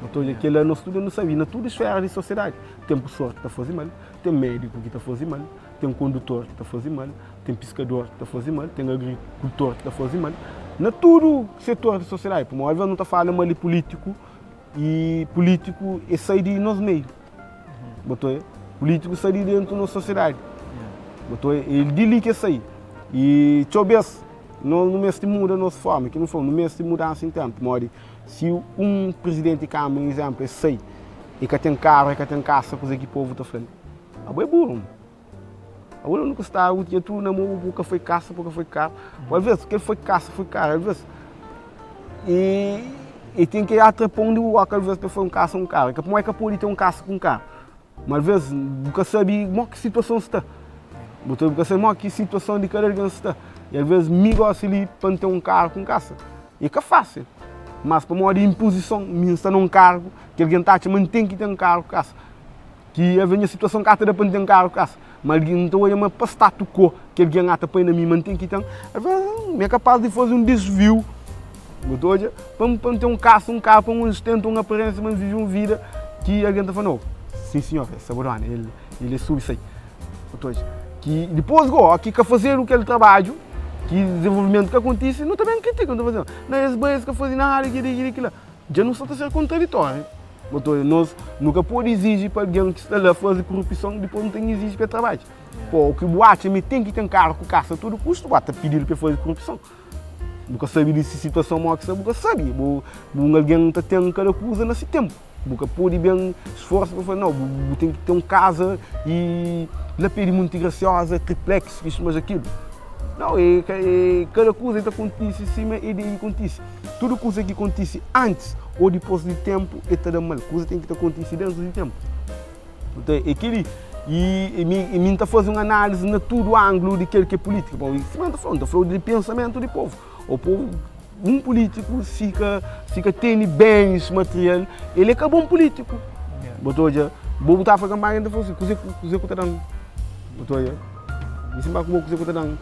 [SPEAKER 2] Bu ta odja kel-la nos tudu nu sabe, na tudu sfera di sosiedadi ten pusor ki ta faze mal, ten médiku ki ta faze mal, ten kondutor ki ta faze mal, ten piskador ki ta faze mal, ten agrikultor ki ta faze mal, na tudu setor di sosiedadi. Pamodi alvês nu ta fala mal di pulítiku i pulítiku e sai di nos meiu. Bu ta odja? Pulítiku sai di dentu nos sosiedadi. Bu ta odja? E di li ki e sai. I txeu bês Nos nu meste muda nos forma, ki nu fla, nu meste mudansa internu, pamodi si un prizidenti di kâmara, un izénplu, e sai, e ka ten karu, e ka ten kasa, kuzê ki povu ta fla-l? Abo é buru. Abo nu ka sta, bu tinha tudu na mon, bu ka foi kasa, bu ka foi karu. Ô alvês, kel foi kasa, foi karu, alvês e e ten ki atra pa undi bu oka, alvês pa el foi un kasa, un karu. Ka pamodi e ka pode ten un kasa ku un karu. Ma alvês bu ka sabe modi ki situason sta. Bu ta bu ka sabe modi ki situason di kada algen sta. I alvês mi gosi li pa N ten un karu ku un kasa é ka fásil. Mas pamodi inpozison mi N sta na un kargu ki algen ta atxa ma N ten ki ten karu ku kasa. Ki alvês nha situason ka ta da pa N ten karu ku kasa. Ma algen N ta odja ma pa statu quo ki algen ata poi na mi ma N ten ki ten, alvês mi é kapaz di faze un disviu, bu ta odja, pa N pa N ten un kasa, un karu, pa N ostenta un aparensia ma N vive un vida ki algen ta fla, no, sin sinhor, es sabadona, el el é subi sai. Bu ta odja? Ki dipôs go, ki ka fazedu kel trabadju. ki dizenvolvimentu ka kontise, nu ta ben kritika, nu ta fla assim, na es bai es ka faze nada, kili, kili, kila. Dja nu sta ta ser kontraditóriu. Bo nos nu ka pode iziji pa algen ki sta la faze korupison, dipôs nu ten ki iziji pa el trabadja. Pô, o ki bu atxa ma el ten ki ten karu ku kasa a tudu kustu, bu ta pidi-l pa el faze korupison. Bu ka sabe di si situason modi ki sta, bu ka sabe. Bu, un algen ta ten kada kuza na si ténpu. Bu ka pode ben sforsa pa fla, nau, bu, bu ten ki ten un kaza i la pé di Monte Graciosa, triplex, isu mas akilu. Nau, e, e kada kuza ta kontise sima e debe kontise. Tudu kuza ki kontise antis ô dipôs di ténpu, e ta da mal. Kuza ten ki ta kontise déntu di ténpu. Nton, é kel-li. I mi, mi N ta faze un análise na tudu ángulo di kel ki é pulítika. Bon, sima N ta fla, N ta fla di pensamentu di povu. O povu, un pulítiku si ka, si ka tene bens material, el é ka bon pulítiku. Bo ta odja, bo bu ta fla kanpanha, N ta fla si, kuze, kuze ku ta da-m? Bo ta odja, mi si N ba ku bo, kuze ku ta da-m?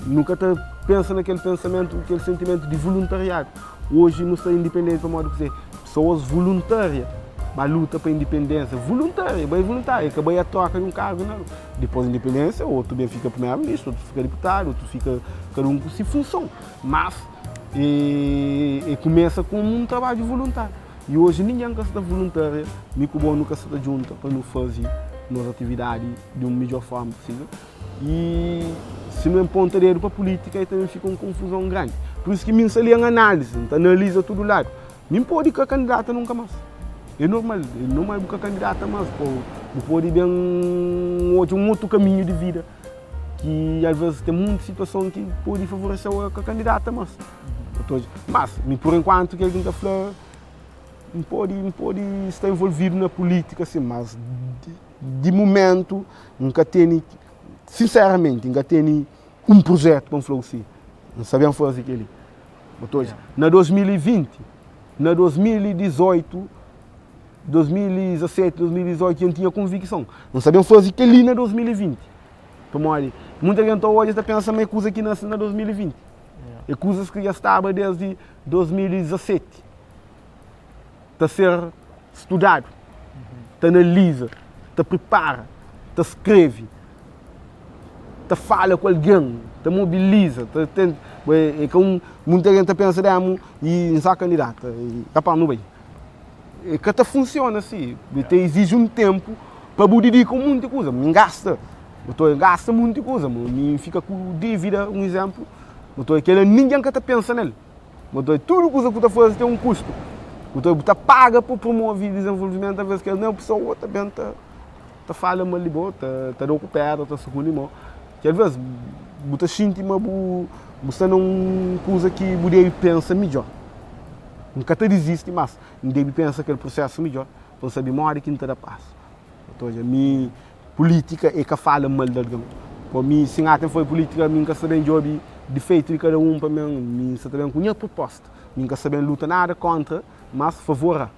[SPEAKER 2] Nu ka ta pensa na kel pensamentu, kel sentimentu di voluntariadu. Oji nu sta indipendenti pamodi kuzê? Pesoas voluntaria ba luta pa indipendênsia, voluntaria, bai voluntaria, ka bai a troka di un kargu nau. Dipôs di indipendênsia, otu ben fika primeru-ministru, otu fika diputadu, otu fika kada un ku si funson. Mas e e kumesa komu un trabadju voluntáriu. I oji ningen ka sta voluntaria, mi ku bo nu ka sta ta djunta pa nu faze nos atividadi di un midjor forma pusível. I si nu enponta dedu pa pulítika, e ta ben fika un konfuzon grandi. Pur isu ki mi N sta li en análise, N ta analiza tudu ladu. Mi N pode ka kandidata nunka más. É normal, é normal bu ka kandidata más. Po, bu pode ben odja un otu kaminhu di vida ki alvês ten monti situason ki pode favorese-u a ka kandidata más. Mas, mi pur enkuantu kel ki N ta fla, N pode, N pode sta envolvidu na pulítika sin, mas di mumentu N ka tene, sinseramenti N ka tene un prujetu pa N fla-u si, N sta ben faze kel-li. Bu ta odja, na 2020, na 2018, 2017, 2018 dja N tinha konvikson, N sta ben faze kel-li na 2020. Pamodi munta algen ta odja ta pensa ma é kuza ki nase na 2020. É kuzas ki dja staba desdi 2017 ta ser studadu, ta analiza, ta pripara, ta skrebe, ta fala ku algen, ta mobiliza, ta ten, é ka un, munta algen ta pensa demu i N sa kandidata, i rapaz nu bai. E ka ta funsiona si, bu ta iziji un tenpu pa bu didika un monti kuza, mi N gasta, bu ta gasta monti kuza, mi N fika ku dívida, un izénplu, bu ta kel-la ningen ka ta pensa nel. Bu ta tudu kuza ku ta faze ten un kustu. Bu ta bu ta paga pa promove dizenvolvimentu alvês kel mesmu pesoa ta ben ta ta fala mal di bo, ta ta da-u ku pedra, ta sukundi mo. Ki alvês bu ta xinti ma bu bu sta na un kuza ki bu debe pensa midjór. N ka ta dizisti, mas N debe pensa kel prusésu midjór pa N sabe modi ki N ta da pasu. Bu ta odja mi Pulítika é ka fala mal di algen. Pa mi, si N ata N faze pulítika, mi N ka sta ben djobe difeitu di kada un pa mi, mi N sta ta ben ku nha prupósta. Mi N ka sta ben luta nada kóntra, mas favor a.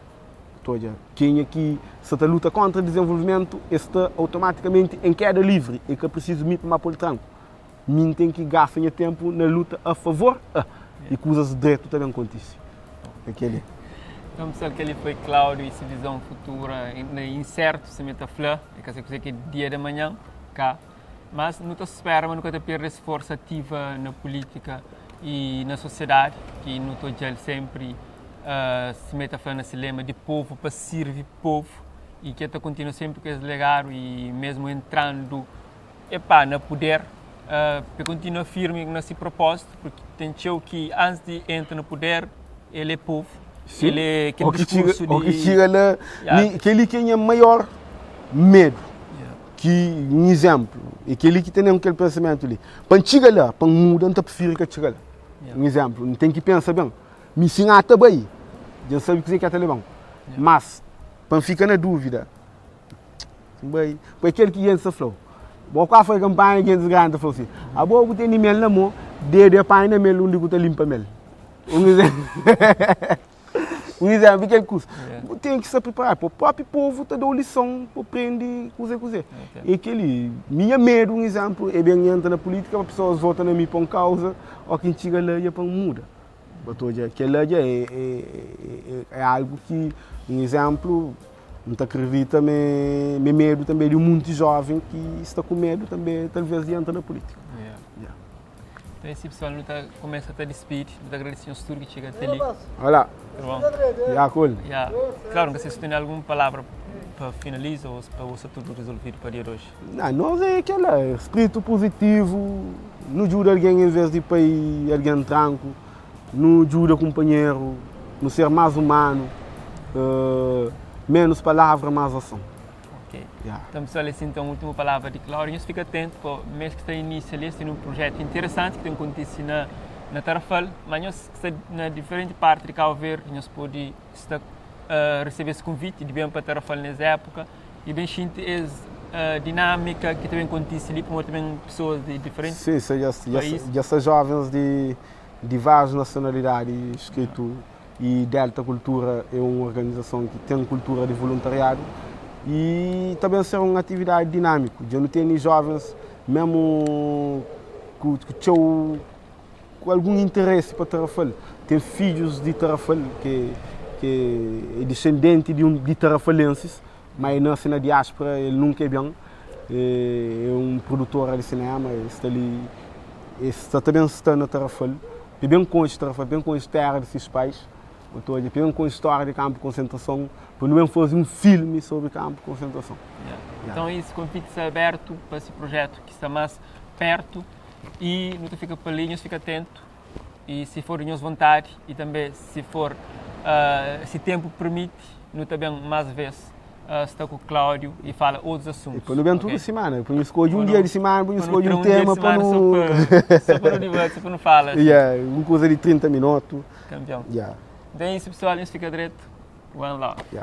[SPEAKER 2] Ta odja, kenha ki sta ta luta kóntra dizenvolvimentu, e sta automatikamenti en kéda livri, e ka prisizu mi pa ma pô-l tranku. Mi N ten ki gasta nha ténpu na luta a favor a, i kuzas dretu ta ben kontise. É kel-li.
[SPEAKER 1] Nton, pessoal, kel-li foi Cláudio e se visão futura na incerto, sima el ta fla, el ka sabe kuzê ki é dia di manhan, ka. Mas nu ta spera ma nu ka ta perde es forsa ativa na pulítika i na sosiedadi ki nu ta odja-l sénpri, sima el ta fla na se lema, di povu pa sirvi povu i ki el ta kontinua sénpri ku es legadu i mésmu entrandu Epá, na puder, pa kontinua firmi na si propósitu, porque ten txeu ki antis di entra na puder, el é povu,
[SPEAKER 2] Sim.
[SPEAKER 1] el é kel
[SPEAKER 2] Ó ki txiga,
[SPEAKER 1] diskursu
[SPEAKER 2] ó ki
[SPEAKER 1] di
[SPEAKER 2] txiga la,
[SPEAKER 1] Ya.
[SPEAKER 2] mi, kel-li ki é nha maior medu,
[SPEAKER 1] Ya.
[SPEAKER 2] ki un izénplu, é kel-li ki tene-m kel pensamentu li, pa N txiga la, pa N muda, N ta prifiri ka txiga la.
[SPEAKER 1] Ya.
[SPEAKER 2] Un izénplu, N ten ki pensa ben, mi si N ata bai, dja N sabe kuzê ki ata leba-m, mas pa N fika na dúvida, Bai, pa kel ki gentis ta fla-u. Bo ka fai kanpanha, gentis grandi ta fla-u si, Abo bu tene mel na mo, dedu e panha na mel undi ku ta limpa mel. Un izénplu, un izénplu di kel kusa. Bu ten ki sta priparadu, pa propi povu ta da-u lison pa prende kuze kuze. E kel-li, mi nha medu, un izénplu, e ben entra na pulítika pa pesoas vota na mi pa un kauza, o ki N txiga la dja pa N muda. Bo ta odja, kel-la dja e, e, e, e algu ki, un izénplu, N ta kridita ma é medu tanbe di un munti joven ki sta ku medu tanbe talvês di entra na pulítika.
[SPEAKER 1] Yeah. Então é assim pessoal, nu ta começa ta despidi, nu ta agradeci nhos tudo ki txiga até li.
[SPEAKER 2] Olá.
[SPEAKER 1] Tá bom?
[SPEAKER 2] Ya, cool.
[SPEAKER 1] Ya. Claro, nka sei se tem algum palavra pa finaliza ou pa bo sta tudo resolvido pa dia de hoje.
[SPEAKER 2] Não, nós é aquela espírito positivo, nu djuda alguém em vez de pai alguém tranco, nu djuda companheiro, nu ser mais humano, uh, menos palavra, mais ação.
[SPEAKER 1] Ok.
[SPEAKER 2] Yeah.
[SPEAKER 1] Então, pessoal, assim, então, última palavra de Cláudio. Nhos fica atento, pa mês que está início ali, tem um projeto interessante que tem acontecido na, na Tarrafal, mas nhos que está na diferente parte de Cabo Verde, nhos pode estar uh, receber esse convite de bem para Tarrafal nessa época e bem sentir essa uh, dinâmica que também acontece ali, porque também pessoas de diferentes
[SPEAKER 2] Sim, sim, já, já,
[SPEAKER 1] países.
[SPEAKER 2] já são jovens de, de várias nacionalidades inscrito e Delta Cultura é uma organização que tem cultura de voluntariado e também ser uma atividade dinâmica. Já não tem jovens mesmo com, com, teu, com algum interesse para Tarrafal. Tem filhos de Tarrafal que, que é descendente de, um, de tarrafalenses, mas nasce na diáspora, ele nunca é bem. É, é um produtor de cinema, está ali, está também está na Tarrafal. E bem com este Tarrafal, bem com a terra de seus pais. Então, bem com a história de campo de concentração, para não fazer um filme sobre campo de concentração.
[SPEAKER 1] Yeah.
[SPEAKER 2] Yeah.
[SPEAKER 1] Então, esse convite está aberto para esse projeto que está mais perto e não fica para ali, fica atento e se for de nossa vontade e também se for, uh, se tempo permite, não também mais vezes uh, está com o Cláudio e fala outros assuntos.
[SPEAKER 2] E para não bem
[SPEAKER 1] ok?
[SPEAKER 2] toda semana, para não escolher um
[SPEAKER 1] Para
[SPEAKER 2] dia
[SPEAKER 1] não-
[SPEAKER 2] de semana, para não
[SPEAKER 1] Para não
[SPEAKER 2] escolher
[SPEAKER 1] ter
[SPEAKER 2] um
[SPEAKER 1] um dia de
[SPEAKER 2] tema, para
[SPEAKER 1] semana
[SPEAKER 2] não...
[SPEAKER 1] só para, só para não divertir, só para não falar.
[SPEAKER 2] Yeah, uma coisa de 30 minutos.
[SPEAKER 1] Campeão.
[SPEAKER 2] Yeah.
[SPEAKER 1] Então é isso, pessoal. Isso fica direito. One love.
[SPEAKER 2] Yeah.